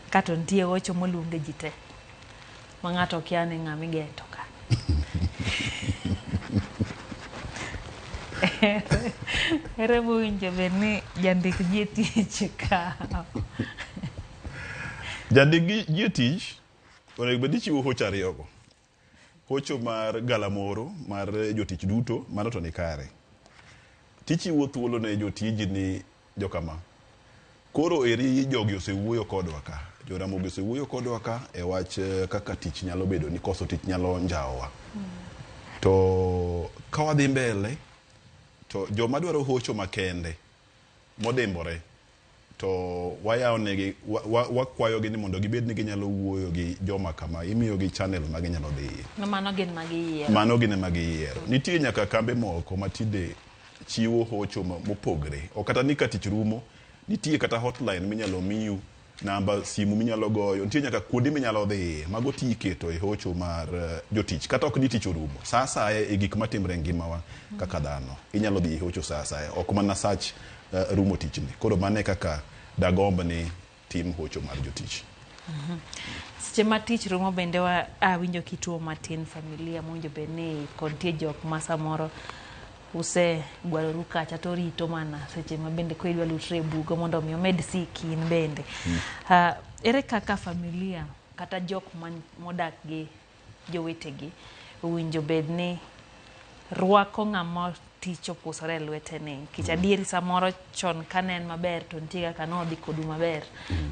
Speaker 21: Kato nitie hocho moluonge ji te ma ng'ato kia ni ng'ama igeto ka. Ere mowinjo bed ni jandik ji e tich kawo?
Speaker 29: Jandik ji e tich onego bed ni chiwo hocho ariyogo. Hocho mar galamoro mar jotich duto, mano to ni kare. Tichiwo thuolo ne jotiji ni jokama. Koro eri jogi osewuoyo kodwa ka. Joramogi osewuoyo kodwa ka e wach kaka tich nyalo bedo ni koso tich nyalo njawowa. To ka wadhi mbele, to joma dwaro hocho makende modimbore to wayawonegi wakwayogi ni mondo gibed ni ginyalo wuoyo gi joma kama, imiyogi channel ma ginyalo dhiye.
Speaker 21: Mano gin ma giyiero.
Speaker 29: Mano gin ema giyiero. Nitie nyaka kambe moko ma tinde chiwo hocho mopogre. Ok kata ni ka tich rumo, nitie kata hotline minyalo miyu, namba simu minyalo goyo, nitie nyaka kuonde minyalo dhiye. Mago ti iketo e hocho mar jotich. Kata ok ni tich orumo. Sa asaya e gik matimre e ngimawa kaka dhano. Inyalo dhi e hocho sa asaya. Ok mana sach rumo tichni. Koro mano e kaka dagomb ni tim hocho mar jotich.
Speaker 21: Seche ma tich rumo bende wa awinjo kituo matin familia mowinjo bed ni kod nitie jok ma samoro usegwaroru kacha to rito mana seche ma bende koro idwa lutre e bugo mondo mi omed siki in bende. Ere kaka familia kata jok modak gi jowetegi owinjo bed ni rwako ng'ama tich opusore e lwete ni. Nikech adieri samoro chon kane en maber to nitie kaka nodhi kodu maber.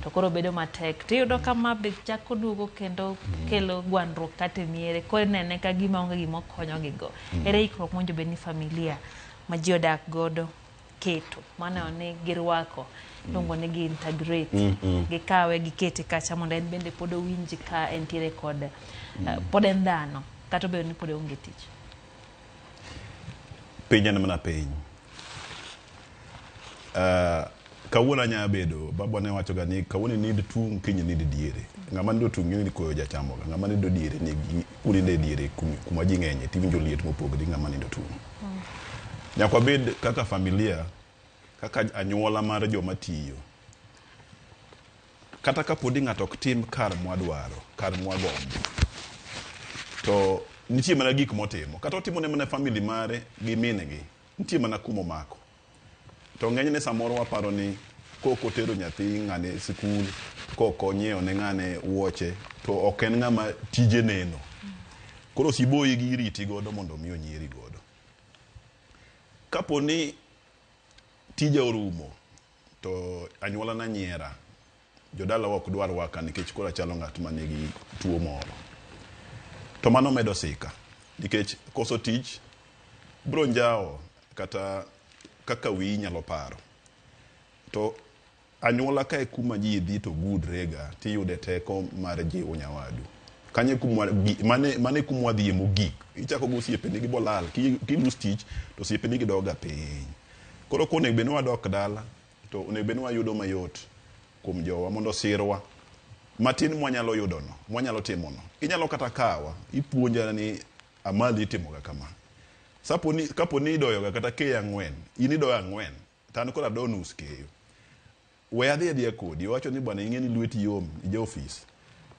Speaker 21: To koro bedo matek. Tiyudo ka ma be chako duogo kendo kelo gwandruok kata e miere. Koro inene ka gima onge gima okonyogigo. Ere ikruok mowinjo bed ni familia ma ji odak godo keto. Mano ni girwako. Iluongo ni gi integrate. Gikawe gikete kacha mondo en bende pod owinj ka entiere kod pod en dhano kata obedo ni pod oonge tich.
Speaker 29: Piny en mana piny. Kawuono anya bedo, babwa ne wacho ga ni kawuono inind tung' kiny inind diere. Ng'ama nindo tung' ing'e ni koyo jachamoga. Ng'ama nindo diere ni unindo e diere kuma ji ng'enye tiwinjo liet mopogore gi ng'ama nindo tung'. Nyaka wabed kaka familia, kaka anyuola mar joma tiyo. Kata kapo ni ng'ato ok tim kar mwadwaro, kar mwagombo, to nitie mana gik motimo. Kata otimo ne mana family mare gi min gi, nitie mana kumomako. To ng'enyne samoro waparo ni kok otero nyathi ng'ane e sikul, kok onyiewo ne ng'ane wuoche, to ok en ng'ama tije neno. Koro siboyi gi iriti godo mondo mi onyieri godo. Kapo ni tija orumo, to anyuola na nyiera, jodalawa ok dwar rwaka nikech koro achalo ng'at manigi tuo moro. To mano medo sika, nikech koso tich bro njawo kata kaka wiyi nyalo paro. To anyuola kae kuma ji dhi to gudrega tiyude teko mar jiwo nyawadu. Kanyo e kuma mane kuma wadhiye mogik. Ichako gi osiepeni gi bolal, ki lose tich to osiepeni gi dog ga piny. Koro konego bed ni wadok dala, to onego bed ni wayudo mayot kuom jowa mondo osirwa. Matin mwanyalo yudono, mwanyalo timono. Inyalo kata kawa, ipuonja ni amali itimoga kama. Kapo ni idoyoga kata keyo ang'wen, in idoyo ang'wen, to an koro ado nus keyo. We adhi adhiya kodi, wacho ni bwana ing'e ni lweti yom, ija ofis.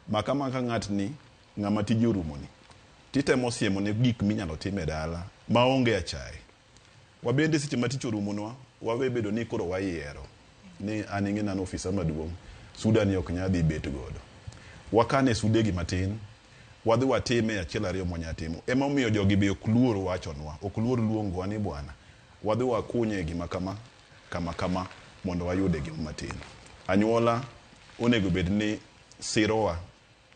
Speaker 29: Maka maka ng'atni, ng'ama tije orumoni. Titemo siemone gik minyalo tim e dala, maonge achaye. Wabende seche ma tich orumonwa, wawe bedo ni koro wayiero. Ni an ing'e ni an ofisa maduong', suda ni ok nyal dhi bet godo. Wakane sudegi matin, wadhi watime achiel ariyo mwanya timo. Ema omiyo jogi be ok luor wachonwa, ok luor luongowa ni bwana. Wadhi wakunye gima kama, kama kama, mondo wayude gima matin. Anyuola onego bed ni sirowa,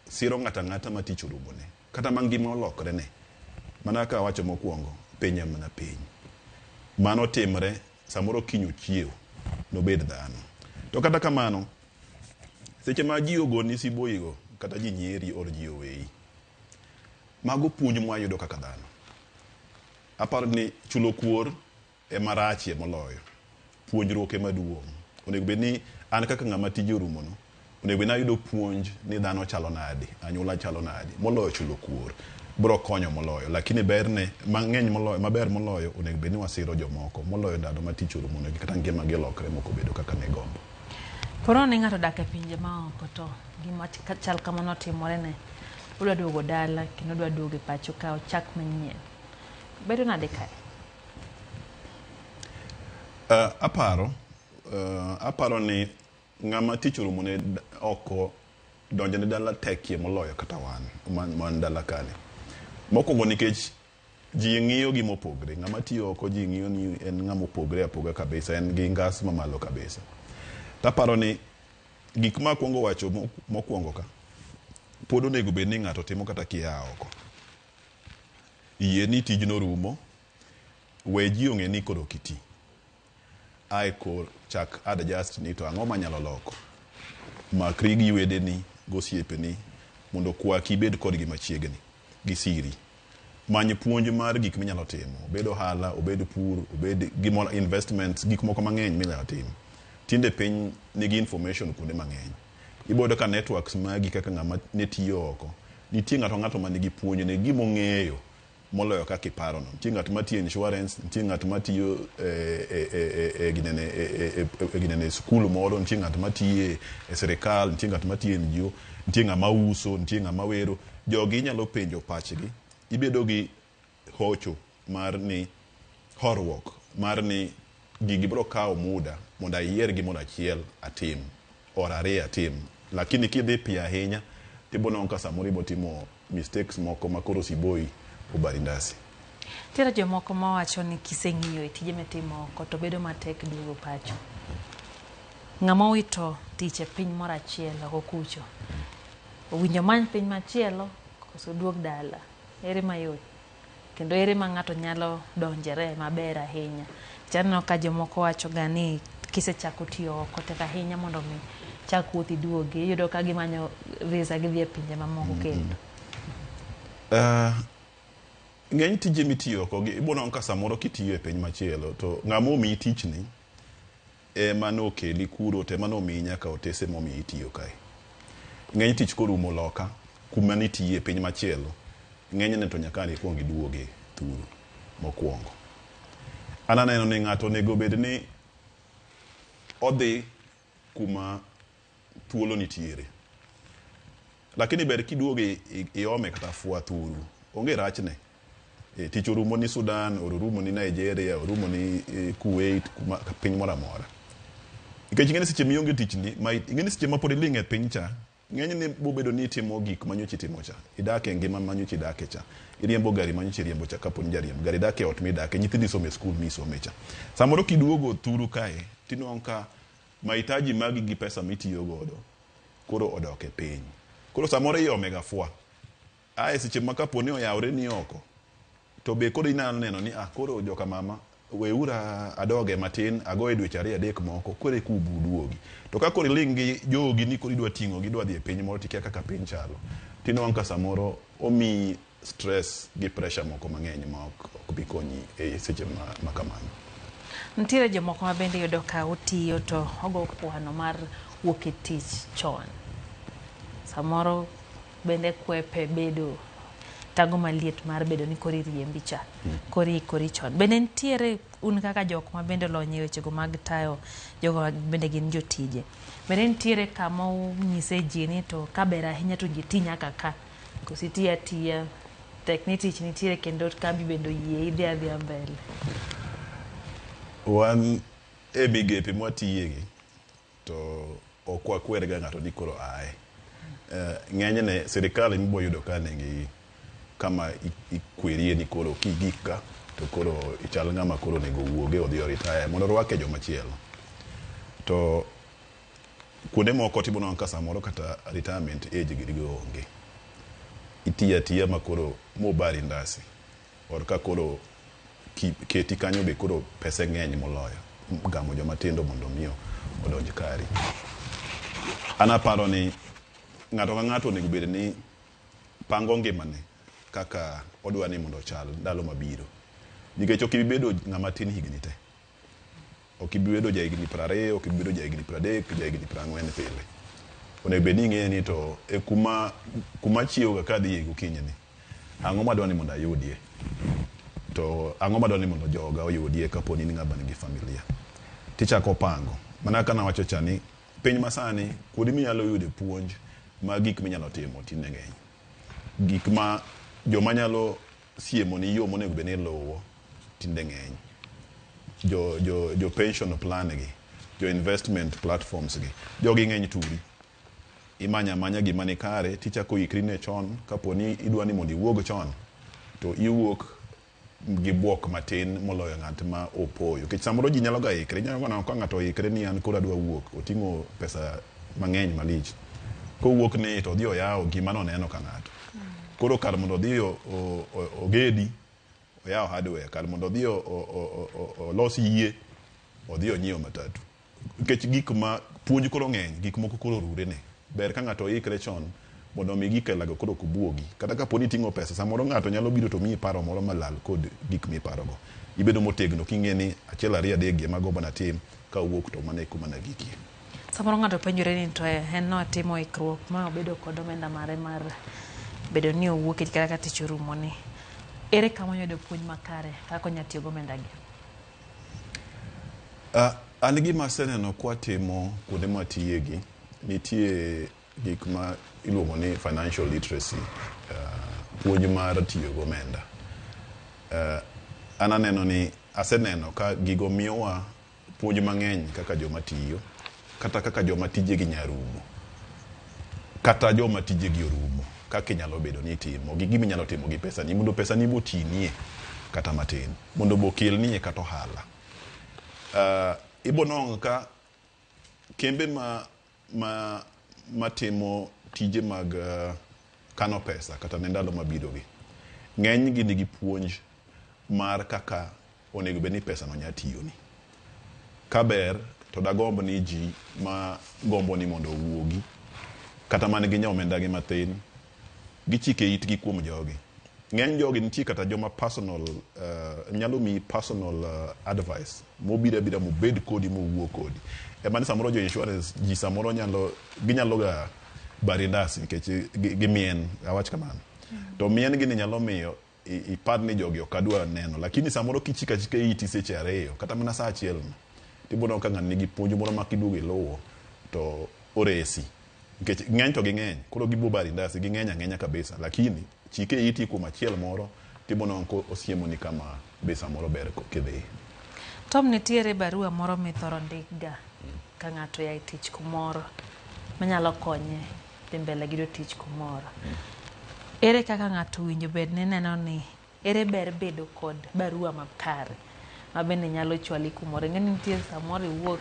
Speaker 29: siro ng'ato ang'ata ma tich orumone, kata ma ngima olokre ne. Mana kaka awacho mokwongo, piny en mana piny. Mano timre, samoro kiny ochiew, nobed dhano. To kata kamano, seche ma ji ogoni siboyigo, kata ji nyieri or ji oweyi, mago puonj mwayudo kaka dhano. Aparo ni chulo kuor ema rachie moloyo. Puonjruok ema duong'. Onego bed ni an kaka ng'ama tije orumono, onego bed ni ayudo puonj ni dhano chalo nade, anyuola chalo nade, moloyo chulo kuor. Bro konyo moloyo, lakini berne mang'eny moloyo, maber moloyo onego bed ni wasiro jomoko moloyo ndalo ma tich orumonegi kata ngimagi olokre mok obedo kaka ne gombo.
Speaker 21: Koro ni ng'ato odak e pinje maoko to gima chal kamano otimore ne, odwa duogo dala kendo odwa duogo e pacho ka ochak manyien. Bedo nade kae?
Speaker 29: Aparo ni ng'ama tich orumone oko donjo ne dala tekie moloyo kata wan man dala kani. Mokwongo nikech ji ng'iyo gi mopogre. Ng'ama tiyo oko ji ng'iyo ni en ng'ama opogre apoga kabisa, en gi ngas mamalo kabisa. Taparo ni gik ma akwongo wacho mokwongo ka, pod onego bed ni ng'ato timo kata kia oko. Yie ni tijno rumo, we ji ong'e ni koro ok iti. Ae kor chak adjust ni to ang'o manyalo loko. Makri gi wedeni, gosiepeni, mondo kwaki ibed kodgi machiegni, gi siri. Many puonj mar gik minyalo timo, obed ohala, obed pur, obed gimoro, investments, gik moko mang'eny minyalo timo. Tinde piny nigi information kuonde mang'eny. Ibo yudo ka networks magi kaka ng'ama ne tiyo oko, nitie ng'ato ng'ato manigi puonj ne gima ong'eyo moloyo kaka iparo no. Nitie ng'at matiyo insurance, nitie ng'at matiyo e ginene skul moro, nitie ng'at matiyo e sirikal, nitie ng'at matiyo e NGO, nitie ng'ama uso, nitie ng'ama wero. Jogi inyalo penjo pachgi, ibedo gi hocho mar ni horuok mar ni gigi biro kawo muda mondo ayier gimoro achiel atim or ariyo atim. Lakini kidhi piyo ahinya, tibo neno ka samoro ibo timo mistakes moko ma koro siboi obari ndasi.
Speaker 21: Nitiere jomoko mawacho ni kiseng'iyo e tije mitimo oko to bedo matek duogo pacho. Ng'ama owito tich e piny moro achiel oko kucho, owinjo omany piny machielo koso oduog dala? Ere mayot? Kendo ere ma ng'ato nyalo donjere maber ahinya? Nikech aneno ka jomoko wacho ga ni kisechako tiyo oko tek ahinya mondo mi chak wuoth iduogi. Iyudo ka gimanyo visa gidhi e pinje mamoko kendo.
Speaker 29: Ng'eny tije mitiyo oko gi ibo nwang'o ka samoro kitiyo e piny machielo to ng'ama omiyi tichni ema nokeli kuro to ema nomiyi nyaka otese momiyo itiyo kae. Ng'eny tich korumo loka kuma nitiye e piny machielo, ng'enyne to nyaka an ikuong iduoge thuru mokwongo. An aneno ni ng'ato onego bed ni odhi kuma thuolo nitiere. Lakini ber kiduogo iome kata fwa thuru. Onge rachne. E, tich orumo ni Sudan, orumo ni Nigeria, orumo ni Kuwait, kuma piny moro amora. Nikech ing'eni seche mionge tich ni, ma ing'eni seche ma pod iling' e piny cha, ng'enyne bobedo ni itimo gik manyocha itimo cha. Idak e ngima manyocha idake cha. Iriembo gari manyocha iriembo cha kapo ni jariemb gari. Idak e ot midake, nyithindi somo e skul misome cha. Samoro kiduogo thuru kae, tinwang'o ka mahitaji magi gi pesa mitiyo godo koro odok e piny. Koro samoro iome ga fwa. Ae seche ma kapo ni oyawre ni oko, to be koro inyalo neno ni ah, koro joka mama weura adoge matin agoye dweche ariyo adek moko koro eka uduogi. To ka koro iling' gi jogi ni koro idwa ting'o gi idwa dhi e piny moro tikia kaka piny chalo, tinwang'o ka samoro omiyi stress gi pressure moko mang'eny ma ok bi konyi e seche ma kamano.
Speaker 21: Nitiere jomoko ma bende iyudo ka otiyo to ogo kwano mar wuok e tich chon. Samoro bende kwepe bedo tago maliet mar bedo ni koro iriembi cha, koro iikori chon. Bende nitiere un kaka jok ma bende olony e wechego mag tayo jogo ma bende gin jotije. Bende nitiere kama unyise ji ni to kaber ahinya to ji ti nyaka ka, koso iti atiya tek ni tich nitiere kendo kambi bende oyie idhi adhiya mbele.
Speaker 29: Wan e migepe mwatiyegi to ok wakwer ga ng'ato ni koro ae. Ng'enyne sirikal ema ibo yudo ka nigi kama ikwerie ni koro kigik ka to koro ichal ng'ama koro onego owuoge odhi o retire mondo orwake jomachielo. To kuonde moko tibonwang'o ka samoro kata retirement age giri go onge. Itiyo atiya ma koro mobari ndasi or ka koro keti kanyo be koro pese ng'eny moloyo gamo joma tindo mondo mi odonj kari. An aparo ni ng'ato ka ng'ato onego bed ni pango ngimane kaka odwa ni mondo ochal ndalo mabiro. Nikech ok ibi bedo ng'ama tin higni te. Ok ibi bedo ja higni 20, ok ibi bedo ja higni 30, ja higni 40 pile. Onego bed ni ing'eyo ni to e kuma chiewo ga kadhi gokinyi ni, ang'o madwa ni mondo ayudie? To ang'o madwa ni mondo joga oyudie kapo ni in ng'ama nigi familia? Tichako pango. Mana kaka nawacho cha ni piny masani kuonde minyalo yude puonj mag gik minyalo timo tinde ng'eny. Gik ma joma nyalo siemo ni yo monego bed ni iluwo tinde ng'eny. Jo pension plan gi, jo investment platforms gi, jogi ng'eny turi. Imanyo amanya gima ni kare tichako ikri ne chon kapo ni idwa ni mondo iwuog chon to iwuok gi buok matin moloyo ng'at ma opoyo. Nikech samoro ji nyalo ga ikre, inyalo neno ka ng'ato oikre ni an koro adwa wuok, oting'o pesa mang'eny malich. Kowuok ni to odhi oyawo gima noneno ka ng'ato. Koro kar mondo odhi ogedi, oyawo hardware, kar mondo odhi olos yie, odhi onyiew matatu. Nikech gik ma puonj koro ng'eny, gik moko koro orure ne. Ber ka ng'ato oikre chon mondo mi gik ailago koro ok buogi. Kata kapo ni iting'o pesa, samoro ng'ato nyalo biro to miyi paro moro malal kod gik miparogo. Ibedo motegno king'e ni 1 2 3 gi ema agombo natim, kawuok to mano e kuma nagikie.
Speaker 21: Samoro ng'ato penjore ni to en notimo ikruok ma obedo kod omenda mare mar bedo ni owuok kata ka tich orumo ni. Ere kama oyudo puonj makare kaka onyalo tiyo gi omenda gi?
Speaker 29: An gima aseneno kwatimo kuonde mwatiyegi, nitie gik ma iluongo ni financial literacy, puonj mar tiyo gi omenda. An aneno ni aseneno ka gigo miyowa puonj mang'eny kaka joma tiyo, kata kaka joma tijegi nyarumo, kata joma tijegi orumo, kaka inyalo bedo ni itimo gi gima inyalo timo gi pesani mondo pesani botinie. kata matin mondo bo okelnie kata ohala. Ibo nwang'o ka kembe matimo tije mag kano pesa kata ne ndalo mabiro gi, ng'eny gi nigi puonj mar kaka onego bed ni pesa no nya tiyoni. Kaber to dagomb ni ji ma gombo ni mondo owuogi kata man gi omenda gi mathin gichike itgi kuom jogi. Ng'eny jogi nitie kata joma personal nyalo miyi personal advice mobiro abira mobed kodi mowuo kodi. Ema ni samoro jo insurance ji samoro nyalo ginyalo ga barindas nikech gimien awach kamano. To mien gini nyalo miyo ipar ni jogi ok adwa neno, lakini samoro kichiko achika iti seche 2 kata mana saa 1 no tibiro neno ka ng'ani nigi puonj moro ma kiduogo iluwo to oresi. Nikech ng'eny to ging'eny, koro gibo barindasi ging'eny ang'enya kabisa, lakini chike iti kuom achiel moro tibiro neno ka osiemoni kama be samoro ber kidhi.
Speaker 21: Tom, nitiere barua moro mithoro ndikga ka ng'ato oa e tich kumoro manyalo konye dhi mbele gi yudo tich kumoro. Ere kaka ng'ato owinjo bed ni neno ni ere ber bedo kod barua makare ma bende nyalo chwali kumoro? Ing'e ni nitie samoro iwuok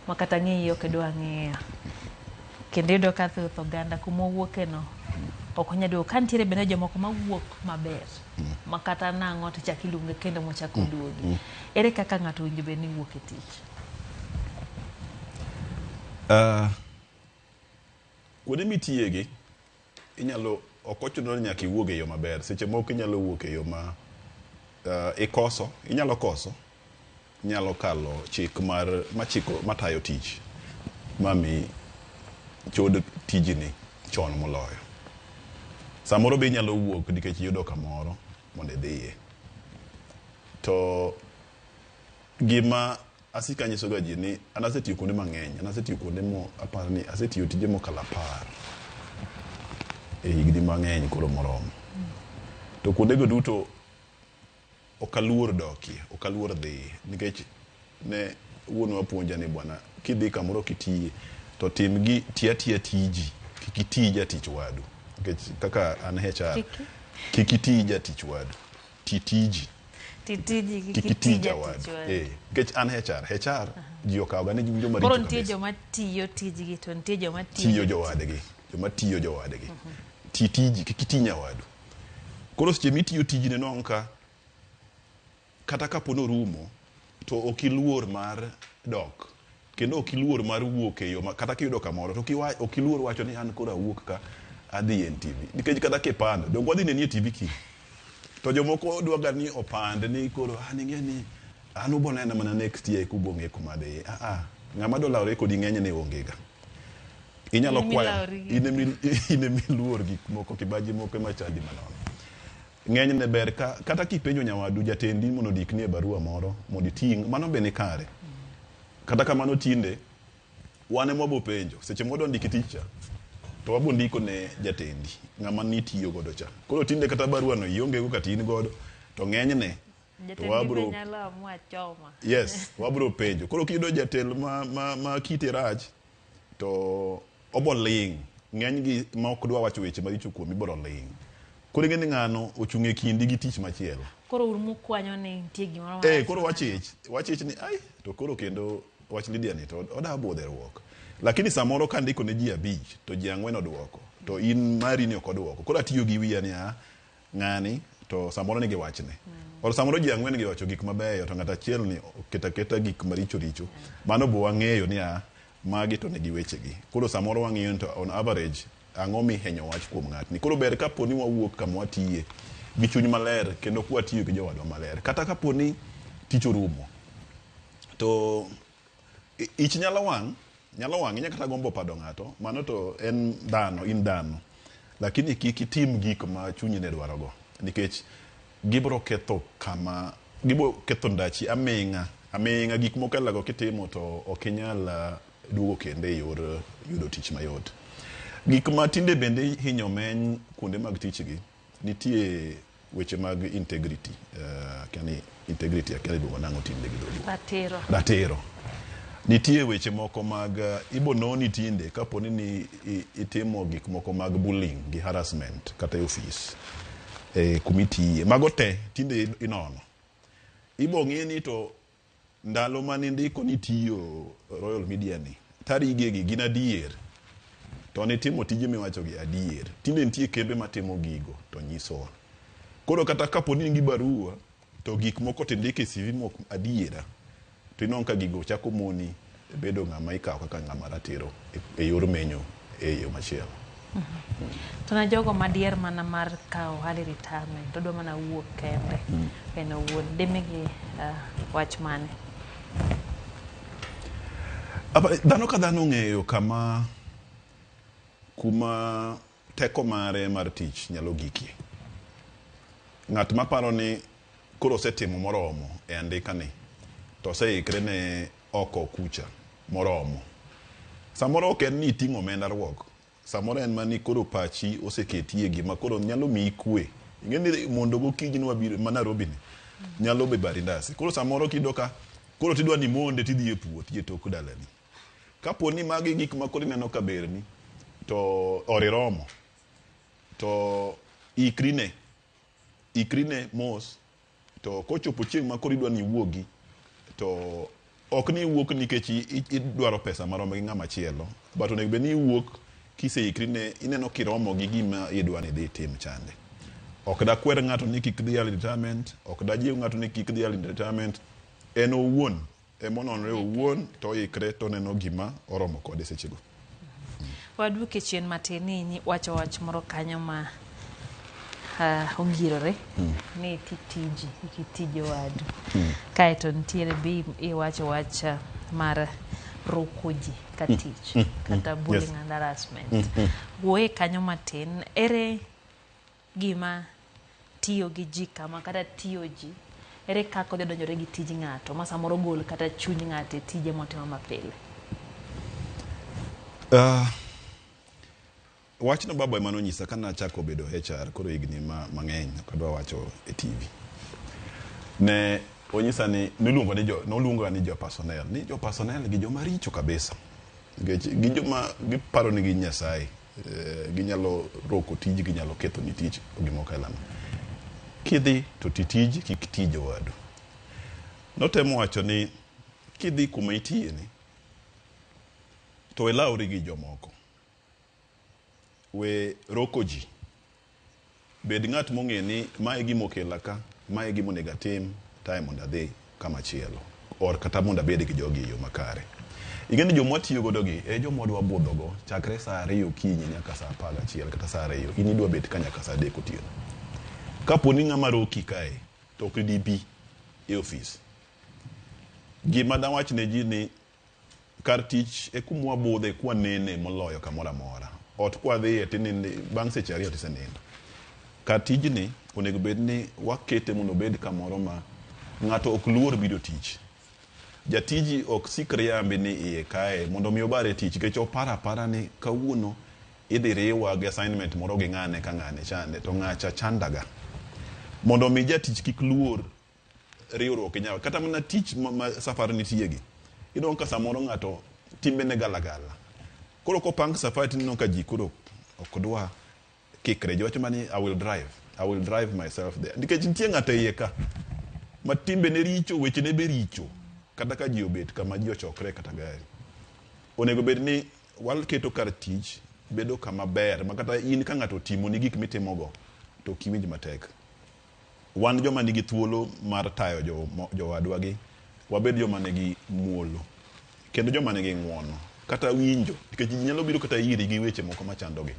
Speaker 21: ma kata ng'eyi ok idwa ng'iyo. Kendo iyudo ka thoth oganda kuma owuoke no ok onyal duogo. Ka nitiere bende jomoko mawuok maber ma kata nang'o to ichako iluonge kendo mochako oduogi. Ere kaka ng'ato owinjo bed ni wuok e tich?
Speaker 29: Kuonde mitiyegi inyalo ok ochuno ni nyaka iwuog e yo maber. Seche moko inyalo wuok e yo ma ikoso, inyalo koso, inyalo kalo chik mar machiko matayo tich mami chod tijni chon moloyo. Samoro be inyalo wuok nikech iyudo kamoro mondo idhiye. To gima asiko anyiso ga ji ni an asetiyo kuonde mang'eny, an asetiyo kuonde mo aparo ni asetiyo tije mokalo 10 e higni mang'eny koro moromo. To kuondego duto ok aluor dokie, ok aluor dhiye nikech ne wuonwa puonja ni bwana kidhi kamoro kitiye to tim gi ti atiya tiji, kik iti jatich wadu. Nikech kaka an HR, kik iti jatich wadu, ti tiji.
Speaker 21: Ti tiji,
Speaker 29: kik iti jawadu. Nikech an HR ji okawo ga ni gin joma richo.
Speaker 21: Koro nitie joma tiyo tijgi to nitie joma
Speaker 29: tiyo jowadgi, joma tiyo jowadgi. Ti tiji, kik iti nyawadu. Koro seche mitiyo tijni nwang'o ka kata kapo norumo to ok iluor mar dok kendo ok iluor mar wuok e yo kata kiyudo kamoro to ok iluor wacho ni an koro awuok ka adhi e NTV. Nikech kata kipando donge wadhi neni e TV kiny. To jomoko dwaga ni opand ni koro an ing'e ni an ubo nena mana next year eka ubo ng'e kuma adhiye. Ng'ama dwa lawre kodi ng'enyne onge ga. Inyalo kwayo in emiluor gik moko kibaji moko ema chandi manono. Ng'enyne ber ka kata kipenjo nyawadu jatendi mondo ondikni e barua moro mondo iting' mano be ni kare. Kata kamano tinde wan ema wabo penjo seche mwadwa ndiki tich cha to wabo ndiko ne jatendi ng'ama nitiyo godo cha. Koro tinde kata barua no ionge go kata in godo to ng'enyne to wabro
Speaker 21: nyalo amua choma.
Speaker 29: Yes, wabro penjo. Koro kiyudo jatelo ma kite rach to obo ling'. Ng'eny gi ma ok dwa wacho weche maricho kuomi biro ling'. Koro ing'e ni ng'ano ochung' e kindi gi tich machielo.
Speaker 21: Koro un mukwanyo ni nitie gimoro marach.
Speaker 29: Koro wachich ni ai to koro kendo wach Lydia ni to oda budheruok. Lakini samoro ka ndiko ne ji 5 to ji 4 oduoko to in mari ni ok oduoko. Koro atiyo gi wiya ni a ng'ani to samoro nigi wachne. Or samoro ji 4 gi wacho gik mabeyo to ng'at achiel ni oketa keta gik maricho richo. Mano bo wang'eyo ni a magi to nigi wechegi. Koro samoro wang'iyo to on average ang'o mihenyo wach kuom ng'atni. Koro ber kapo ni wawuok kama watiye gi chuny maler kendo kwatiyo gi jowadwa maler. Kata kapo ni tich orumo to ich nyalo wang', inya kata gombo pado ng'ato, mano to en dhano, in dhano. Lakini kik itim gik ma chunyi ne dwarogo nikech gibiro ketho kama gibiro ketho ndachi aming'a aming'a gik moko elago kitimo to ok inyal duogo kendo e yor yudo tich mayot. Gik ma tinde bende hinyo meny kuonde mag tich gi nitie weche mag integrity, yani integrity akia iluongo nang'o tinde gi dholuo.
Speaker 21: Ratiro.
Speaker 29: Ratiro. Nitie weche moko mag ibo noni tinde kapo ni itimo gik moko mag bullying gi harassment kata e ofis. e kumitiye. Mago te tinde inono. Ibo ng'e ni to ndalo mane indiko ni itiyo Royal Media ni, tarigegi gin adier. To nitimo tije miwachogi adier. Tinde nitie kembe matimo gigo to nyisowa. Koro kata kapo ni in gi barua to gik moko to indiko e CV mok adiera, to inwang'o ka gigo chako moni bedo ng'ama ikawo kaka ng'ama ratiro e yor menyo e yo machielo.
Speaker 21: To ne jogo madier mana mar kawo early retirement, odwa mana wuok kende en owuon, dimigi wach mane?
Speaker 29: Dhano ka dhano ong'eyo kama kuma teko mare mar tich nyalo gikie. Ng'at maparo ni koro osetimo moromo e andika ni, to oseikre ne oko kucha moromo. Samoro ok en ni iting'o omenda ruok, samoro en mana ni koro pachi oseketie gima koro nyalo miyi kwe. Ing'e ni mondo gokinyi nwabiro ma Nairobi ni, nyalo be bari ndasi. Koro samoro kiyudo ka koro tidwa ni monde tidhi e puothi e tok dalani. Kapo ni magi gik ma koro ineno ka berni, to oriromo, to ikri ne mos, to kochopo chieng' ma koro idwa ni iwuogi, to ok ni iwuok nikech idwaro pesa marom gi ng'ama chielo, but onego bed ni iwuok kiseikri ne ineno kiromo gi gima idwa ni idhi itim chande. Ok dakwer ng'ato ni kik dhi early retirement, ok dajiw ng'ato ni kik dhi early retirement, en owuon emononre owuon to oikre to oneno gima oromo kode sechego.
Speaker 21: Waduoke chien matin ni wacho wach moro kanyo ma ongirore ni titiji ikitij owadu. Kaeto nitiere bi iwacho wach mar roko ji ka tich kata bullying and harassment. Wuoye kanyo matin, ere gima tiyo gi ji kama kata tiyo ji, ere kaka odhi donjore gi tij ng'ato ma samoro gol kata chuny ng'ato e tije motimo mapile?
Speaker 29: Wachno baba ema nonyisa ka nachako bedo HR koro higni mang'eny ok adwa wacho e TV. Ne onyisa ni niluongo ni jo noluonga ni jo personnel, ni jo personnel gi joma richo kabisa. Nikech gi joma giparo ni gin Nyasaye, ginyalo roko tij, ginyalo ketho ni tich gimoro kailano. Kidhi to ti tij, kik tij owadu. Notemo wacho ni kidhi kuma itiye ni to ilawri gi jomoko. We roko ji. Bed ng'at mong'e ni mae gima okela ka, mae gima onego atim, tae mondo adhi kama chielo. Or kata mondo abed gi jogi e yo makare. Ing'e ni joma watiyo godo gi e joma wadwa budho go chakre saa 2 okinyi nyaka saa 11 kata saa 2. In idwa bet ka nyaka saa 3 otieno. Kapo ni ng'ama roki kae to ok dibi e ofis. Gima dawach ne ji ni kar tich e kuma wabudhe kwanene moloyo kamoro amora. Ot kwadhiye tininde bang' seche 2 tisenindo. Kar tijni onego bed ni wakete mondo obed kamoro ma ng'ato ok luor biro tich. Jatiji ok sik riambi ni iye kae mondo mi obare tich nikech oparo apara ni kawuono idhi riwa gi assignment moro gi ng'ane ka ng'ane chande to ng'acha chandaga. Mondo mi jatich kik luor riwruok gi nyawa kata mana tich ma safar nitie gi. Ineno ka samoro ng'ato timbene galagala. Koro kopang safari tineno ka ji koro ok dwa kikre. Ji wacho mana ni I will drive myself there. Nikech nitie ng'ato e iye ka ma timbene richo, wechene be richo. Kata ka ji obet kama ji ochokre kata gari. Onego bed ni waketo kar tich bedo kama ber ma kata in ka ng'ato otimoni gik mitimogo to ok iwinj matek. Wan joma nigi thuolo mar tayo jowadwa gi, wabed joma nigi muolo kendo joma nigi ng'uono kata winjo nikech ji nyalo biro kata iri gi weche moko machandogi.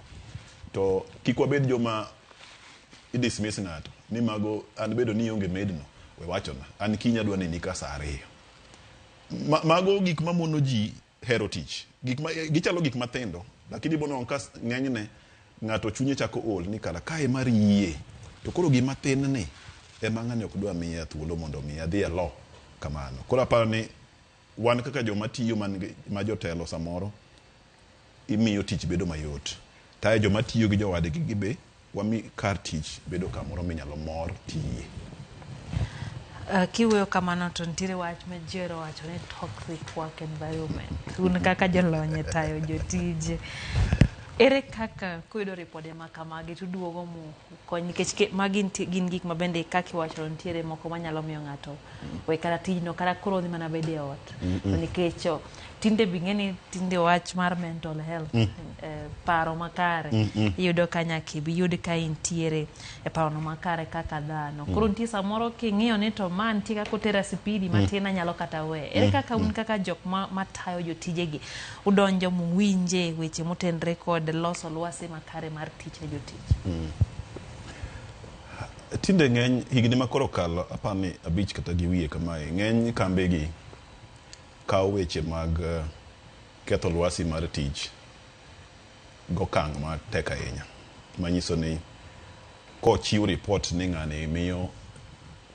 Speaker 29: To kik wabed joma i dismiss ng'ato ni mago an bedo ni ionge medno we wachona an kiny adwa neni ka saa 2. Mago gik mamono ji hero tich. Gik ma gichalo gik mathindo lakini ibo ka ng'enyne ng'ato chunye chako ol ni kara kae mar yie to koro gima thin ni ema ng'ani ok dwa miya thuolo mondo mi adhi alo kamano. Koro aparo ni wan kaka joma tiyo ma jotelo samoro imiyo tich bedo mayot. Tae joma tiyo gi jowadgi gi be wami kar tich bedo kamoro minyalo mor tiye.
Speaker 21: Kiwuoyo kamano to nitiere wach ma ji ohero wacho ni toxic work environment. Un kaka jolony e tayo jotije, Ere kaka kuyudo ripode ma kamagi tuduogo mu kony nikech magi gin gik ma bende kaka iwacho nitiere moko manyalo miyo ng'ato we kata tijno kata koro odhi mana bedo e ot. To nikech tinde bing'e ni tinde wach mar mental health paro makare iyudo ka nyaka ibi yud ka intiere e parono makare kaka dhano. Koro nitie samoro king'iyo ni to ma nitie kaka otera spidi matin anyalo kata weye. Ere kaka un kaka jok matayo jotijegi udonjo muwinje weche motenre kod loso lwasi makare mar tich ne jotich?
Speaker 29: Tinde ng'eny higni ma koro kalo apar ni 5 kata gi wiye kamae, ng'eny kambe gi kawo weche mag ketho lwasi mar tich gokang' matek ahinya. Manyiso ni kochiw report ni ng'ani miyo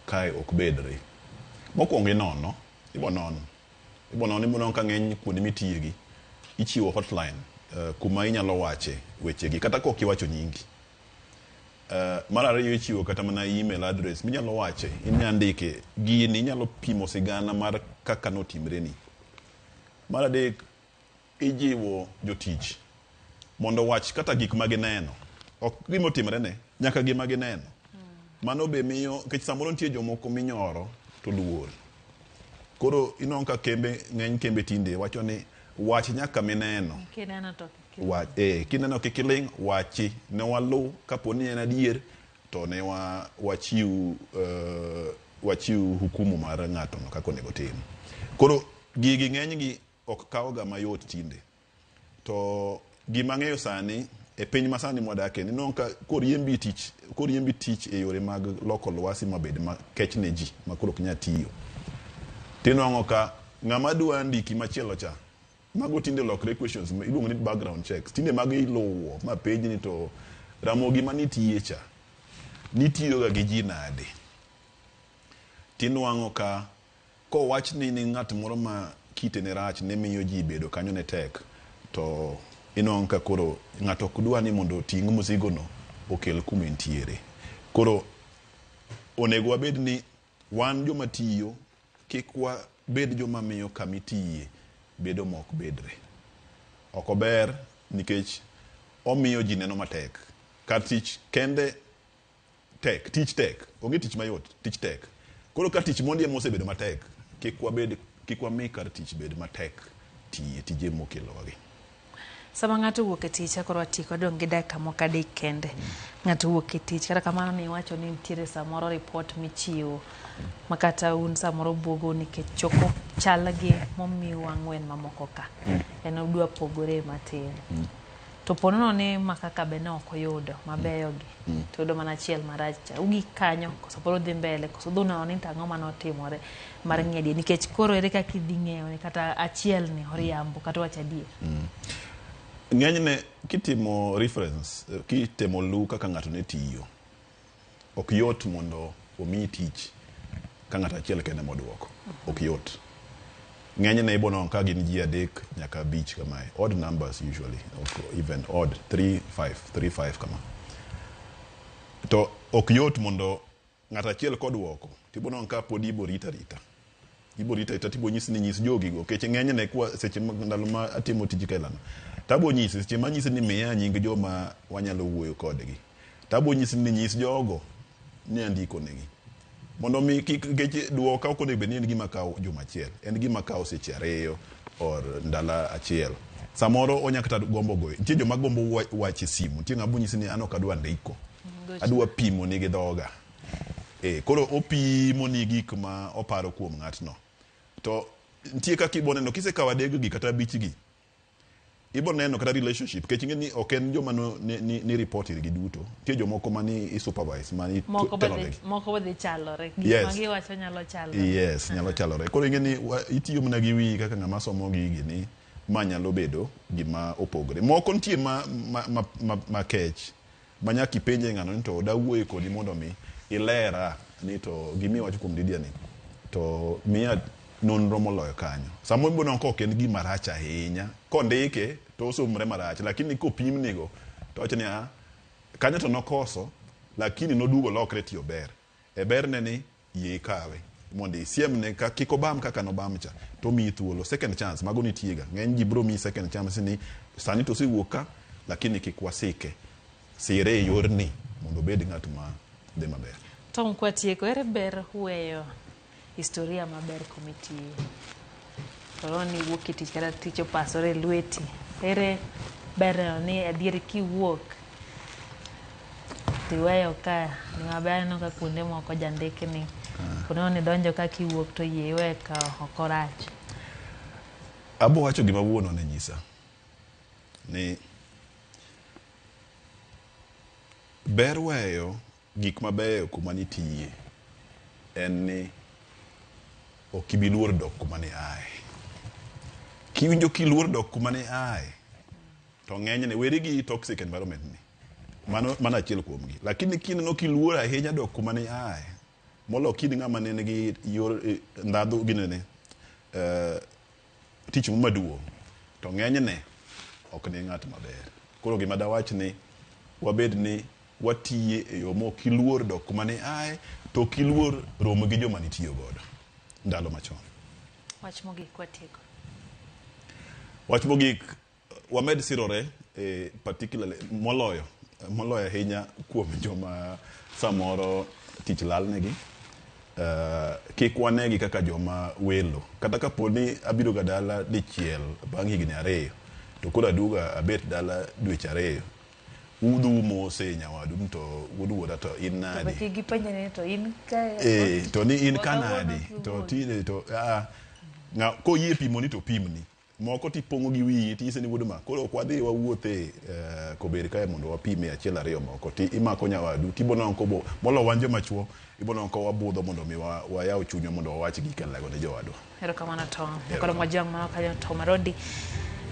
Speaker 29: kae ok bedre. Mokwongo inono, ibo nono ka ng'eny kuonde mitiye gi ichiwo hotline kuma inyalo wache wechegi kata kok iwacho nyingi. Mar ariyo ichiwo kata mana email address minyalo wache, inyalo ndike gini, inyalo pimo sigana mar kaka notimreni. Mar adek ijiwo jotich mondo wach kata gik ma gineno, ok gima otimrene, nyaka gima gineno. Mano be miyo, nikech samoro nitie jomoko minyoro to luor. Koro inwang'o ka kembe, ng'eny kembe tinde wacho ni wach nyaka mineno.
Speaker 21: Kineno to
Speaker 29: Kineno kik iling', wachi. Ne walu kapo ni en adier to ne wachiw hukumu mar ng'ato no kaka onego tim. Koro gigi ng'enygi ok kawga mayot tinde. To gima ang'eyo sani e piny masani mwadake ni nwang'o ka koriembi tich e yore mag loko lwasi mabed makech ne ji ma koro ok nyal tiyo. Tinwang'o ka ng'ama dwa ndiki machielo cha, mago tinde lokre questions iluongo ni background checks. Tinde mago iluwo ma penj ni to Ramogi manitiye cha nitiyoga gi ji nade. Tinwang'o ka kowach ni ng'at moro ma kite ne rach ne miyo ji bedo kanyo ne tek, to inwang'o ka koro ng'ato ok dwa ni mondo oting' mzigo no okel kuma entiere. Koro onego wabed ni wan joma tiyo kik wabed joma miyo kamitiye bedo mok bedre. Ok ober nikech omiyo ji neno matek. Kar tich kende tek, tich tek, onge tich mayot, tich tek. Koro ka tich mondi ema osebedo matek, kik wami kar tich bed matek tiye tije mokelowagi.
Speaker 21: Sama ng'ato wuok e tich, koro watieko, wadong' gi dakika moko 3 kende. Ng'ato wuok e tich, kata kamano ne iwacho ni nitiere samoro report michiwo ma kata un samoro buogo nikech choko chal gi momiu 4 mamoko ka. En udwa pogore matin. To ponono ni makaka be ne ok oyudo mabeyo gi, to oyudo mana achiel marach cha. Ugik kanyo, koso pod udhi mbele, koso udhi neno ni to ang'o manotimore mar ng'eyo adier. Nikech koro ere kaka idhi ng'eyo ni kata achiel ni oriambo kata owacho adier.
Speaker 29: Ng'enyne kitimo reference, kitemo lu kaka ng'ato ne tiyo, ok yot mondo omiyi tich ka ng'ato achiel kende moduoko. Ok yot. Ng'enyne ibo nwang'o ka gin ji 3 nyaka 5 kamae. Odd numbers usually, ok even odd, 3, 5, 3, 5 kama. To ok yot mondo ng'ato achiel koduoko, tibo nwang'o ka pod ibo rita rita. Ibo rita rita tibo nyisi ni nyis jogi go. Nikech ng'enyne kwa seche ndalo ma atimo tij kailano, tabo nyisi seche ma nyisi ni miya nying joma wanyalo wuoyo kodgi. Tabo nyisi ni nyis jogo ni andiko negi. Mondo mi kik nikech duoka ok onego bed ni en gima kawo juma achiel, en gima kawo seche 2 or ndalo 1. Samoro onya kata gombo goyo. Nitie joma gombo wacho e simu, nitie ng'ama bonyisi ni an ok adwa ndiko. Adwa pimo ni gi dhoga. Koro opimo ni gik ma oparo kuom ng'atno. To nitie kaka ibo neno kisekawo 3 gi kata 5 gi, ibo neno kata relationship, nikech ing'e ni ok en joma ni report irgi duto. Nitie jomoko ma ni supervise, ma ni telo negi.
Speaker 21: Moko be dhi chalore. Gik ma giwacho nyalo chalore.
Speaker 29: Yes, nyalo chalore. Koro ing'e ni itiyo mana gi wiyi kaka ng'ama somo gigi ni ma nyalo bedo gima opogore. Moko nitie ma kech, ma nyaka ipenje ng'ano ni to dawuoye kodi mondo mi ilera ni to gima iwacho kuom Lydia ni to miya nonro moloyo kanyo. Samoro ibo nwang'o ka ok en gima rach ahinya, kondike to osomre marach, lakini kopimnigo to wacho ni a kanyo to nokoso, lakini noduogo olokre tiyo ber. E berne ni yie ikawe mondo isiemne ka kik obam kaka nobam cha, to omiyi thuolo second chance. Mago nitie ga, ng'eny ji biro miyi second chance ni sani to osewuok ka, Lakini kik wasike, sire e yorni mondo obed ng'at ma dhi maber.
Speaker 21: Tom kwatieko, ere ber weyo historia maber kumitiye? Koroni iwuok e tich kata tich opasore e lweti. Ere ber ni adier kiwuok tiweyo ka ni maber aneno ka kuonde moko jandikni. Kuonde ni donjo ka kiwuok to yie iwe ka ok orach.
Speaker 29: Abo wacho gima wuonwa ne nyisa ni ber weyo gik mabeyo kuma nitiye en ni ok ibi luor dok kuma ne aye. Kiwinjo kiluor dok kuma ne aye, to ng'enyne weri gi toxic environment ni. Mano mano achiel kuomgi. Lakini kineno kiluor ahinya dok kuma ne aye, molo kin ng'ama ne nigi yor ndhadhu ginene tich maduong' to ng'enyne ok ne ng'at maber. Koro gima dawach ni wabed ni watiye e yo mok iluor dok kuma ne aye to ok iluor romo gi joma nitiyo godo ndalo machon.
Speaker 21: Wach mogik watieko.
Speaker 29: Wach mogik, wamed sirore particularly moloyo moloyo ahinya kuom joma samoro tich lalnegi. Kik wanegi kaka joma welo. Kata kapo ni abiro ga dala dichiel bang' higni 2 to koro aduogo abet dala dweche 2. Udhu mose nyawadu ni to wuod wuora to in nade?
Speaker 21: To kik gipenje ni to in ka
Speaker 29: to ni in ka nade? To tinde to ng'a koyie pimo ni to pimni. Moko tipong'o gi wiyi tinyise ni wuod ma koro ok wadhi wawuothe Kober kae mondo wapime 1 2 moko ti imako nyawadu tibo kobo molo wan joma chuo ibo ko wabudho mondo mi wayaw chunywa mondo wawach gik alego ne jowadwa.
Speaker 21: Erokamano Tom. Koro mwajwang' mano kanyo Tom Arondi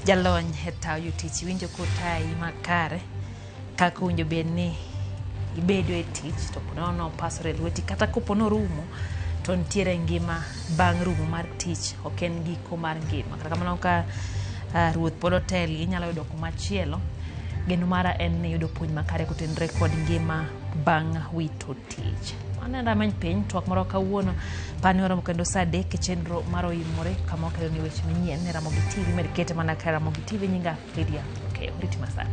Speaker 21: jalony e tayo jotich iwinjo kotayi makare kaka owinjo bed ni ibedo e tich to ponono opasore e lweti kata kopo norumo to nitiere ngima bang' rumo mar tich ok en giko mar ngima. Kata kamano ka ruoth pod otel inyalo yudo kumachielo. Geno mara en ni yudo puonj makare kotenore kod ngima bang' wito tich. Mano en rameny piny twak moro kawuono pani waromo kendo saa 3 e chenro mar Oimore kama wakelo ni weche manyien e Ramogi TV med kete mana ka Ramogi TV nyinga Lydia Okeyo. Riti masani.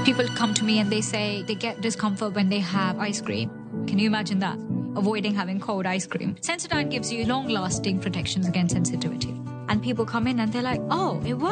Speaker 1: People come to me and they say they get discomfort when they have ice cream. Can you imagine that? Avoiding having cold ice cream. Sensodyne gives you long-lasting protections against sensitivity. And people come in and they're like, oh, it works.